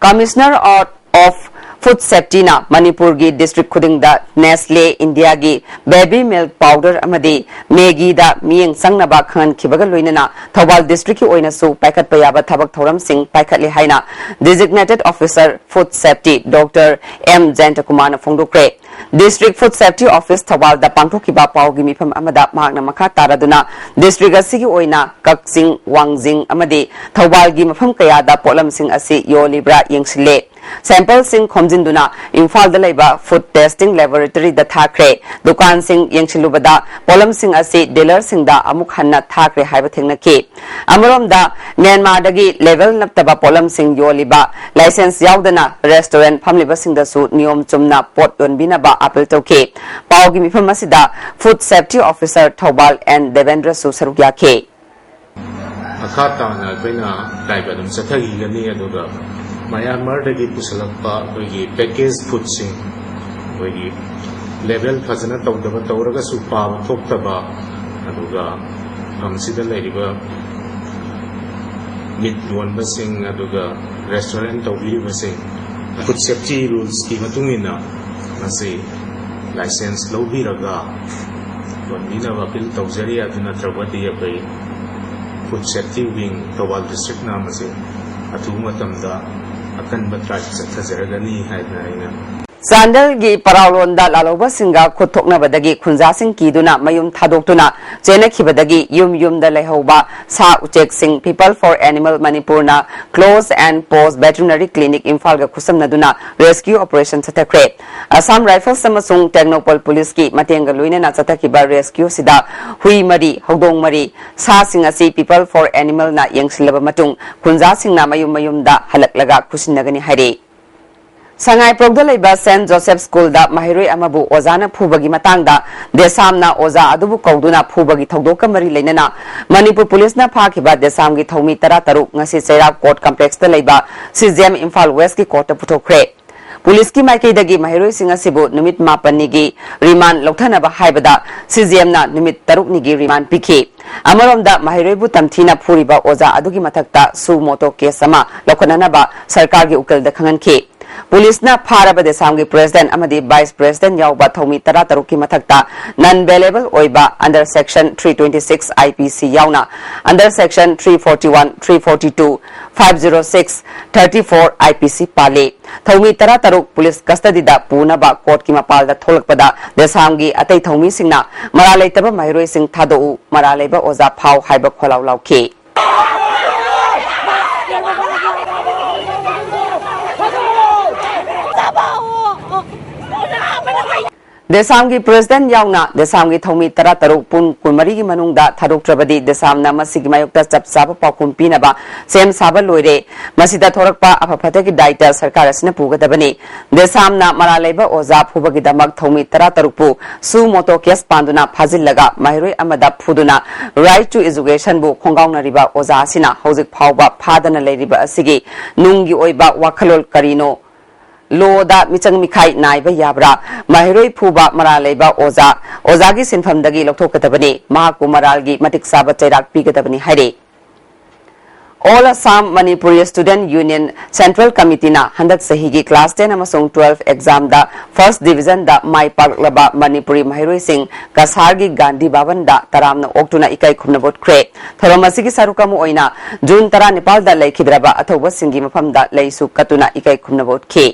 Commissioner of Food Safety ꯅ ꯃꯅꯤꯄꯨꯔꯒꯤ district ꯈꯨꯗꯤꯡꯗ Nestle India ꯒꯤ baby milk powder ꯑꯃꯗꯤ Maggi ꯗ ꯃꯤꯠꯌꯦꯡ ꯆꯪꯅꯕ ꯈꯪꯍꯟꯈꯤꯕꯒ ꯂꯣꯏꯅꯅ ꯊꯧꯕꯥꯜ district ꯀꯤ ꯑꯣꯏꯅꯁꯨ ꯄꯥꯏꯈꯠꯄ ꯌꯥꯕ ꯊꯕꯛ ꯊꯧꯔꯝꯁꯤꯡ ꯄꯥꯏꯈꯠꯂꯦ ꯍꯥꯏꯅ Designated Officer Food Safety Doctor M Jayantakumar ꯅ ꯐꯣꯡꯗꯣꯛꯈ꯭ꯔꯦ꯫ District Food Safety Office ꯊꯧꯕꯥꯜꯗ ꯄꯥꯡꯊꯣꯛꯈꯤꯕ ꯄꯥꯎꯒꯤ ꯃꯤꯐꯝ ꯑꯃꯗ ꯃꯍꯥꯛꯅ ꯃꯈꯥ ꯇꯥꯔꯗꯨꯅ district ꯑꯁꯤꯒꯤ ꯑꯣꯏꯅ ꯀꯛꯆꯤꯡ, ꯋꯥꯡꯖꯤꯡ ꯑꯃꯗꯤ ꯊꯧꯕꯥꯜꯒꯤ ꯃꯐꯝ ꯀꯌꯥꯗ ꯄꯣꯠꯂꯝꯁꯤꯡ ꯑꯁꯤ ꯌꯣꯜꯂꯤꯕ꯭ꯔꯥ ꯌꯦꯡꯁꯤꯜꯂꯦ꯫ Sample ꯁꯤꯡ ꯈꯣꯝꯖꯤꯟꯗꯨꯅ ꯏꯝꯐꯥꯜꯗ ꯂꯩꯕ Food Testing Laboratory ꯗ ꯊꯥꯈ꯭ꯔꯦ꯫ ꯗꯨꯀꯥꯟꯁꯤꯡ ꯌꯦꯡꯁꯤꯜꯂꯨꯕꯗ ꯄꯣꯠꯂꯝꯁꯤꯡ ꯑꯁꯤ dealer ꯁꯤꯡꯗ ꯑꯃꯨꯛ ꯍꯟꯅ ꯊꯥꯈ꯭ꯔꯦ ꯍꯥꯏꯕ ꯊꯦꯡꯅꯈꯤ꯫ ꯑꯃꯔꯣꯝꯗ, ꯃ꯭ꯌꯥꯟꯃꯥꯔꯗꯒꯤ label ꯅꯞꯇꯕ ꯄꯣꯠꯂꯝꯁꯤꯡ ꯌꯣꯜꯂꯤꯕ, license ꯌꯥꯎꯗꯅ restaurant ꯐꯝꯂꯤꯕꯁꯤꯡꯗꯁꯨ ꯅꯤꯌꯣꯝ ꯆꯨꯝꯅ ꯄꯣꯠ ꯌꯣꯟꯕꯤꯅꯕ appeal ꯇꯧꯈꯤ꯫ ꯄꯥꯎꯒꯤ ꯃꯤꯐꯝ ꯑꯁꯤꯗ Food Safety Officer Thoubal N ꯗꯦꯕꯦꯟꯗ꯭ꯔꯁꯨ ꯁꯔꯨꯛ ꯌꯥꯈꯤ꯫ ꯃꯈꯥ ꯇꯥꯅ ꯑꯩꯈꯣꯏꯅ live ꯑꯗꯨꯝ ꯆꯠꯊꯈꯤꯒꯅꯤ꯫ ꯑꯗꯨꯒ ꯃꯌꯥꯟꯃꯥꯔꯗꯒꯤ ꯄꯨꯁꯤꯜꯂꯛꯄ ꯑꯩꯈꯣꯏꯒꯤ package food ꯁꯤꯡ, ꯑꯩꯈꯣꯏꯒꯤ label ꯐꯖꯅ ꯇꯧꯗꯕ, ꯇꯧꯔꯒꯁꯨ ꯄꯥꯕ ꯊꯣꯛꯇꯕ, ꯑꯗꯨꯒ ꯃꯐꯝꯁꯤꯗ ꯂꯩꯔꯤꯕ meat ꯌꯣꯟꯕꯁꯤꯡ ꯑꯗꯨꯒ restaurant ꯇꯧꯕꯤꯔꯤꯕꯁꯤꯡ, Food Safety Rules ꯀꯤ ꯃꯇꯨꯡ ꯏꯟꯅ ꯃꯁꯤ license ꯂꯧꯕꯤꯔꯒ ꯌꯣꯟꯕꯤꯅꯕ appeal ꯇꯧꯖꯔꯤ꯫ ꯑꯗꯨ ꯅꯠꯇ꯭ꯔꯕꯗꯤ ꯑꯩꯈꯣꯏ Food Safety Wing Thoubal district ꯅ ꯃꯁꯤ ꯑꯊꯨꯕ ꯃꯇꯝꯗ ꯑꯀꯟꯕ ꯇ꯭ꯔꯥꯏ ꯆꯠꯊꯖꯔꯒꯅꯤ ꯍꯥꯏꯗꯅ ꯑꯩꯅ ꯆꯥꯟꯗꯦꯜꯒꯤ ꯄꯔꯥꯎꯂꯣꯟꯗ ꯂꯥꯜꯍꯧꯕꯁꯤꯡꯒ ꯈꯨꯠ ꯊꯣꯛꯅꯕꯗꯒꯤ ꯈꯨꯟꯖꯥꯁꯤꯡ ꯀꯤꯗꯨꯅ ꯃꯌꯨꯝ ꯊꯥꯗꯣꯛꯇꯨꯅ ꯆꯦꯟꯅꯈꯤꯕꯗꯒꯤ ꯌꯨꯝ ꯌꯨꯝꯗ ꯂꯩꯍꯧꯕ ꯁꯥ ꯎꯆꯦꯛꯁꯤꯡ People for Animal ꯃꯅꯤꯄꯨꯔꯅ Close and Post Veterinary Clinic ꯏꯝꯐꯥꯜꯒ ꯈꯨꯠꯁꯝꯅꯗꯨꯅ rescue operation ꯆꯠꯊꯈ꯭ꯔꯦ꯫ Assam Rifles ꯑꯃꯁꯨꯡ Tengnoupal Police ꯀꯤ ꯃꯇꯦꯡꯒ ꯂꯣꯏꯅꯅ ꯆꯠꯊꯈꯤꯕ rescue ꯁꯤꯗ ꯍꯨꯏ ꯃꯔꯤ, ꯍꯧꯗꯣꯡ ꯃꯔꯤ, ꯁꯥꯁꯤꯡ ꯑꯁꯤ People for Animal ꯅ ꯌꯦꯡꯁꯤꯜꯂꯕ ꯃꯇꯨꯡ ꯈꯨꯟꯖꯥꯁꯤꯡꯅ ꯃꯌꯨꯝ ꯃꯌꯨꯝꯗ ꯍꯜꯂꯛꯂꯒ ꯈꯨꯠꯁꯤꯟꯅꯒꯅꯤ ꯍꯥꯏꯔꯤ꯫ ꯁꯉꯥꯏꯄ꯭ꯔꯧꯗ ꯂꯩꯕ Saint Joseph School ꯗ ꯃꯍꯩꯔꯣꯏ ꯑꯃꯕꯨ ꯑꯣꯖꯥꯅ ꯐꯨꯕꯒꯤ ꯃꯇꯥꯡꯗ ꯗꯦꯁꯥꯝꯅ ꯑꯣꯖꯥ ꯑꯗꯨꯕꯨ ꯀꯧꯗꯨꯅ ꯐꯨꯕꯒꯤ ꯊꯧꯗꯣꯛꯀ ꯃꯔꯤ ꯂꯩꯅꯅ ꯃꯅꯤꯄꯨꯔ ꯄꯨꯂꯤꯁꯅ ꯐꯥꯈꯤꯕ ꯗꯦꯁꯥꯝꯒꯤ ꯊꯧꯃꯤ ꯇꯔꯥꯇꯔꯨꯛ ꯉꯁꯤ ꯆꯩꯔꯥꯎ Court Complex ꯇ ꯂꯩꯕ C J M Imphal West ꯀꯤ court ꯇ ꯄꯨꯊꯣꯛꯈ꯭ꯔꯦ꯫ ꯄꯨꯂꯤꯁꯀꯤ ꯃꯥꯏꯀꯩꯗꯒꯤ ꯃꯍꯩꯔꯣꯏꯁꯤꯡ ꯑꯁꯤꯕꯨ ꯅꯨꯃꯤꯠ ꯃꯥꯄꯟꯅꯤꯒꯤ ꯔꯤꯃꯥꯟ ꯂꯧꯊꯅꯕ ꯍꯥꯏꯕꯗ ꯁꯤꯖꯤꯑꯦꯝꯅ ꯅꯨꯃꯤꯠ ꯇꯔꯨꯛꯅꯤꯒꯤ ꯔꯤꯃꯥꯟ ꯄꯤꯈꯤ꯫ ꯑꯃꯔꯣꯝꯗ ꯃꯍꯩꯔꯣꯏꯕꯨ ꯇꯝꯊꯤꯅ ꯐꯨꯔꯤꯕ ꯑꯣꯖꯥ ꯑꯗꯨꯒꯤ ꯃꯊꯛꯇ ꯁꯨ ꯃꯣꯇꯣ ꯀꯦꯁ ꯑꯃ ꯂꯧꯈꯠꯅꯅꯕ ꯁꯔꯀꯥꯔꯒꯤ ꯎꯀꯤꯜꯗ ꯈꯪꯍꯟꯈꯤ꯫ ꯄꯨꯂꯤꯁꯅ ꯐꯥꯔꯕ ꯗꯦꯁꯥꯝꯒꯤ ꯄ꯭ꯔꯦꯁꯤꯗꯦꯟꯠ ꯑꯃꯗꯤ ꯚꯥꯏꯁ ꯄ꯭ꯔꯦꯁꯤꯗꯦꯟꯠ ꯌꯥꯎꯕ ꯊꯧꯃꯤ ꯇꯔꯥꯇꯔꯨꯛꯀꯤ ꯃꯊꯛꯇ ꯅꯟ ꯕꯦꯂꯦꯕꯜ ꯑꯣꯏꯕ under section three twenty six I P C ꯌꯥꯎꯅ under section three forty one, three forty two, five zero six, thirty four I P C ꯄꯥꯜꯂꯤ꯫ ꯊꯧꯃꯤ ꯇꯔꯥꯇꯔꯨꯛ ꯄꯨꯂꯤꯁ ꯀꯁꯇꯗꯤꯗ ꯄꯨꯅꯕ ꯀꯣꯔꯠꯀꯤ ꯃꯄꯥꯜꯗ ꯊꯣꯛꯂꯛꯄꯗ ꯗꯦꯁꯥꯝꯒꯤ ꯑꯇꯩ ꯊꯧꯃꯤꯁꯤꯡꯅ ꯃꯔꯥꯜ ꯂꯩꯇꯕ ꯃꯍꯩꯔꯣꯏꯁꯤꯡ ꯊꯥꯗꯣꯛꯎ, ꯃꯔꯥꯜ ꯂꯩꯕ ꯑꯣꯖꯥ ꯐꯥꯎ ꯍꯥꯏꯕ ꯈꯣꯜꯂꯥꯎ ꯂꯥꯎꯈꯤ꯫ ꯗꯦꯁꯥꯝꯒꯤ ꯄ꯭ꯔꯦꯁꯤꯗꯦꯟꯠ ꯌꯥꯎꯅ ꯗꯦꯁꯥꯝꯒꯤ ꯊꯧꯃꯤ ꯇꯔꯥꯇꯔꯨꯛ ꯄꯨꯡ ꯀꯨꯟꯃꯔꯤꯒꯤ ꯃꯅꯨꯡꯗ ꯊꯥꯗꯣꯛꯇ꯭ꯔꯕꯗꯤ ꯗꯦꯁꯥꯝꯅ ꯃꯁꯤꯒꯤ ꯃꯥꯌꯣꯛꯇ ꯆꯞ ꯆꯥꯕ ꯄꯥꯎꯈꯨꯝ ꯄꯤꯅꯕ ꯁꯦꯝ ꯁꯥꯕ ꯂꯣꯏꯔꯦ꯫ ꯃꯁꯤꯗ ꯊꯣꯔꯛꯄ ꯑꯐ ꯐꯠꯇꯒꯤ ꯗꯥꯏꯇ ꯁꯔꯀꯥꯔ ꯑꯁꯤꯅ ꯄꯨꯒꯗꯕꯅꯤ꯫ ꯗꯦꯁꯥꯝꯅ ꯃꯔꯥꯜ ꯂꯩꯕ ꯑꯣꯖꯥ ꯐꯨꯕꯒꯤꯗꯃꯛ ꯊꯧꯃꯤ ꯇꯔꯥꯇꯔꯨꯛꯄꯨ ꯁꯨ ꯃꯣꯇꯣ ꯀꯦꯁ ꯄꯥꯟꯗꯨꯅ ꯐꯥꯖꯤꯜꯂꯒ ꯃꯍꯩꯔꯣꯏ ꯑꯃꯗ ꯐꯨꯗꯨꯅ Right to Educationꯕꯨ ꯈꯣꯡꯒꯥꯎꯅꯔꯤꯕ ꯑꯣꯖꯥ ꯑꯁꯤꯅ ꯍꯧꯖꯤꯛ ꯐꯥꯎꯕ ꯐꯥꯗꯅ ꯂꯩꯔꯤꯕ ꯑꯁꯤꯒꯤ ꯅꯨꯡꯒꯤ ꯑꯣꯏꯕ ꯋꯥꯈꯜꯂꯣꯟ ꯀꯔꯤꯅꯣ? ꯂꯣꯗ ꯃꯤꯆꯪ ꯃꯤꯈꯥꯏ ꯅꯥꯏꯕ ꯌꯥꯕ꯭ꯔꯥ? ꯃꯍꯩꯔꯣꯏ ꯐꯨꯕ ꯃꯔꯥꯜ ꯂꯩꯕ ꯑꯣꯖꯥ, ꯑꯣꯖꯥꯒꯤ ꯁꯤꯟꯐꯝꯗꯒꯤ ꯂꯧꯊꯣꯛꯀꯗꯕꯅꯤ꯫ ꯃꯍꯥꯛꯄꯨ ꯃꯔꯥꯜꯒꯤ ꯃꯇꯤꯛ ꯆꯥꯕ ꯆꯩꯔꯥꯛ ꯄꯤꯒꯗꯕꯅꯤ ꯍꯥꯏꯔꯤ꯫ All Assam Manipuri Student Union Central Committeeꯅ ꯍꯟꯗꯛ ꯆꯍꯤꯒꯤ class ten ꯑꯃꯁꯨꯡ twelve examꯗ first divisionꯗ ꯃꯥꯏ ꯄꯥꯛꯂꯕ ꯃꯅꯤꯄꯨꯔꯤ ꯃꯍꯩꯔꯣꯏꯁꯤꯡ ꯀꯁꯥꯔꯒꯤ ꯒꯥꯟꯙꯤ ꯚꯕꯟꯗ ꯇꯔꯥꯝꯅ ꯑꯣꯛꯇꯨꯅ ꯏꯀꯥꯏ ꯈꯨꯝꯅꯕ ꯎꯠꯈ꯭ꯔꯦ꯫ ꯊꯧꯔꯝ ꯑꯁꯤꯒꯤ ꯁꯔꯨꯛ ꯑꯃ ꯑꯣꯏꯅ ꯖꯨꯟ ꯇꯔꯥꯅꯤꯄꯥꯜꯗ ꯂꯩꯈꯤꯗ꯭ꯔꯕ ꯑꯊꯧꯕꯁꯤꯡꯒꯤ ꯃꯐꯝꯗ ꯂꯩꯁꯨ ꯀꯠꯇꯨꯅ ꯏꯀꯥꯏ ꯈꯨꯝꯅꯕ ꯎꯠꯈꯤ꯫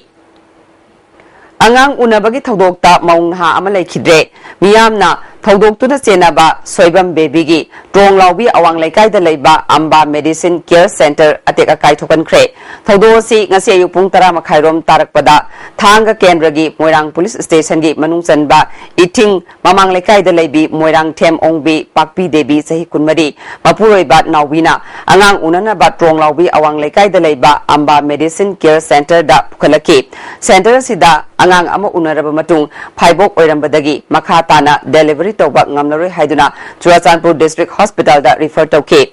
ꯑꯉꯥꯡ ꯎꯅꯕꯒꯤ ꯊꯧꯗꯣꯛꯇ ꯃꯧ ꯅꯍꯥ ꯑꯃ ꯂꯩꯈꯤꯗ꯭ꯔꯦ꯫ ꯃꯤꯌꯥꯝꯅ ꯊꯧꯗꯣꯛꯇꯨꯅ ꯆꯦꯟꯅꯕ ꯁꯣꯏꯕꯝ ꯕꯦꯕꯤꯒꯤ ꯇ꯭ꯔꯣꯡꯂꯥꯎꯕꯤ ꯑꯋꯥꯡ ꯂꯩꯀꯥꯏꯗ ꯂꯩꯕ ꯑꯝꯕꯥ Medicine Care Centre ꯑꯇꯦꯛ ꯑꯀꯥꯏ ꯊꯣꯛꯍꯟꯈ꯭ꯔꯦ꯫ ꯊꯧꯗꯣꯛ ꯑꯁꯤ ꯉꯁꯤ ꯑꯌꯨꯛ ꯄꯨꯡ ꯇꯔꯥ ꯃꯈꯥꯏꯔꯣꯝ ꯇꯥꯔꯛꯄꯗ ꯊꯥꯡꯒ ꯀꯦꯟꯗ꯭ꯔꯒꯤ ꯃꯣꯏꯔꯥꯡ ꯄꯨꯂꯤꯁ ꯁ꯭ꯇꯦꯁꯟꯒꯤ ꯃꯅꯨꯡ ꯆꯟꯕ ꯏꯊꯤꯡ ꯃꯃꯥꯡ ꯂꯩꯀꯥꯏꯗ ꯂꯩꯕꯤ ꯃꯣꯏꯔꯥꯡꯊꯦꯝ ꯑꯣꯡꯕꯤ ꯄꯥꯛꯄꯤ ꯗꯦꯕꯤ ꯆꯍꯤ ꯀꯨꯟꯃꯔꯤ, ꯃꯄꯨꯔꯣꯏꯕ ꯅꯥꯎꯕꯤꯅ ꯑꯉꯥꯡ ꯎꯅꯅꯕ ꯇ꯭ꯔꯣꯡꯂꯥꯎꯕꯤ ꯑꯋꯥꯡ ꯂꯩꯀꯥꯏꯗ ꯂꯩꯕ ꯑꯝꯕꯥ Medicine Care Centreꯗ ꯄꯨꯈꯠꯂꯛꯈꯤ꯫ Centre ꯑꯁꯤꯗ ꯑꯉꯥꯡ ꯑꯃ ꯎꯅꯔꯕ ꯃꯇꯨꯡ ꯐꯥꯏꯕꯣꯛ ꯑꯣꯏꯔꯝꯕꯗꯒꯤ ꯃꯈꯥ ꯇꯥꯅ delivery ꯇꯧꯕ ꯉꯝꯂꯔꯣꯏ ꯍꯥꯏꯗꯨꯅ ꯆꯨꯔꯥꯆꯥꯟꯄꯨꯔ District Hospitalꯗ refer ꯇꯧꯈꯤ꯫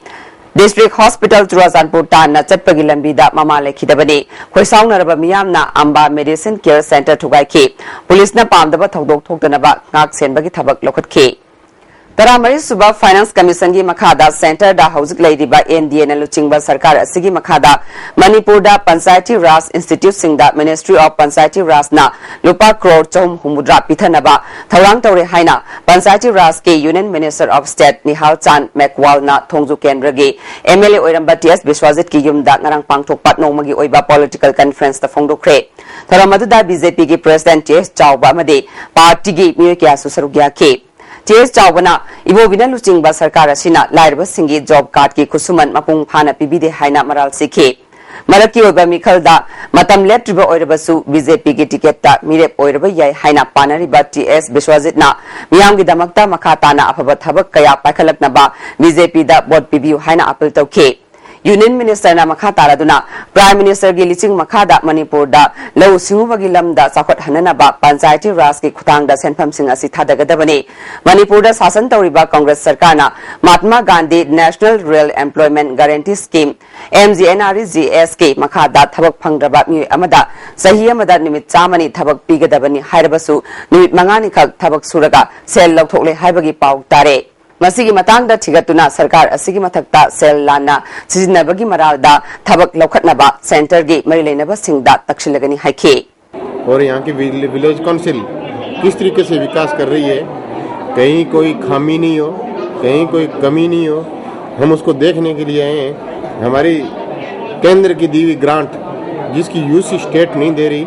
District Hospital ꯆꯨꯔꯥꯆꯥꯟꯄꯨꯔ ꯇꯥꯟꯅ ꯆꯠꯄꯒꯤ ꯂꯝꯕꯤꯗ ꯃꯃꯥ ꯂꯩꯈꯤꯗꯕꯅꯤ꯫ ꯈꯣꯏꯁꯥꯎꯅꯔꯕ ꯃꯤꯌꯥꯝꯅ ꯑꯝꯕꯥ Medicine Care Center ꯊꯨꯒꯥꯏꯈꯤ꯫ ꯄꯨꯂꯤꯁꯅ ꯄꯥꯝꯗꯕ ꯊꯧꯗꯣꯛ ꯊꯣꯛꯇꯅꯕ ꯉꯥꯛ ꯁꯦꯟꯕꯒꯤ ꯊꯕꯛ ꯂꯧꯈꯠꯈꯤ꯫ ꯇꯔꯥꯃꯔꯤ ꯁꯨꯕ Finance Commission ꯒꯤ ꯃꯈꯥꯗ centre ꯗ ꯍꯧꯖꯤꯛ ꯂꯩꯔꯤꯕ N D A ꯅ ꯂꯨꯆꯤꯡꯕ ꯁꯔꯀꯥꯔ ꯑꯁꯤꯒꯤ ꯃꯈꯥꯗ ꯃꯅꯤꯄꯨꯔꯗ Panchayati Raj Institute ꯁꯤꯡꯗ Ministry of Panchayati Raj ꯅ ꯂꯨꯄꯥ ꯀ꯭ꯔꯣꯔ ꯆꯍꯨꯝ ꯍꯨꯝꯐꯨꯇꯔꯥ ꯄꯤꯊꯅꯕ ꯊꯧꯔꯥꯡ ꯇꯧꯔꯦ ꯍꯥꯏꯅ Panchayati Raj ꯀꯤ Union Minister of State ꯅꯤꯍꯥꯜ ꯆꯥꯟ ꯃꯦꯒꯋꯥꯜꯅ ꯊꯣꯡꯖꯨ ꯀꯦꯟꯗ꯭ꯔꯒꯤ M L A ꯑꯣꯏꯔꯝꯕ T S ꯕꯤꯁ꯭ꯋꯥꯖꯤꯠꯀꯤ ꯌꯨꯝꯗ ꯉꯔꯥꯡ ꯄꯥꯡꯊꯣꯛꯄ ꯅꯣꯡꯃꯒꯤ ꯑꯣꯏꯕ political conference ꯇ ꯐꯣꯡꯗꯣꯛꯈ꯭ꯔꯦ꯫ ꯊꯧꯔꯝ ꯑꯗꯨꯗ B J P ꯒꯤ President T S ꯆꯥꯎꯕ ꯑꯃꯗꯤ party ꯒꯤ ꯃꯤꯑꯣꯏ ꯀꯌꯥꯁꯨ ꯁꯔꯨꯛ ꯌꯥꯈꯤ꯫ T S ꯆꯥꯎꯕꯅ ꯏꯕꯣꯕꯤꯅ ꯂꯨꯆꯤꯡꯕ ꯁꯔꯀꯥꯔ ꯑꯁꯤꯅ ꯂꯥꯏꯔꯕꯁꯤꯡꯒꯤ job card ꯀꯤ ꯈꯨꯠꯁꯨꯃꯟ ꯃꯄꯨꯡ ꯐꯥꯅ ꯄꯤꯕꯤꯗꯦ ꯍꯥꯏꯅ ꯃꯔꯥꯜ ꯁꯤꯈꯤ꯫ ꯃꯔꯛꯀꯤ ꯑꯣꯏꯕ ꯃꯤꯈꯜꯗ ꯃꯇꯝ ꯂꯦꯞꯇ꯭ꯔꯤꯕ ꯑꯣꯏꯔꯕꯁꯨ B J P ꯒꯤ ticket ꯇ ꯃꯤꯔꯦꯞ ꯑꯣꯏꯔꯕ ꯌꯥꯏ ꯍꯥꯏꯅ ꯄꯥꯅꯔꯤꯕ T S ꯕꯤꯁ꯭ꯋꯥꯖꯤꯠꯅ ꯃꯤꯌꯥꯝꯒꯤꯗꯃꯛꯇ ꯃꯈꯥ ꯇꯥꯅ ꯑꯐꯕ ꯊꯕꯛ ꯀꯌꯥ ꯄꯥꯏꯈꯠꯂꯛꯅꯕ B J P ꯗ vote ꯄꯤꯕꯤꯌꯨ ꯍꯥꯏꯅ appeal ꯇꯧꯈꯤ꯫ Union Minister ꯅ ꯃꯈꯥ ꯇꯥꯔꯗꯨꯅ Prime Minister ꯒꯤ ꯂꯤꯆꯤꯡ ꯃꯈꯥꯗ ꯃꯅꯤꯄꯨꯔꯗ ꯂꯧꯎ ꯁꯤꯡꯎꯕꯒꯤ ꯂꯝꯗ ꯆꯥꯎꯈꯠꯍꯟꯅꯅꯕ Panchayati Raj ꯀꯤ ꯈꯨꯠꯊꯥꯡꯗ ꯁꯦꯟꯐꯝꯁꯤꯡ ꯑꯁꯤ ꯊꯥꯗꯒꯗꯕꯅꯤ꯫ ꯃꯅꯤꯄꯨꯔꯗ ꯁꯥꯁꯟ ꯇꯧꯔꯤꯕ ꯀꯪꯒ꯭ꯔꯦꯁ ꯁꯔꯀꯥꯔꯅ Mahatma Gandhi National Rural Employment Guarantee Scheme, M G N R E G S ꯀꯤ ꯃꯈꯥꯗ ꯊꯕꯛ ꯐꯪꯗ꯭ꯔꯕ ꯃꯤꯑꯣꯏ ꯑꯃꯗ ꯆꯍꯤ ꯑꯃꯗ ꯅꯨꯃꯤꯠ ꯆꯥꯝꯃꯅꯤ ꯊꯕꯛ ꯄꯤꯒꯗꯕꯅꯤ ꯍꯥꯏꯔꯕꯁꯨ ꯅꯨꯃꯤꯠ ꯃꯉꯥꯅꯤꯈꯛ ꯊꯕꯛ ꯁꯨꯔꯒ ꯁꯦꯜ ꯂꯧꯊꯣꯛꯂꯦ ꯍꯥꯏꯕꯒꯤ ꯄꯥꯎ ꯇꯥꯔꯦ꯫ ꯃꯁꯤꯒꯤ ꯃꯇꯥꯡꯗ ꯊꯤꯒꯠꯇꯨꯅ ꯁꯔꯀꯥꯔ ꯑꯁꯤꯒꯤ ꯃꯊꯛꯇ ꯁꯦꯜ ꯂꯥꯟꯅ ꯁꯤꯖꯤꯟꯅꯕꯒꯤ ꯃꯔꯥꯜꯗ ꯊꯕꯛ ꯂꯧꯈꯠꯅꯕ centre ꯒꯤ ꯃꯔꯤ ꯂꯩꯅꯕꯁꯤꯡꯗ ꯇꯛꯁꯤꯜꯂꯒꯅꯤ ꯍꯥꯏꯈꯤ꯫ और यहाँ की विल- विलेज काउंसिल किस तरीके से विकास कर रही है, कहीं कोई खामी नहीं हो, कहीं कोई कमी नहीं हो, हम उसको देखने के लिए आए हैं। हमारी केंद्र की दी हुई ग्रांट, जिसकी यूसी स्टेट नहीं दे रही,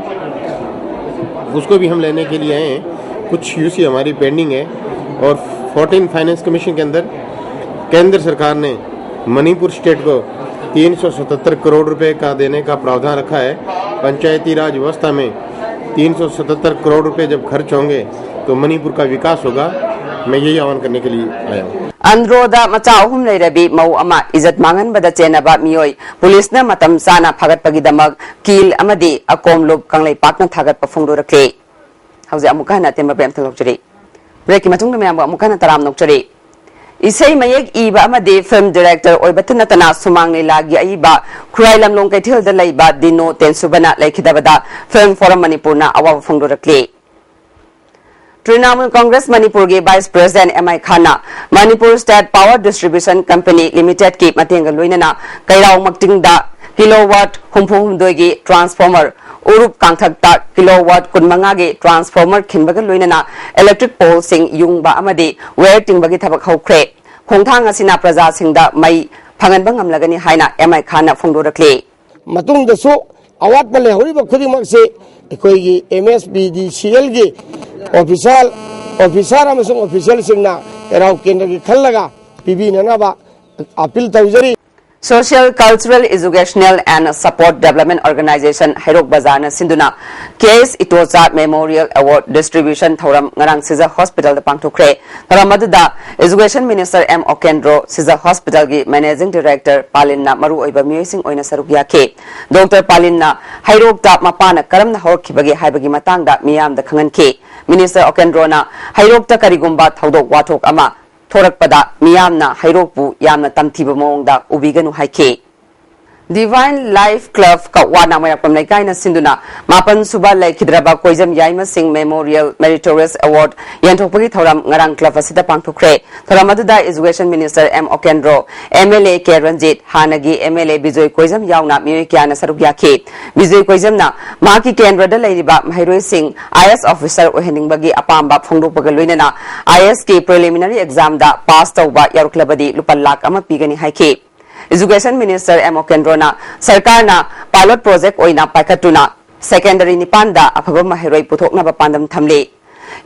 उसको भी हम लेने के लिए आए हैं। कुछ यूसी हमारी पेंडिंग है और फोर्टीन फाइनेंस कमीशन के अंदर केंद्र सरकार ने मणिपुर स्टेट को तीन सौ सतहत्तर करोड़ रुपए का देने का प्रावधान रखा है। पंचायती राज व्यवस्था में तीन सौ सतहत्तर करोड़ रुपए जब खर्च होंगे तो मणिपुर का विकास होगा। मैं यही आह्वान करने के लिए आया हूँ। ꯑꯟꯗ꯭ꯔꯣꯗ ꯃꯆꯥ ꯑꯍꯨꯝ ꯂꯩꯔꯕꯤ ꯃꯧ ꯑꯃ ꯏꯖꯠ ꯃꯥꯡꯍꯟꯕꯗ ꯆꯦꯟꯅꯕ ꯃꯤꯑꯣꯏ ꯄꯨꯂꯤꯁꯅ ꯃꯇꯝ ꯆꯥꯅ ꯐꯥꯒꯠꯄꯒꯤꯗꯃꯛ ꯀꯤꯜ ꯑꯃꯗꯤ ꯑꯀꯣꯝ ꯂꯨꯞ ꯀꯪꯂꯩꯄꯥꯛꯅ ꯊꯥꯒꯠꯄ ꯐꯣꯡꯗꯣꯔꯛꯂꯤ꯫ ꯍꯧꯖꯤꯛ ꯑꯃꯨꯛꯀ ꯍꯟꯅ ꯑꯇꯦꯟꯕ ꯕ꯭ꯔꯦꯛ ꯑꯃꯇ ꯂꯧꯖꯔꯤ꯫ ꯕ꯭ꯔꯦꯛꯀꯤ ꯃꯇꯨꯡꯗ ꯃꯌꯥꯝꯕꯨ ꯑꯃꯨꯛꯀ ꯍꯟꯅ ꯇꯔꯥꯝꯅ ꯑꯣꯛꯆꯔꯤ꯫ ꯏꯁꯩ ꯃꯌꯦꯛ ꯏꯕ ꯑꯃꯗꯤ ꯐꯤꯜꯝ ꯗꯤꯔꯦꯛꯇꯔ ꯑꯣꯏꯕꯇ ꯅꯠꯇꯅ ꯁꯨꯃꯥꯡ ꯂꯤꯂꯥꯒꯤ ꯑꯏꯕ ꯈꯨꯔꯥꯏ ꯂꯝꯂꯣꯡ ꯀꯩꯊꯦꯜꯗ ꯂꯩꯕ ꯗꯤꯅꯣ ꯇꯦꯟꯁꯨꯕꯅ ꯂꯩꯈꯤꯗꯕꯗ ꯐꯤꯜꯝ ꯐꯣꯔꯝ ꯃꯅꯤꯄꯨꯔꯅ ꯑꯋꯥꯕ ꯐꯣꯡꯗꯣꯔꯛꯂꯤ꯫ ꯇ꯭ꯔꯤꯅꯥꯃꯨꯜ ꯀꯪꯒ꯭ꯔꯦꯁ ꯃꯅꯤꯄꯨꯔꯒꯤ ꯚꯥꯏꯁ ꯄ꯭ꯔꯦꯁꯤꯗꯦꯟꯠ ꯑꯦꯝ ꯑꯥꯏ ꯈꯥꯟꯅ Manipur state power distribution company ꯂꯤꯃꯤꯇꯦꯗꯀꯤ ꯃꯇꯦꯡꯒ ꯂꯣꯏꯅꯅ ꯀꯩꯔꯥꯎ ꯃꯛꯇꯤꯡꯗ ꯀꯤꯂꯣꯋꯥꯠ ꯍꯨꯝꯐꯨ ꯍꯨꯝꯗꯣꯏꯒꯤ ꯇ꯭ꯔꯥꯟꯁꯐꯣꯔꯃꯔ, ꯎꯔꯨꯞ ꯀꯥꯡꯊꯛꯇ ꯀꯤꯂꯣꯋꯥꯠ ꯀꯨꯟꯃꯉꯥꯒꯤ ꯇ꯭ꯔꯥꯟꯁꯐꯣꯔꯃꯔ ꯈꯤꯟꯕꯒ ꯂꯣꯏꯅꯅ ꯏꯂꯦꯛꯇ꯭ꯔꯤꯛ ꯄꯣꯜꯁꯤꯡ ꯌꯨꯡꯕ ꯑꯃꯗꯤ ꯋꯥꯌꯔ ꯇꯤꯡꯕꯒꯤ ꯊꯕꯛ ꯍꯧꯈ꯭ꯔꯦ꯫ ꯈꯣꯡꯊꯥꯡ ꯑꯁꯤꯅ ꯄ꯭ꯔꯖꯥꯁꯤꯡꯗ ꯃꯩ ꯐꯪꯍꯟꯕ ꯉꯝꯂꯒꯅꯤ ꯍꯥꯏꯅ ꯑꯦꯝ ꯑꯥꯏ ꯈꯥꯟꯅ ꯐꯣꯡꯗꯣꯔꯛꯂꯤ꯫ ꯃꯇꯨꯡꯗꯁꯨ ꯑꯋꯥꯠꯄ ꯂꯩꯍꯧꯔꯤꯕ ꯈꯨꯗꯤꯡꯃꯛꯁꯤ ꯑꯩꯈꯣꯏꯒꯤ ꯑꯦꯝ ꯑꯦꯁ ꯄꯤ ꯗꯤ ꯁꯤ ꯑꯦꯜꯒꯤ ꯑꯣꯐꯤꯁꯥꯔ, ꯑꯣꯐꯤꯁꯥꯔ ꯑꯃꯁꯨꯡ ꯑꯣꯐꯤꯁꯤꯌꯦꯜꯁꯤꯡꯅ ꯀꯩꯔꯥꯎ ꯀꯦꯟꯗ꯭ꯔꯒꯤ ꯈꯜꯂꯒ ꯄꯤꯕꯤꯅꯅꯕ ꯑꯄꯤꯜ ꯇꯧꯖꯔꯤ꯫ Social Cultural Educational and Support Development Organization ꯍꯩꯔꯣꯛ ꯕꯖꯥꯔꯅ ꯁꯤꯟꯗꯨꯅ ꯀꯦ ꯑꯦꯁ ꯏꯇꯣꯆꯥ Memorial Award Distribution ꯊꯧꯔꯝ ꯉꯔꯥꯡ ꯁꯤꯖ ꯍꯣꯁꯄꯤꯇꯥꯜꯗ ꯄꯥꯡꯊꯣꯛꯈ꯭ꯔꯦ꯫ ꯊꯧꯔꯝ ꯑꯗꯨꯗ Education Minister ꯑꯦꯝ ꯑꯣꯀꯦꯟꯗ꯭ꯔꯣ, ꯁꯤꯖ ꯍꯣꯁꯄꯤꯇꯥꯜꯒꯤ Managing Director ꯄꯥꯂꯤꯟꯅ ꯃꯔꯨꯑꯣꯏꯕ ꯃꯤꯑꯣꯏꯁꯤꯡ ꯑꯣꯏꯅ ꯁꯔꯨꯛ ꯌꯥꯈꯤ꯫ ꯗꯣꯛꯇꯔ ꯄꯥꯂꯤꯟꯅ ꯍꯩꯔꯣꯛꯇ ꯃꯄꯥꯅ ꯀꯔꯝꯅ ꯍꯧꯔꯛꯈꯤꯕꯒꯦ ꯍꯥꯏꯕꯒꯤ ꯃꯇꯥꯡꯗ ꯃꯤꯌꯥꯝꯗ ꯈꯪꯍꯟꯈꯤ꯫ ꯃꯤꯅꯤꯁꯇꯔ ꯑꯣꯀꯦꯟꯗ꯭ꯔꯣꯅ ꯍꯩꯔꯣꯛꯇ ꯀꯔꯤꯒꯨꯝꯕ ꯊꯧꯗꯣꯛ ꯋꯥꯊꯣꯛ ꯑꯃ ꯊꯣꯔꯛꯄꯗ ꯃꯤꯌꯥꯝꯅ ꯍꯩꯔꯣꯛꯄꯨ ꯌꯥꯝꯅ ꯇꯝꯊꯤꯕ ꯃꯑꯣꯡꯗ ꯎꯕꯤꯒꯅꯨ ꯍꯥꯏꯈꯤ꯫ Divine Life Club ꯀꯛꯋꯥꯅ ꯃꯣꯏꯔꯥꯡꯄꯝ ꯂꯩꯀꯥꯏꯅ ꯁꯤꯟꯗꯨꯅ ꯃꯥꯄꯟ ꯁꯨꯕ ꯂꯩꯈꯤꯗ꯭ꯔꯕ ꯀꯣꯏꯖꯝ ꯌꯥꯏꯃꯁꯤꯡ Memorial Meritorious Award ꯌꯦꯟꯊꯣꯛꯄꯒꯤ ꯊꯧꯔꯝ ꯉꯔꯥꯡ ꯀ꯭ꯂꯕ ꯑꯁꯤꯗ ꯄꯥꯡꯊꯣꯛꯈ꯭ꯔꯦ꯫ ꯊꯧꯔꯝ ꯑꯗꯨꯗ Education Minister M Okendro, M L A K Ranjit, ꯍꯥꯟꯅꯒꯤ M L A Bijoy Koijam ꯌꯥꯎꯅ ꯃꯤꯑꯣꯏ ꯀꯌꯥꯅ ꯁꯔꯨꯛ ꯌꯥꯈꯤ꯫ ꯕꯤꯖꯣꯏ ꯀꯣꯏꯖꯝꯅ ꯃꯍꯥꯛꯀꯤ ꯀꯦꯟꯗ꯭ꯔꯗ ꯂꯩꯔꯤꯕ ꯃꯍꯩꯔꯣꯏꯁꯤꯡ ꯑꯥꯏ ꯑꯦꯁ ꯑꯣꯐꯤꯁꯥꯔ ꯑꯣꯏꯍꯟꯅꯤꯡꯕꯒꯤ ꯑꯄꯥꯝꯕ ꯐꯣꯡꯗꯣꯛꯄꯒ ꯂꯣꯏꯅꯅ ꯑꯥꯏ ꯑꯦꯁꯀꯤ preliminary examꯗ ꯄꯥꯁ ꯇꯧꯕ ꯌꯥꯎꯔꯛꯂꯕꯗꯤ ꯂꯨꯄꯥ ꯂꯥꯈ ꯑꯃ ꯄꯤꯒꯅꯤ ꯍꯥꯏꯈꯤ꯫ Education Minister ꯑꯦꯝ ꯑꯣꯀꯦꯟꯗ꯭ꯔꯣꯅ ꯁꯔꯀꯥꯔꯅ pilot project ꯑꯣꯏꯅ ꯄꯥꯏꯈꯠꯇꯨꯅ secondary ꯅꯤꯄꯥꯟꯗ ꯑꯐꯕ ꯃꯍꯩꯔꯣꯏ ꯄꯨꯊꯣꯛꯅꯕ ꯄꯥꯟꯗꯝ ꯊꯝꯂꯤ꯫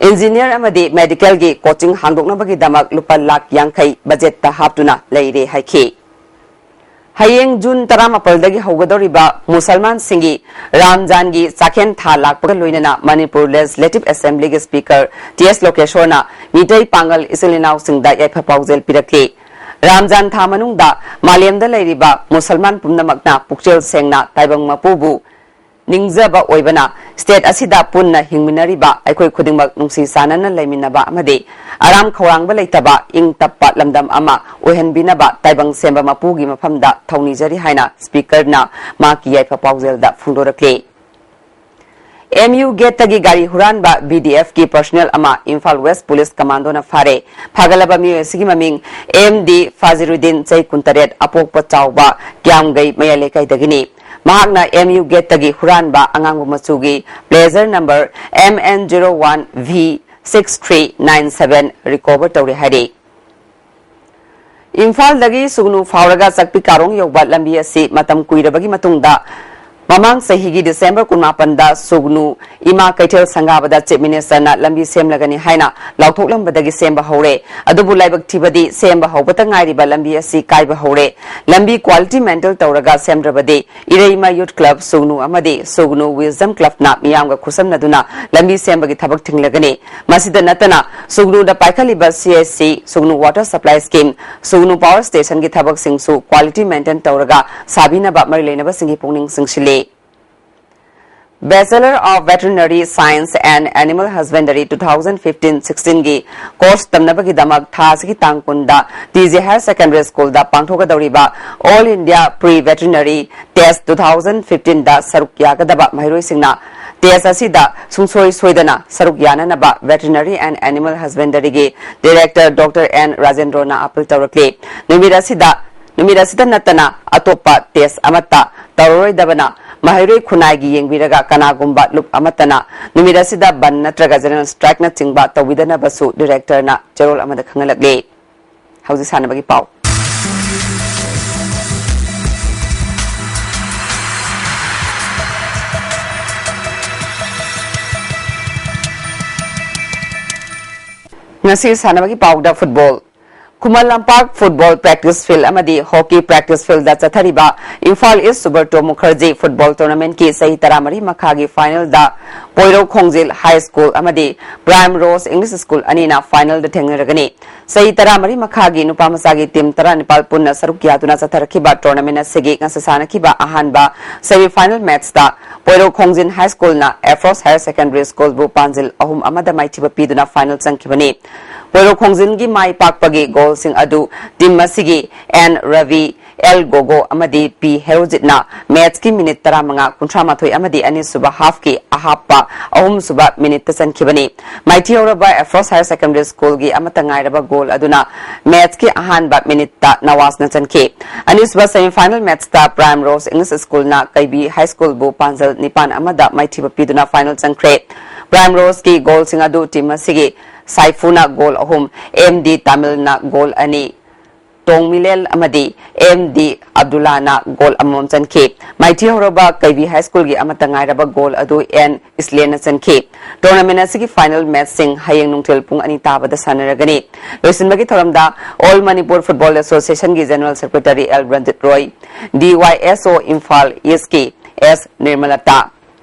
Engineer ꯑꯃꯗꯤ medicalꯒꯤ coaching ꯍꯥꯡꯗꯣꯛꯅꯕꯒꯤꯗꯃꯛ ꯂꯨꯄꯥ ꯂꯥꯈ ꯌꯥꯡꯈꯩ ꯕꯖꯦꯠꯇ ꯍꯥꯞꯇꯨꯅ ꯂꯩꯔꯦ ꯍꯥꯏꯈꯤ꯫ ꯍꯌꯦꯡ ꯖꯨꯟ ꯇꯔꯥꯃꯥꯄꯜꯗꯒꯤ ꯍꯧꯒꯗꯧꯔꯤꯕ ꯃꯨꯁꯜꯃꯥꯟꯁꯤꯡꯒꯤ ꯔꯥꯝꯖꯥꯟꯒꯤ ꯆꯥꯛꯍꯦꯟ ꯊꯥ ꯂꯥꯛꯄꯒ ꯂꯣꯏꯅꯅ ꯃꯅꯤꯄꯨꯔ Legislative Assemblyꯒꯤ Speaker ꯇꯤ ꯑꯦꯁ ꯂꯣꯀꯦꯁꯣꯔꯅ ꯃꯤꯇꯩ ꯄꯥꯉꯜ ꯏꯆꯤꯜ ꯏꯅꯥꯎꯁꯤꯡꯗ ꯌꯥꯏꯐ ꯄꯥꯎꯖꯦꯜ ꯄꯤꯔꯛꯂꯤ꯫ ꯔꯥꯝꯖꯥꯟ ꯊꯥ ꯃꯅꯨꯡꯗ ꯃꯥꯂꯦꯝꯗ ꯂꯩꯔꯤꯕ ꯃꯨꯁꯜꯃꯥꯟ ꯄꯨꯝꯅꯃꯛꯅ ꯄꯨꯛꯆꯦꯜ ꯁꯦꯡꯅ ꯇꯥꯏꯕꯪ ꯃꯄꯨꯕꯨ ꯅꯤꯡꯖꯕ ꯑꯣꯏꯕꯅ state ꯑꯁꯤꯗ ꯄꯨꯟꯅ ꯍꯤꯡꯃꯤꯟꯅꯔꯤꯕ ꯑꯩꯈꯣꯏ ꯈꯨꯗꯤꯡꯃꯛ ꯅꯨꯡꯁꯤ ꯆꯥꯟꯅꯅ ꯂꯩꯃꯤꯟꯅꯕ ꯑꯃꯗꯤ ꯑꯔꯥꯝ ꯈꯧꯔꯥꯡꯕ ꯂꯩꯇꯕ ꯏꯪ ꯇꯞꯄ ꯂꯝꯗꯝ ꯑꯃ ꯑꯣꯏꯍꯟꯕꯤꯅꯕ ꯇꯥꯏꯕꯪ ꯁꯦꯝꯕ ꯃꯄꯨꯒꯤ ꯃꯐꯝꯗ ꯊꯧꯅꯤꯖꯔꯤ ꯍꯥꯏꯅ Speakerꯅ ꯃꯍꯥꯛꯀꯤ ꯌꯥꯏꯐ ꯄꯥꯎꯖꯦꯜꯗ ꯐꯣꯡꯗꯣꯔꯛꯂꯤ꯫ M U gateꯇꯒꯤ ꯒꯥꯔꯤ ꯍꯨꯔꯥꯟꯕ B D Fꯀꯤ personnel ꯑꯃ ꯏꯝꯐꯥꯜ West Police Commandoꯅ ꯐꯥꯔꯦ꯫ ꯐꯥꯒꯠꯂꯕ ꯃꯤꯑꯣꯏ ꯑꯁꯤꯒꯤ ꯃꯃꯤꯡ M D ꯐꯥꯖꯤꯔꯨꯗꯤꯟ, ꯆꯍꯤ ꯀꯨꯟꯇꯔꯦꯠ, ꯑꯄꯣꯛꯄ ꯆꯥꯎꯕ ꯀ꯭ꯌꯥꯝꯒꯩ ꯃꯌꯥꯏ ꯂꯩꯀꯥꯏꯗꯒꯤꯅꯤ꯫ ꯃꯍꯥꯛꯅ M U gateꯇꯒꯤ ꯍꯨꯔꯥꯟꯕ ꯑꯉꯥꯡꯕ ꯃꯆꯨꯒꯤ Pleasure number M N zero one V six three nine seven recover ꯇꯧꯔꯦ ꯍꯥꯏꯔꯤ꯫ ꯏꯝꯐꯥꯜꯗꯒꯤ ꯁꯨꯒꯅꯨ ꯐꯥꯎꯔꯒ ꯆꯥꯛꯄꯤ ꯀꯥꯔꯣꯡ ꯌꯧꯕ ꯂꯝꯕꯤ ꯑꯁꯤ ꯃꯇꯝ ꯀꯨꯏꯔꯕꯒꯤ ꯃꯇꯨꯡꯗ ꯃꯃꯥꯡ ꯆꯍꯤꯒꯤ December ꯀꯨꯟꯃꯥꯄꯟꯗ ꯁꯨꯒꯅꯨ ꯏꯃꯥ ꯀꯩꯊꯦꯜ ꯁꯪꯒꯥꯕꯗ Chief Ministerꯅ ꯂꯝꯕꯤ ꯁꯦꯝꯂꯒꯅꯤ ꯍꯥꯏꯅ ꯂꯥꯎꯊꯣꯛꯂꯝꯕꯗꯒꯤ ꯁꯦꯝꯕ ꯍꯧꯔꯦ꯫ ꯑꯗꯨꯕꯨ ꯂꯥꯏꯕꯛ ꯊꯤꯕꯗꯤ ꯁꯦꯝꯕ ꯍꯧꯕꯇ ꯉꯥꯏꯔꯤꯕ ꯂꯝꯕꯤ ꯑꯁꯤ ꯀꯥꯏꯕ ꯍꯧꯔꯦ꯫ ꯂꯝꯕꯤ quality maintain ꯇꯧꯔꯒ ꯁꯦꯝꯗ꯭ꯔꯕꯗꯤ ꯏꯔꯩꯃ Youth Club ꯁꯨꯒꯅꯨ ꯑꯃꯗꯤ ꯁꯨꯒꯅꯨ Wisdom Clubꯅ ꯃꯤꯌꯥꯝꯒ ꯈꯨꯠꯁꯝꯅꯗꯨꯅ ꯂꯝꯕꯤ ꯁꯦꯝꯕꯒꯤ ꯊꯕꯛ ꯊꯤꯡꯂꯒꯅꯤ꯫ ꯃꯁꯤꯗ ꯅꯠꯇꯅ ꯁꯨꯒꯅꯨꯗ ꯄꯥꯏꯈꯠꯂꯤꯕ C H C, ꯁꯨꯒꯅꯨ Water Supply Scheme, ꯁꯨꯒꯅꯨ Power Stationꯒꯤ ꯊꯕꯛꯁꯤꯡꯁꯨ quality maintain ꯇꯧꯔꯒ ꯁꯥꯕꯤꯅꯕ ꯃꯔꯤ ꯂꯩꯅꯕꯁꯤꯡꯒꯤ ꯄꯨꯛꯅꯤꯡ ꯆꯤꯡꯁꯤꯜꯂꯤ꯫ Bachelor of Veterinary Science and Animal Husbandry two thousand fifteen sixteenꯒꯤ course ꯇꯝꯅꯕꯒꯤꯗꯃꯛ ꯊꯥ ꯑꯁꯤꯒꯤ ꯇꯥꯡ ꯀꯨꯟꯗ T J Higher Secondary Schoolꯗ ꯄꯥꯡꯊꯣꯛꯀꯗꯧꯔꯤꯕ All India Pre Veterinary Test two thousand fifteenꯗ ꯁꯔꯨꯛ ꯌꯥꯒꯗꯕ ꯃꯍꯩꯔꯣꯏꯁꯤꯡꯅ test ꯑꯁꯤꯗ ꯁꯨꯡꯁꯣꯏ ꯁꯣꯏꯗꯅ ꯁꯔꯨꯛ ꯌꯥꯅꯅꯕ Veterinary and Animal Husbandryꯒꯤ Director Doctor N Rajendroꯅ appeal ꯇꯧꯔꯛꯂꯤ꯫ ꯅꯨꯃꯤꯠ ꯑꯁꯤꯗ ꯅꯨꯃꯤꯠ ꯑꯁꯤꯗ ꯅꯠꯇꯅ ꯑꯇꯣꯞꯄ test ꯑꯃꯠꯇ ꯇꯧꯔꯔꯣꯏꯗꯕꯅ ꯃꯍꯩꯔꯣꯏ ꯈꯨꯟꯅꯥꯏꯒꯤ ꯌꯦꯡꯕꯤꯔꯒ ꯀꯅꯥꯒꯨꯝꯕ ꯂꯨꯞ ꯑꯃꯠꯇꯅ ꯅꯨꯃꯤꯠ ꯑꯁꯤꯗ ꯕꯟ ꯅꯠꯇ꯭ꯔꯒ general strikeꯅꯆꯤꯡꯕ ꯇꯧꯕꯤꯗꯅꯕꯁꯨ Directorꯅ ꯆꯦꯔꯣꯜ ꯑꯃꯗ ꯈꯪꯍꯜꯂꯛꯂꯤ꯫ ꯍꯧꯖꯤꯛ ꯁꯥꯟꯅꯕꯒꯤ ꯄꯥꯎ꯫ ꯉꯁꯤ ꯁꯥꯟꯅꯕꯒꯤ ꯄꯥꯎꯗ football꯫ Khuman Lampak football practice field ꯑꯃꯗꯤ hockey practice fieldꯗ ꯆꯠꯊꯔꯤꯕ Imphal East Subrata Mukherjee football tournamentꯀꯤ ꯆꯍꯤ ꯇꯔꯥꯃꯔꯤ ꯃꯈꯥꯒꯤ finalꯗ ꯄꯣꯏꯔꯧ ꯈꯣꯡꯖꯤꯜ High School ꯑꯃꯗꯤ Prime Rose English School ꯑꯅꯤꯅ finalꯗ ꯊꯦꯡꯅꯔꯒꯅꯤ꯫ ꯆꯍꯤ ꯇꯔꯥꯃꯔꯤ ꯃꯈꯥꯒꯤ ꯅꯨꯄꯥ ꯃꯆꯥꯒꯤ team ꯇꯔꯥꯅꯤꯄꯥꯜ ꯄꯨꯟꯅ ꯁꯔꯨꯛ ꯌꯥꯗꯨꯅ ꯆꯠꯊꯔꯛꯈꯤꯕ tournament ꯑꯁꯤꯒꯤ ꯉꯁꯤ ꯁꯥꯟꯅꯈꯤꯕ ꯑꯍꯥꯟꯕ semi final matchꯇ ꯄꯣꯏꯔꯧ ꯈꯣꯡꯖꯤꯟ ꯍꯥꯏ ꯁ꯭ꯀꯨꯜꯅ ꯑꯦꯐ꯭ꯔꯣꯁ ꯍꯥꯌꯔ ꯁꯦꯀꯦꯟꯗꯔꯤ ꯁ꯭ꯀꯨꯜꯕꯨ ꯄꯥꯟꯖꯤꯜ ꯑꯍꯨꯝ ꯑꯃꯗ ꯃꯥꯏꯊꯤꯕ ꯄꯤꯗꯨꯅ ꯐꯥꯏꯅꯦꯜ ꯆꯪꯈꯤꯕꯅꯤ꯫ ꯄꯣꯏꯔꯧ ꯈꯣꯡꯖꯤꯟꯒꯤ ꯃꯥꯏ ꯄꯥꯛꯄꯒꯤ ꯒꯣꯜꯁꯤꯡ ꯑꯗꯨ ꯇꯤꯝ ꯑꯁꯤꯒꯤ ꯑꯦꯟ ꯔꯕꯤ, ꯑꯦꯜ ꯒꯣꯒꯣ ꯑꯃꯗꯤ ꯄꯤ ꯍꯦꯔꯣꯖꯤꯠꯅ ꯃꯦꯆꯀꯤ ꯃꯤꯅꯤꯠ ꯇꯔꯥꯃꯉꯥ, ꯀꯨꯟꯊ꯭ꯔꯥ ꯃꯥꯊꯣꯏ ꯑꯃꯗꯤ ꯑꯅꯤꯁꯨꯕ ꯍꯥꯐꯀꯤ ꯑꯍꯥꯞꯄ ꯑꯍꯨꯝꯁꯨꯕ ꯃꯤꯅꯤꯠꯇ ꯆꯟꯈꯤꯕꯅꯤ꯫ ꯃꯥꯏꯊꯤꯍꯧꯔꯕ ꯑꯦꯐ꯭ꯔꯣꯁ ꯍꯥꯌꯔ ꯁꯦꯀꯦꯟꯗꯔꯤ ꯁ꯭ꯀꯨꯜꯒꯤ ꯑꯃꯠꯇ ꯉꯥꯏꯔꯕ ꯒꯣꯜ ꯑꯗꯨꯅ ꯃꯦꯆꯀꯤ ꯑꯍꯥꯟꯕ ꯃꯤꯅꯤꯠꯇ ꯅꯋꯥꯖꯅ ꯆꯟꯈꯤ꯫ ꯑꯅꯤꯁꯨꯕ ꯁꯦꯃꯤꯐꯥꯏꯅꯦꯜ ꯃꯦꯆꯇ ꯄ꯭ꯔꯥꯏꯝ ꯔꯣꯁ ꯏꯪꯂꯤꯁ ꯁ꯭ꯀꯨꯜꯅ ꯀꯩꯕꯤ ꯍꯥꯏ ꯁ꯭ꯀꯨꯜꯕꯨ ꯄꯥꯟꯖꯜ ꯅꯤꯄꯥꯟ ꯑꯃꯗ ꯃꯥꯏꯊꯤꯕ ꯄꯤꯗꯨꯅ ꯐꯥꯏꯅꯦꯜ ꯆꯪꯈ꯭ꯔꯦ꯫ ꯄ꯭ꯔꯥꯏꯝ ꯔꯣꯁꯀꯤ ꯒꯣꯜꯁꯤꯡ ꯑꯗꯨ ꯇꯤꯝ ꯑꯁꯤꯒꯤ ꯁꯥꯏꯐꯨꯅ ꯒꯣꯜ ꯑꯍꯨꯝ, ꯑꯦꯝ ꯗꯤ ꯇꯥꯃꯤꯜꯅ ꯒꯣꯜ ꯑꯅꯤ, ꯇꯣꯡꯃꯤꯂꯦꯜ ꯑꯃꯗꯤ ꯑꯦꯝ ꯗꯤ ꯑꯕꯗꯨꯜꯂꯥꯅ ꯒꯣꯜ ꯑꯃꯃꯝ ꯆꯟꯈꯤ꯫ ꯃꯥꯏꯊꯤꯍꯧꯔꯕ ꯀꯩꯕꯤ ꯍꯥꯏ ꯁ꯭ꯀꯨꯜꯒꯤ ꯑꯃꯠꯇ ꯉꯥꯏꯔꯕ ꯒꯣꯜ ꯑꯗꯨ ꯑꯦꯟ ꯏꯁꯂꯦꯟꯅ ꯆꯟꯈꯤ꯫ ꯇꯣꯔꯅꯥꯃꯦꯟ ꯑꯁꯤꯒꯤ ꯐꯥꯏꯅꯦꯜ ꯃꯦꯆꯁꯤꯡ ꯍꯌꯦꯡ ꯅꯨꯡꯊꯤꯜ ꯄꯨꯡ ꯑꯅꯤ ꯇꯥꯕꯗ ꯁꯥꯟꯅꯔꯒꯅꯤ꯫ ꯂꯣꯏꯁꯤꯟꯕꯒꯤ ꯊꯧꯔꯝꯗ ꯑꯣꯜ ꯃꯅꯤꯄꯨꯔ ꯐꯨꯠꯕꯣꯜ ꯑꯦꯁꯣꯁꯤꯌꯦꯁꯟꯒꯤ general secretary L Ranjit Roy, D Y S O Imphal ꯏꯁꯀꯤ ꯑꯦꯁ ꯅꯤꯔꯃꯂꯇꯥ,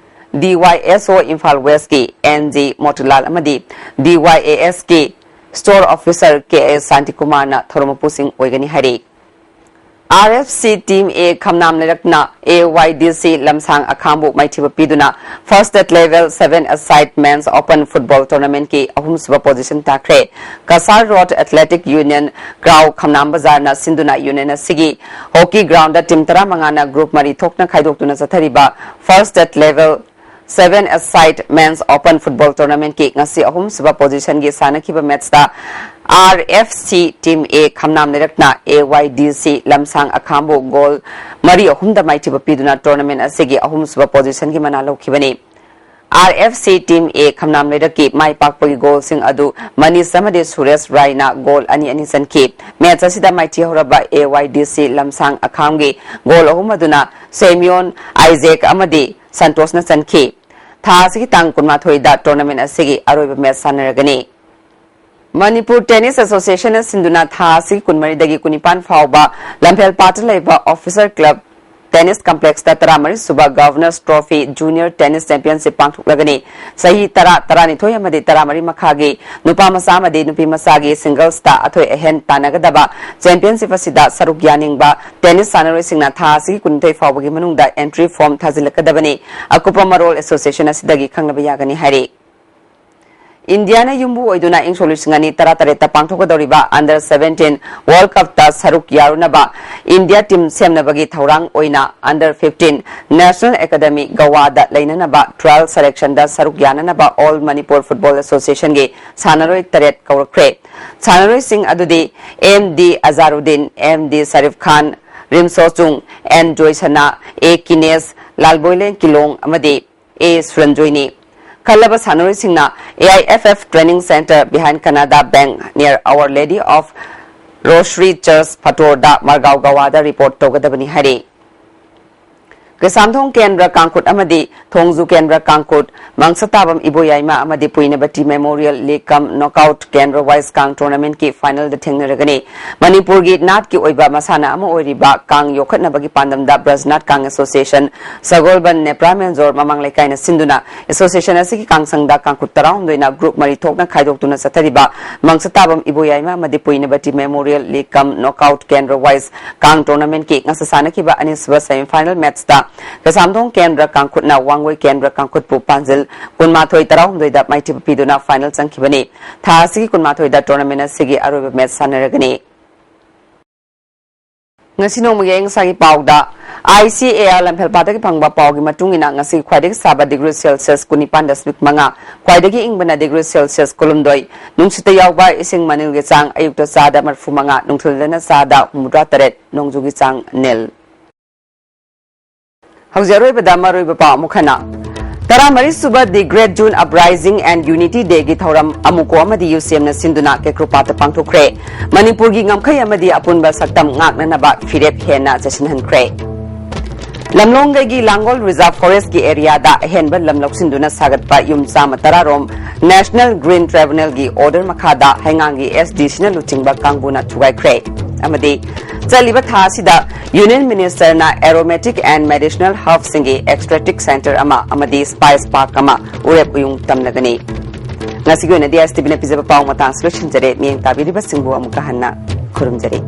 ꯗꯤ ꯋꯥꯏ ꯑꯦꯁ ꯑꯣ ꯏꯝꯐꯥꯜ ꯋꯦꯁꯀꯤ ꯑꯦꯟ ꯖꯤ ꯃꯣꯇꯤꯂꯥꯜ ꯑꯃꯗꯤ ꯗꯤ ꯋꯥꯏ ꯑꯦ ꯑꯦꯁꯀꯤ ꯁ꯭ꯇꯣꯔ ꯑꯣꯐꯤꯁꯔ ꯀꯦ ꯑꯦꯁ ꯁꯥꯟꯇꯤꯀꯨꯃꯥꯔꯅ ꯊꯧꯔꯝ ꯃꯄꯨꯁꯤꯡ ꯑꯣꯏꯒꯅꯤ ꯍꯥꯏꯔꯤ꯫ ꯑꯥꯔ ꯑꯦꯐ ꯁꯤ ꯇꯤꯝ ꯑꯦ ꯈꯝꯅꯥꯝ ꯂꯩꯔꯛꯅ ꯑꯦ ꯋꯥꯏ ꯗꯤ ꯁꯤ ꯂꯝꯁꯥꯡ ꯑꯈꯥꯝꯕꯨ ꯃꯥꯏꯊꯤꯕ ꯄꯤꯗꯨꯅ ꯐꯥꯔꯁ ꯁ꯭ꯇꯦꯠ ꯂꯦꯚꯦꯜ ꯁꯚꯦꯟ ꯑ ꯁꯥꯏꯗ ꯃꯦꯟꯁ ꯑꯣꯄꯟ ꯐꯨꯠꯕꯣꯜ ꯇꯣꯔꯅꯥꯃꯦꯟꯠꯀꯤ ꯑꯍꯨꯝꯁꯨꯕ ꯄꯣꯖꯤꯁꯟ ꯇꯥꯈ꯭ꯔꯦ꯫ ꯀꯁꯥꯔ ꯔꯣꯗ ꯑꯦꯊꯂꯦꯇꯤꯛ ꯌꯨꯅꯤꯌꯟ ꯒ꯭ꯔꯥꯎ ꯈꯝꯅꯥꯝ ꯕꯖꯥꯔꯅ ꯁꯤꯟꯗꯨꯅ ꯌꯨꯅꯤꯌꯟ ꯑꯁꯤꯒꯤ ꯍꯣꯀꯤ ꯒ꯭ꯔꯥꯎꯟꯗ ꯇꯤꯝ ꯇꯔꯥꯃꯉꯥꯅ ꯒ꯭ꯔꯨꯞ ꯃꯔꯤ ꯊꯣꯛꯅ ꯈꯥꯏꯗꯣꯛꯇꯨꯅ ꯆꯠꯊꯔꯤꯕ ꯐꯥꯔꯁ ꯁ꯭ꯇꯦꯠ ꯂꯦꯚꯦꯜ ꯁꯚꯦꯟ ꯑ ꯁꯥꯏꯗ ꯃꯦꯟꯁ ꯑꯣꯄꯟ ꯐꯨꯠꯕꯣꯜ ꯇꯣꯔꯅꯥꯃꯦꯟꯠꯀꯤ ꯉꯁꯤ ꯑꯍꯨꯝꯁꯨꯕ ꯄꯣꯖꯤꯁꯟꯒꯤ ꯁꯥꯟꯅꯈꯤꯕ ꯃꯦꯆꯇ ꯑꯥꯔ ꯑꯦꯐ ꯁꯤ ꯇꯤꯝ ꯑꯦ ꯈꯝꯅꯥꯝ ꯂꯩꯔꯛꯅ ꯑꯦ ꯋꯥꯏ ꯗꯤ ꯁꯤ ꯂꯝꯁꯥꯡ ꯑꯈꯥꯝꯕꯨ ꯒꯣꯜ ꯃꯔꯤ ꯑꯍꯨꯝꯗ ꯃꯥꯏꯊꯤꯕ ꯄꯤꯗꯨꯅ ꯇꯣꯔꯅꯥꯃꯦꯟꯠ ꯑꯁꯤꯒꯤ ꯑꯍꯨꯝꯁꯨꯕ ꯄꯣꯖꯤꯁꯟꯒꯤ ꯃꯅꯥ ꯂꯧꯈꯤꯕꯅꯤ꯫ ꯑꯥꯔ ꯑꯦꯐ ꯁꯤ ꯇꯤꯝ ꯑꯦ ꯈꯝꯅꯥꯝ ꯂꯩꯔꯛꯀꯤ ꯃꯥꯏ ꯄꯥꯛꯄꯒꯤ ꯒꯣꯜꯁꯤꯡ ꯑꯗꯨ ꯃꯅꯤꯁ ꯑꯃꯗꯤ ꯁꯨꯔꯦꯁ ꯔꯥꯏꯅ ꯒꯣꯜ ꯑꯅꯤ ꯑꯅꯤ ꯆꯟꯈꯤ꯫ ꯃꯦꯆ ꯑꯁꯤꯗ ꯃꯥꯏꯊꯤꯍꯧꯔꯕ ꯑꯦ ꯋꯥꯏ ꯗꯤ ꯁꯤ ꯂꯝꯁꯥꯡ ꯑꯈꯥꯝꯒꯤ ꯒꯣꯜ ꯑꯍꯨꯝ ꯑꯗꯨꯅ ꯁꯦꯃꯤꯌꯣꯟ ꯑꯥꯏꯖꯦꯛ ꯑꯃꯗꯤ ꯁꯟꯇꯣꯁꯅ ꯆꯟꯈꯤ꯫ ꯊꯥ ꯑꯁꯤꯒꯤ ꯇꯥꯡ ꯀꯨꯟꯃꯥꯊꯣꯏꯗ ꯇꯣꯔꯅꯥꯃꯦꯟꯠ ꯑꯁꯤꯒꯤ ꯑꯔꯣꯏꯕ ꯃꯦꯆ ꯁꯥꯟꯅꯔꯒꯅꯤ꯫ ꯃꯅꯤꯄꯨꯔ ꯇꯦꯅꯤꯁ ꯑꯦꯁꯣꯁꯤꯌꯦꯁꯟꯅ ꯁꯤꯟꯗꯨꯅ ꯊꯥ ꯑꯁꯤꯒꯤ ꯀꯨꯟꯃꯔꯤꯗꯒꯤ ꯀꯨꯟꯅꯤꯄꯥꯟ ꯐꯥꯎꯕ ꯂꯝꯐꯦꯜ ꯄꯥꯠꯇ ꯂꯩꯕ ꯑꯣꯐꯤꯁꯔ ꯀ꯭ꯂꯕ Tennis Complexꯇ ꯇꯔꯥꯃꯔꯤ ꯁꯨꯕ Governor's Trophy Junior Tennis Championship ꯄꯥꯡꯊꯣꯛꯂꯒꯅꯤ꯫ ꯆꯍꯤ ꯇꯔꯥ, ꯇꯔꯥꯅꯤꯊꯣꯏ ꯑꯃꯗꯤ ꯇꯔꯥꯃꯔꯤ ꯃꯈꯥꯒꯤ ꯅꯨꯄꯥ ꯃꯆꯥ ꯑꯃꯗꯤ ꯅꯨꯄꯤ ꯃꯆꯥꯒꯤ singlesꯇ ꯑꯊꯣꯏ ꯑꯍꯦꯟ ꯇꯥꯟꯅꯒꯗꯕ championship ꯑꯁꯤꯗ ꯁꯔꯨꯛ ꯌꯥꯅꯤꯡꯕ tennis ꯁꯥꯟꯅꯔꯣꯏꯁꯤꯡꯅ ꯊꯥ ꯑꯁꯤꯒꯤ ꯀꯨꯟꯅꯤꯊꯣꯏ ꯐꯥꯎꯕꯒꯤ ꯃꯅꯨꯡꯗ entry form ꯊꯥꯖꯤꯜꯂꯛꯀꯗꯕꯅꯤ꯫ ꯑꯀꯨꯞꯄ ꯃꯔꯣꯜ association ꯑꯁꯤꯗꯒꯤ ꯈꯪꯅꯕ ꯌꯥꯒꯅꯤ ꯍꯥꯏꯔꯤ꯫ ꯏꯟꯗꯤꯌꯥꯅ ꯌꯨꯝꯕꯨ ꯑꯣꯏꯗꯨꯅ ꯏꯪ ꯁꯣꯛ ꯂꯤꯁꯤꯡ ꯑꯅꯤ ꯇꯔꯥꯇꯔꯦꯠꯇ ꯄꯥꯡꯊꯣꯛꯀꯗꯧꯔꯤꯕ Under seventeen World Cupꯇ ꯁꯔꯨꯛ ꯌꯥꯔꯨꯅꯕ ꯏꯟꯗꯤꯌꯥ team ꯁꯦꯝꯅꯕꯒꯤ ꯊꯧꯔꯥꯡ ꯑꯣꯏꯅ Under fifteen National Academy ꯒꯋꯥꯗ ꯂꯩꯅꯅꯕ trial selectionꯗ ꯁꯔꯨꯛ ꯌꯥꯅꯅꯕ All Manipur Football Associationꯒꯤ ꯁꯥꯟꯅꯔꯣꯏ ꯇꯔꯦꯠ ꯀꯧꯔꯛꯈ꯭ꯔꯦ꯫ ꯁꯥꯟꯅꯔꯣꯏꯁꯤꯡ ꯑꯗꯨꯗꯤ M D Azharuddin, M D Sarif Khan, Rimso Chung, N Joysana, A Kines, Lalboilen Kilong ꯑꯃꯗꯤ A ꯁꯨꯔꯟꯖꯣꯏꯅꯤ꯫ ꯈꯜꯂꯕ ꯁꯥꯟꯅꯔꯣꯏꯁꯤꯡꯅ A I F F Training Centre behind Canada Bank near Our Lady of Rosary Church ꯐꯇꯣꯔꯗ ꯃꯔꯒꯥꯎ ꯒꯋꯥꯗ report ꯇꯧꯒꯗꯕꯅꯤ ꯍꯥꯏꯔꯤ꯫ ꯀꯩꯁꯥꯝꯊꯣꯡ ꯀꯦꯟꯗ꯭ꯔ ꯀꯥꯡꯈꯨꯠ ꯑꯃꯗꯤ ꯊꯣꯡꯖꯨ ꯀꯦꯟꯗ꯭ꯔ ꯀꯥꯡꯈꯨꯠ, ꯃꯪꯁꯇꯥꯕꯝ ꯏꯕꯣꯌꯥꯏꯃ ꯑꯃꯗꯤ ꯄꯨꯏꯅꯕꯇꯤ Memorial League cum Knockout ꯀꯦꯟꯗ꯭ꯔ wise ꯀꯥꯡ tournamentꯀꯤ finalꯗ ꯊꯦꯡꯅꯔꯒꯅꯤ꯫ ꯃꯅꯤꯄꯨꯔꯒꯤ ꯅꯥꯠꯀꯤ ꯑꯣꯏꯕ ꯃꯁꯥꯟꯅ ꯑꯃ ꯑꯣꯏꯔꯤꯕ ꯀꯥꯡ ꯌꯣꯛꯈꯠꯅꯕꯒꯤ ꯄꯥꯟꯗꯝꯗ ꯕ꯭ꯔꯖꯅꯥꯠ ꯀꯥꯡ Association, ꯁꯒꯣꯜꯕꯟ ꯅꯦꯄ꯭ꯔꯥ ꯃꯦꯟꯖꯣꯔ ꯃꯃꯥꯡ ꯂꯩꯀꯥꯏꯅ ꯁꯤꯟꯗꯨꯅ association ꯑꯁꯤꯒꯤ ꯀꯥꯡꯁꯪꯗ ꯀꯥꯡꯈꯨꯠ ꯇꯔꯥꯍꯨꯝꯗꯣꯏꯅ group ꯃꯔꯤ ꯊꯣꯛꯅ ꯈꯥꯏꯗꯣꯛꯇꯨꯅ ꯆꯠꯊꯔꯤꯕ ꯃꯪꯁꯇꯥꯕꯝ ꯏꯕꯣꯌꯥꯏꯃ ꯑꯃꯗꯤ ꯄꯨꯏꯅꯕꯇꯤ Memorial League cum Knockout ꯀꯦꯟꯗ꯭ꯔ wise ꯀꯥꯡ tournamentꯀꯤ ꯉꯁꯤ ꯁꯥꯟꯅꯈꯤꯕ ꯑꯅꯤꯁꯨꯕ semi final matchꯇ ꯀꯩꯁꯥꯝꯊꯣꯡ ꯀꯦꯟꯗ꯭ꯔ ꯀꯥꯡꯈꯨꯠꯅ ꯋꯥꯡꯒꯣꯏ ꯀꯦꯟꯗ꯭ꯔ ꯀꯥꯡꯈꯨꯠꯄꯨ ꯄꯥꯟꯖꯤꯜ ꯀꯨꯟꯃꯥꯊꯣꯏ ꯇꯔꯥꯍꯨꯝꯗꯣꯏꯗ ꯃꯥꯏꯊꯤꯕ ꯄꯤꯗꯨꯅ final ꯆꯪꯈꯤꯕꯅꯤ꯫ ꯊꯥ ꯑꯁꯤꯒꯤ ꯀꯨꯟꯃꯥꯊꯣꯏꯗ tournament ꯑꯁꯤꯒꯤ ꯑꯔꯣꯏꯕ match ꯁꯥꯟꯅꯔꯒꯅꯤ꯫ ꯉꯁꯤ ꯅꯣꯡꯃꯒꯤ ꯑꯏꯪ ꯑꯁꯥꯒꯤ ꯄꯥꯎꯗ, I C A R ꯂꯝꯐꯦꯜꯄꯥꯠꯇꯒꯤ ꯐꯪꯕ ꯄꯥꯎꯒꯤ ꯃꯇꯨꯡ ꯏꯟꯅ, ꯉꯁꯤ ꯈ꯭ꯋꯥꯏꯗꯒꯤ ꯁꯥꯕ degree Celsius ꯀꯨꯟꯅꯤꯄꯥꯟ ꯗꯁꯃꯤꯛ ꯃꯉꯥ, ꯈ꯭ꯋꯥꯏꯗꯒꯤ ꯏꯪꯕꯅ degree Celsius ꯀꯨꯟꯍꯨꯝꯗꯣꯏ, ꯅꯨꯡꯁꯤꯠꯇ ꯌꯥꯎꯕ ꯏꯁꯤꯡ ꯃꯅꯤꯜꯒꯤ ꯆꯥꯡ ꯑꯌꯨꯛꯇ ꯆꯥꯗ ꯃꯔꯤꯐꯨ ꯃꯉꯥ, ꯅꯨꯡꯊꯤꯜꯗꯅ ꯆꯥꯗ ꯍꯨꯝꯐꯨꯇꯔꯥ ꯇꯔꯦꯠ, ꯅꯣꯡꯖꯨꯒꯤ ꯆꯥꯡ nil꯫ ꯍꯧꯖꯤꯛ ꯑꯔꯣꯏꯕꯗ ꯃꯔꯨꯑꯣꯏꯕ ꯄꯥꯎ ꯑꯃꯨꯛ ꯍꯟꯅ꯫ ꯇꯔꯥꯃꯔꯤ ꯁꯨꯕ The Great June Uprising and Unity Dayꯒꯤ ꯊꯧꯔꯝ ꯑꯃꯨꯀꯣ ꯑꯃꯗꯤ UCMꯅ ꯁꯤꯟꯗꯨꯅ ꯀꯦꯀ꯭ꯔꯨꯄꯥꯠꯇ ꯄꯥꯡꯊꯣꯛꯈ꯭ꯔꯦ꯫ ꯃꯅꯤꯄꯨꯔꯒꯤ ꯉꯝꯈꯩ ꯑꯃꯗꯤ ꯑꯄꯨꯟꯕ ꯁꯛꯇꯝ ꯉꯥꯛꯅꯅꯕ ꯐꯤꯔꯦꯞ ꯍꯦꯟꯅ ꯆꯦꯠꯁꯤꯟꯍꯟꯈ꯭ꯔꯦ꯫ ꯂꯝꯂꯣꯡꯗꯒꯤ ꯂꯥꯡꯒꯣꯜ ꯔꯤꯖꯥꯔꯚ ꯐꯣꯔꯦꯁ꯭ꯠꯀꯤ ꯑꯦꯔꯤꯌꯥꯗ ꯑꯍꯦꯟꯕ ꯂꯝ ꯂꯧꯁꯤꯟꯗꯨꯅ ꯁꯥꯒꯠꯄ ꯌꯨꯝ ꯆꯥꯝꯃ ꯇꯔꯥ ꯔꯣꯝ ꯅꯦꯁꯅꯦꯜ ꯒ꯭ꯔꯤꯟ ꯇ꯭ꯔꯥꯏꯕꯨꯅꯦꯜꯒꯤ ꯑꯣꯔꯗꯔ ꯃꯈꯥꯗ ꯍꯩꯉꯥꯡꯒꯤ ꯑꯦꯁ ꯗꯤ ꯁꯤꯅ ꯂꯨꯆꯤꯡꯕ ꯀꯥꯡꯕꯨꯅ ꯊꯨꯒꯥꯏꯈ꯭ꯔꯦ꯫ ꯑꯃꯗꯤ ꯆꯠꯂꯤꯕ ꯊꯥ ꯑꯁꯤꯗ ꯌꯨꯅꯤꯌꯟ ꯃꯤꯅꯤꯁꯇꯔꯅ ꯑꯦꯔꯣꯃꯦꯇꯤꯛ ꯑꯦꯟ ꯃꯦꯗꯤꯁꯅꯦꯜ ꯍꯔꯕꯁꯤꯡꯒꯤ ꯑꯦꯛꯁꯇ꯭ꯔꯦꯛꯇꯤꯛ ꯁꯦꯟꯇꯔ ꯑꯃ ꯑꯃꯗꯤ ꯁ꯭ꯄꯥꯏꯁ ꯄꯥꯔꯛ ꯑꯃ ꯎꯔꯦꯞ ꯎꯌꯨꯡ ꯇꯝꯂꯒꯅꯤ꯫ ꯉꯁꯤꯒꯤ ꯑꯣꯏꯅꯗꯤ ꯑꯦꯁ ꯇꯤ ꯚꯤꯅ ꯄꯤꯖꯕ ꯄꯥꯎ ꯃꯇꯥꯡ ꯑꯁꯤ ꯂꯣꯏꯁꯤꯟꯖꯔꯦ꯫ ꯃꯤꯠꯌꯦꯡ ꯇꯥꯕꯤꯔꯤꯕꯁꯤꯡꯕꯨ ꯑꯃꯨꯛꯀ ꯍꯟꯅ ꯈꯨꯔꯨꯝꯖꯔꯤ꯫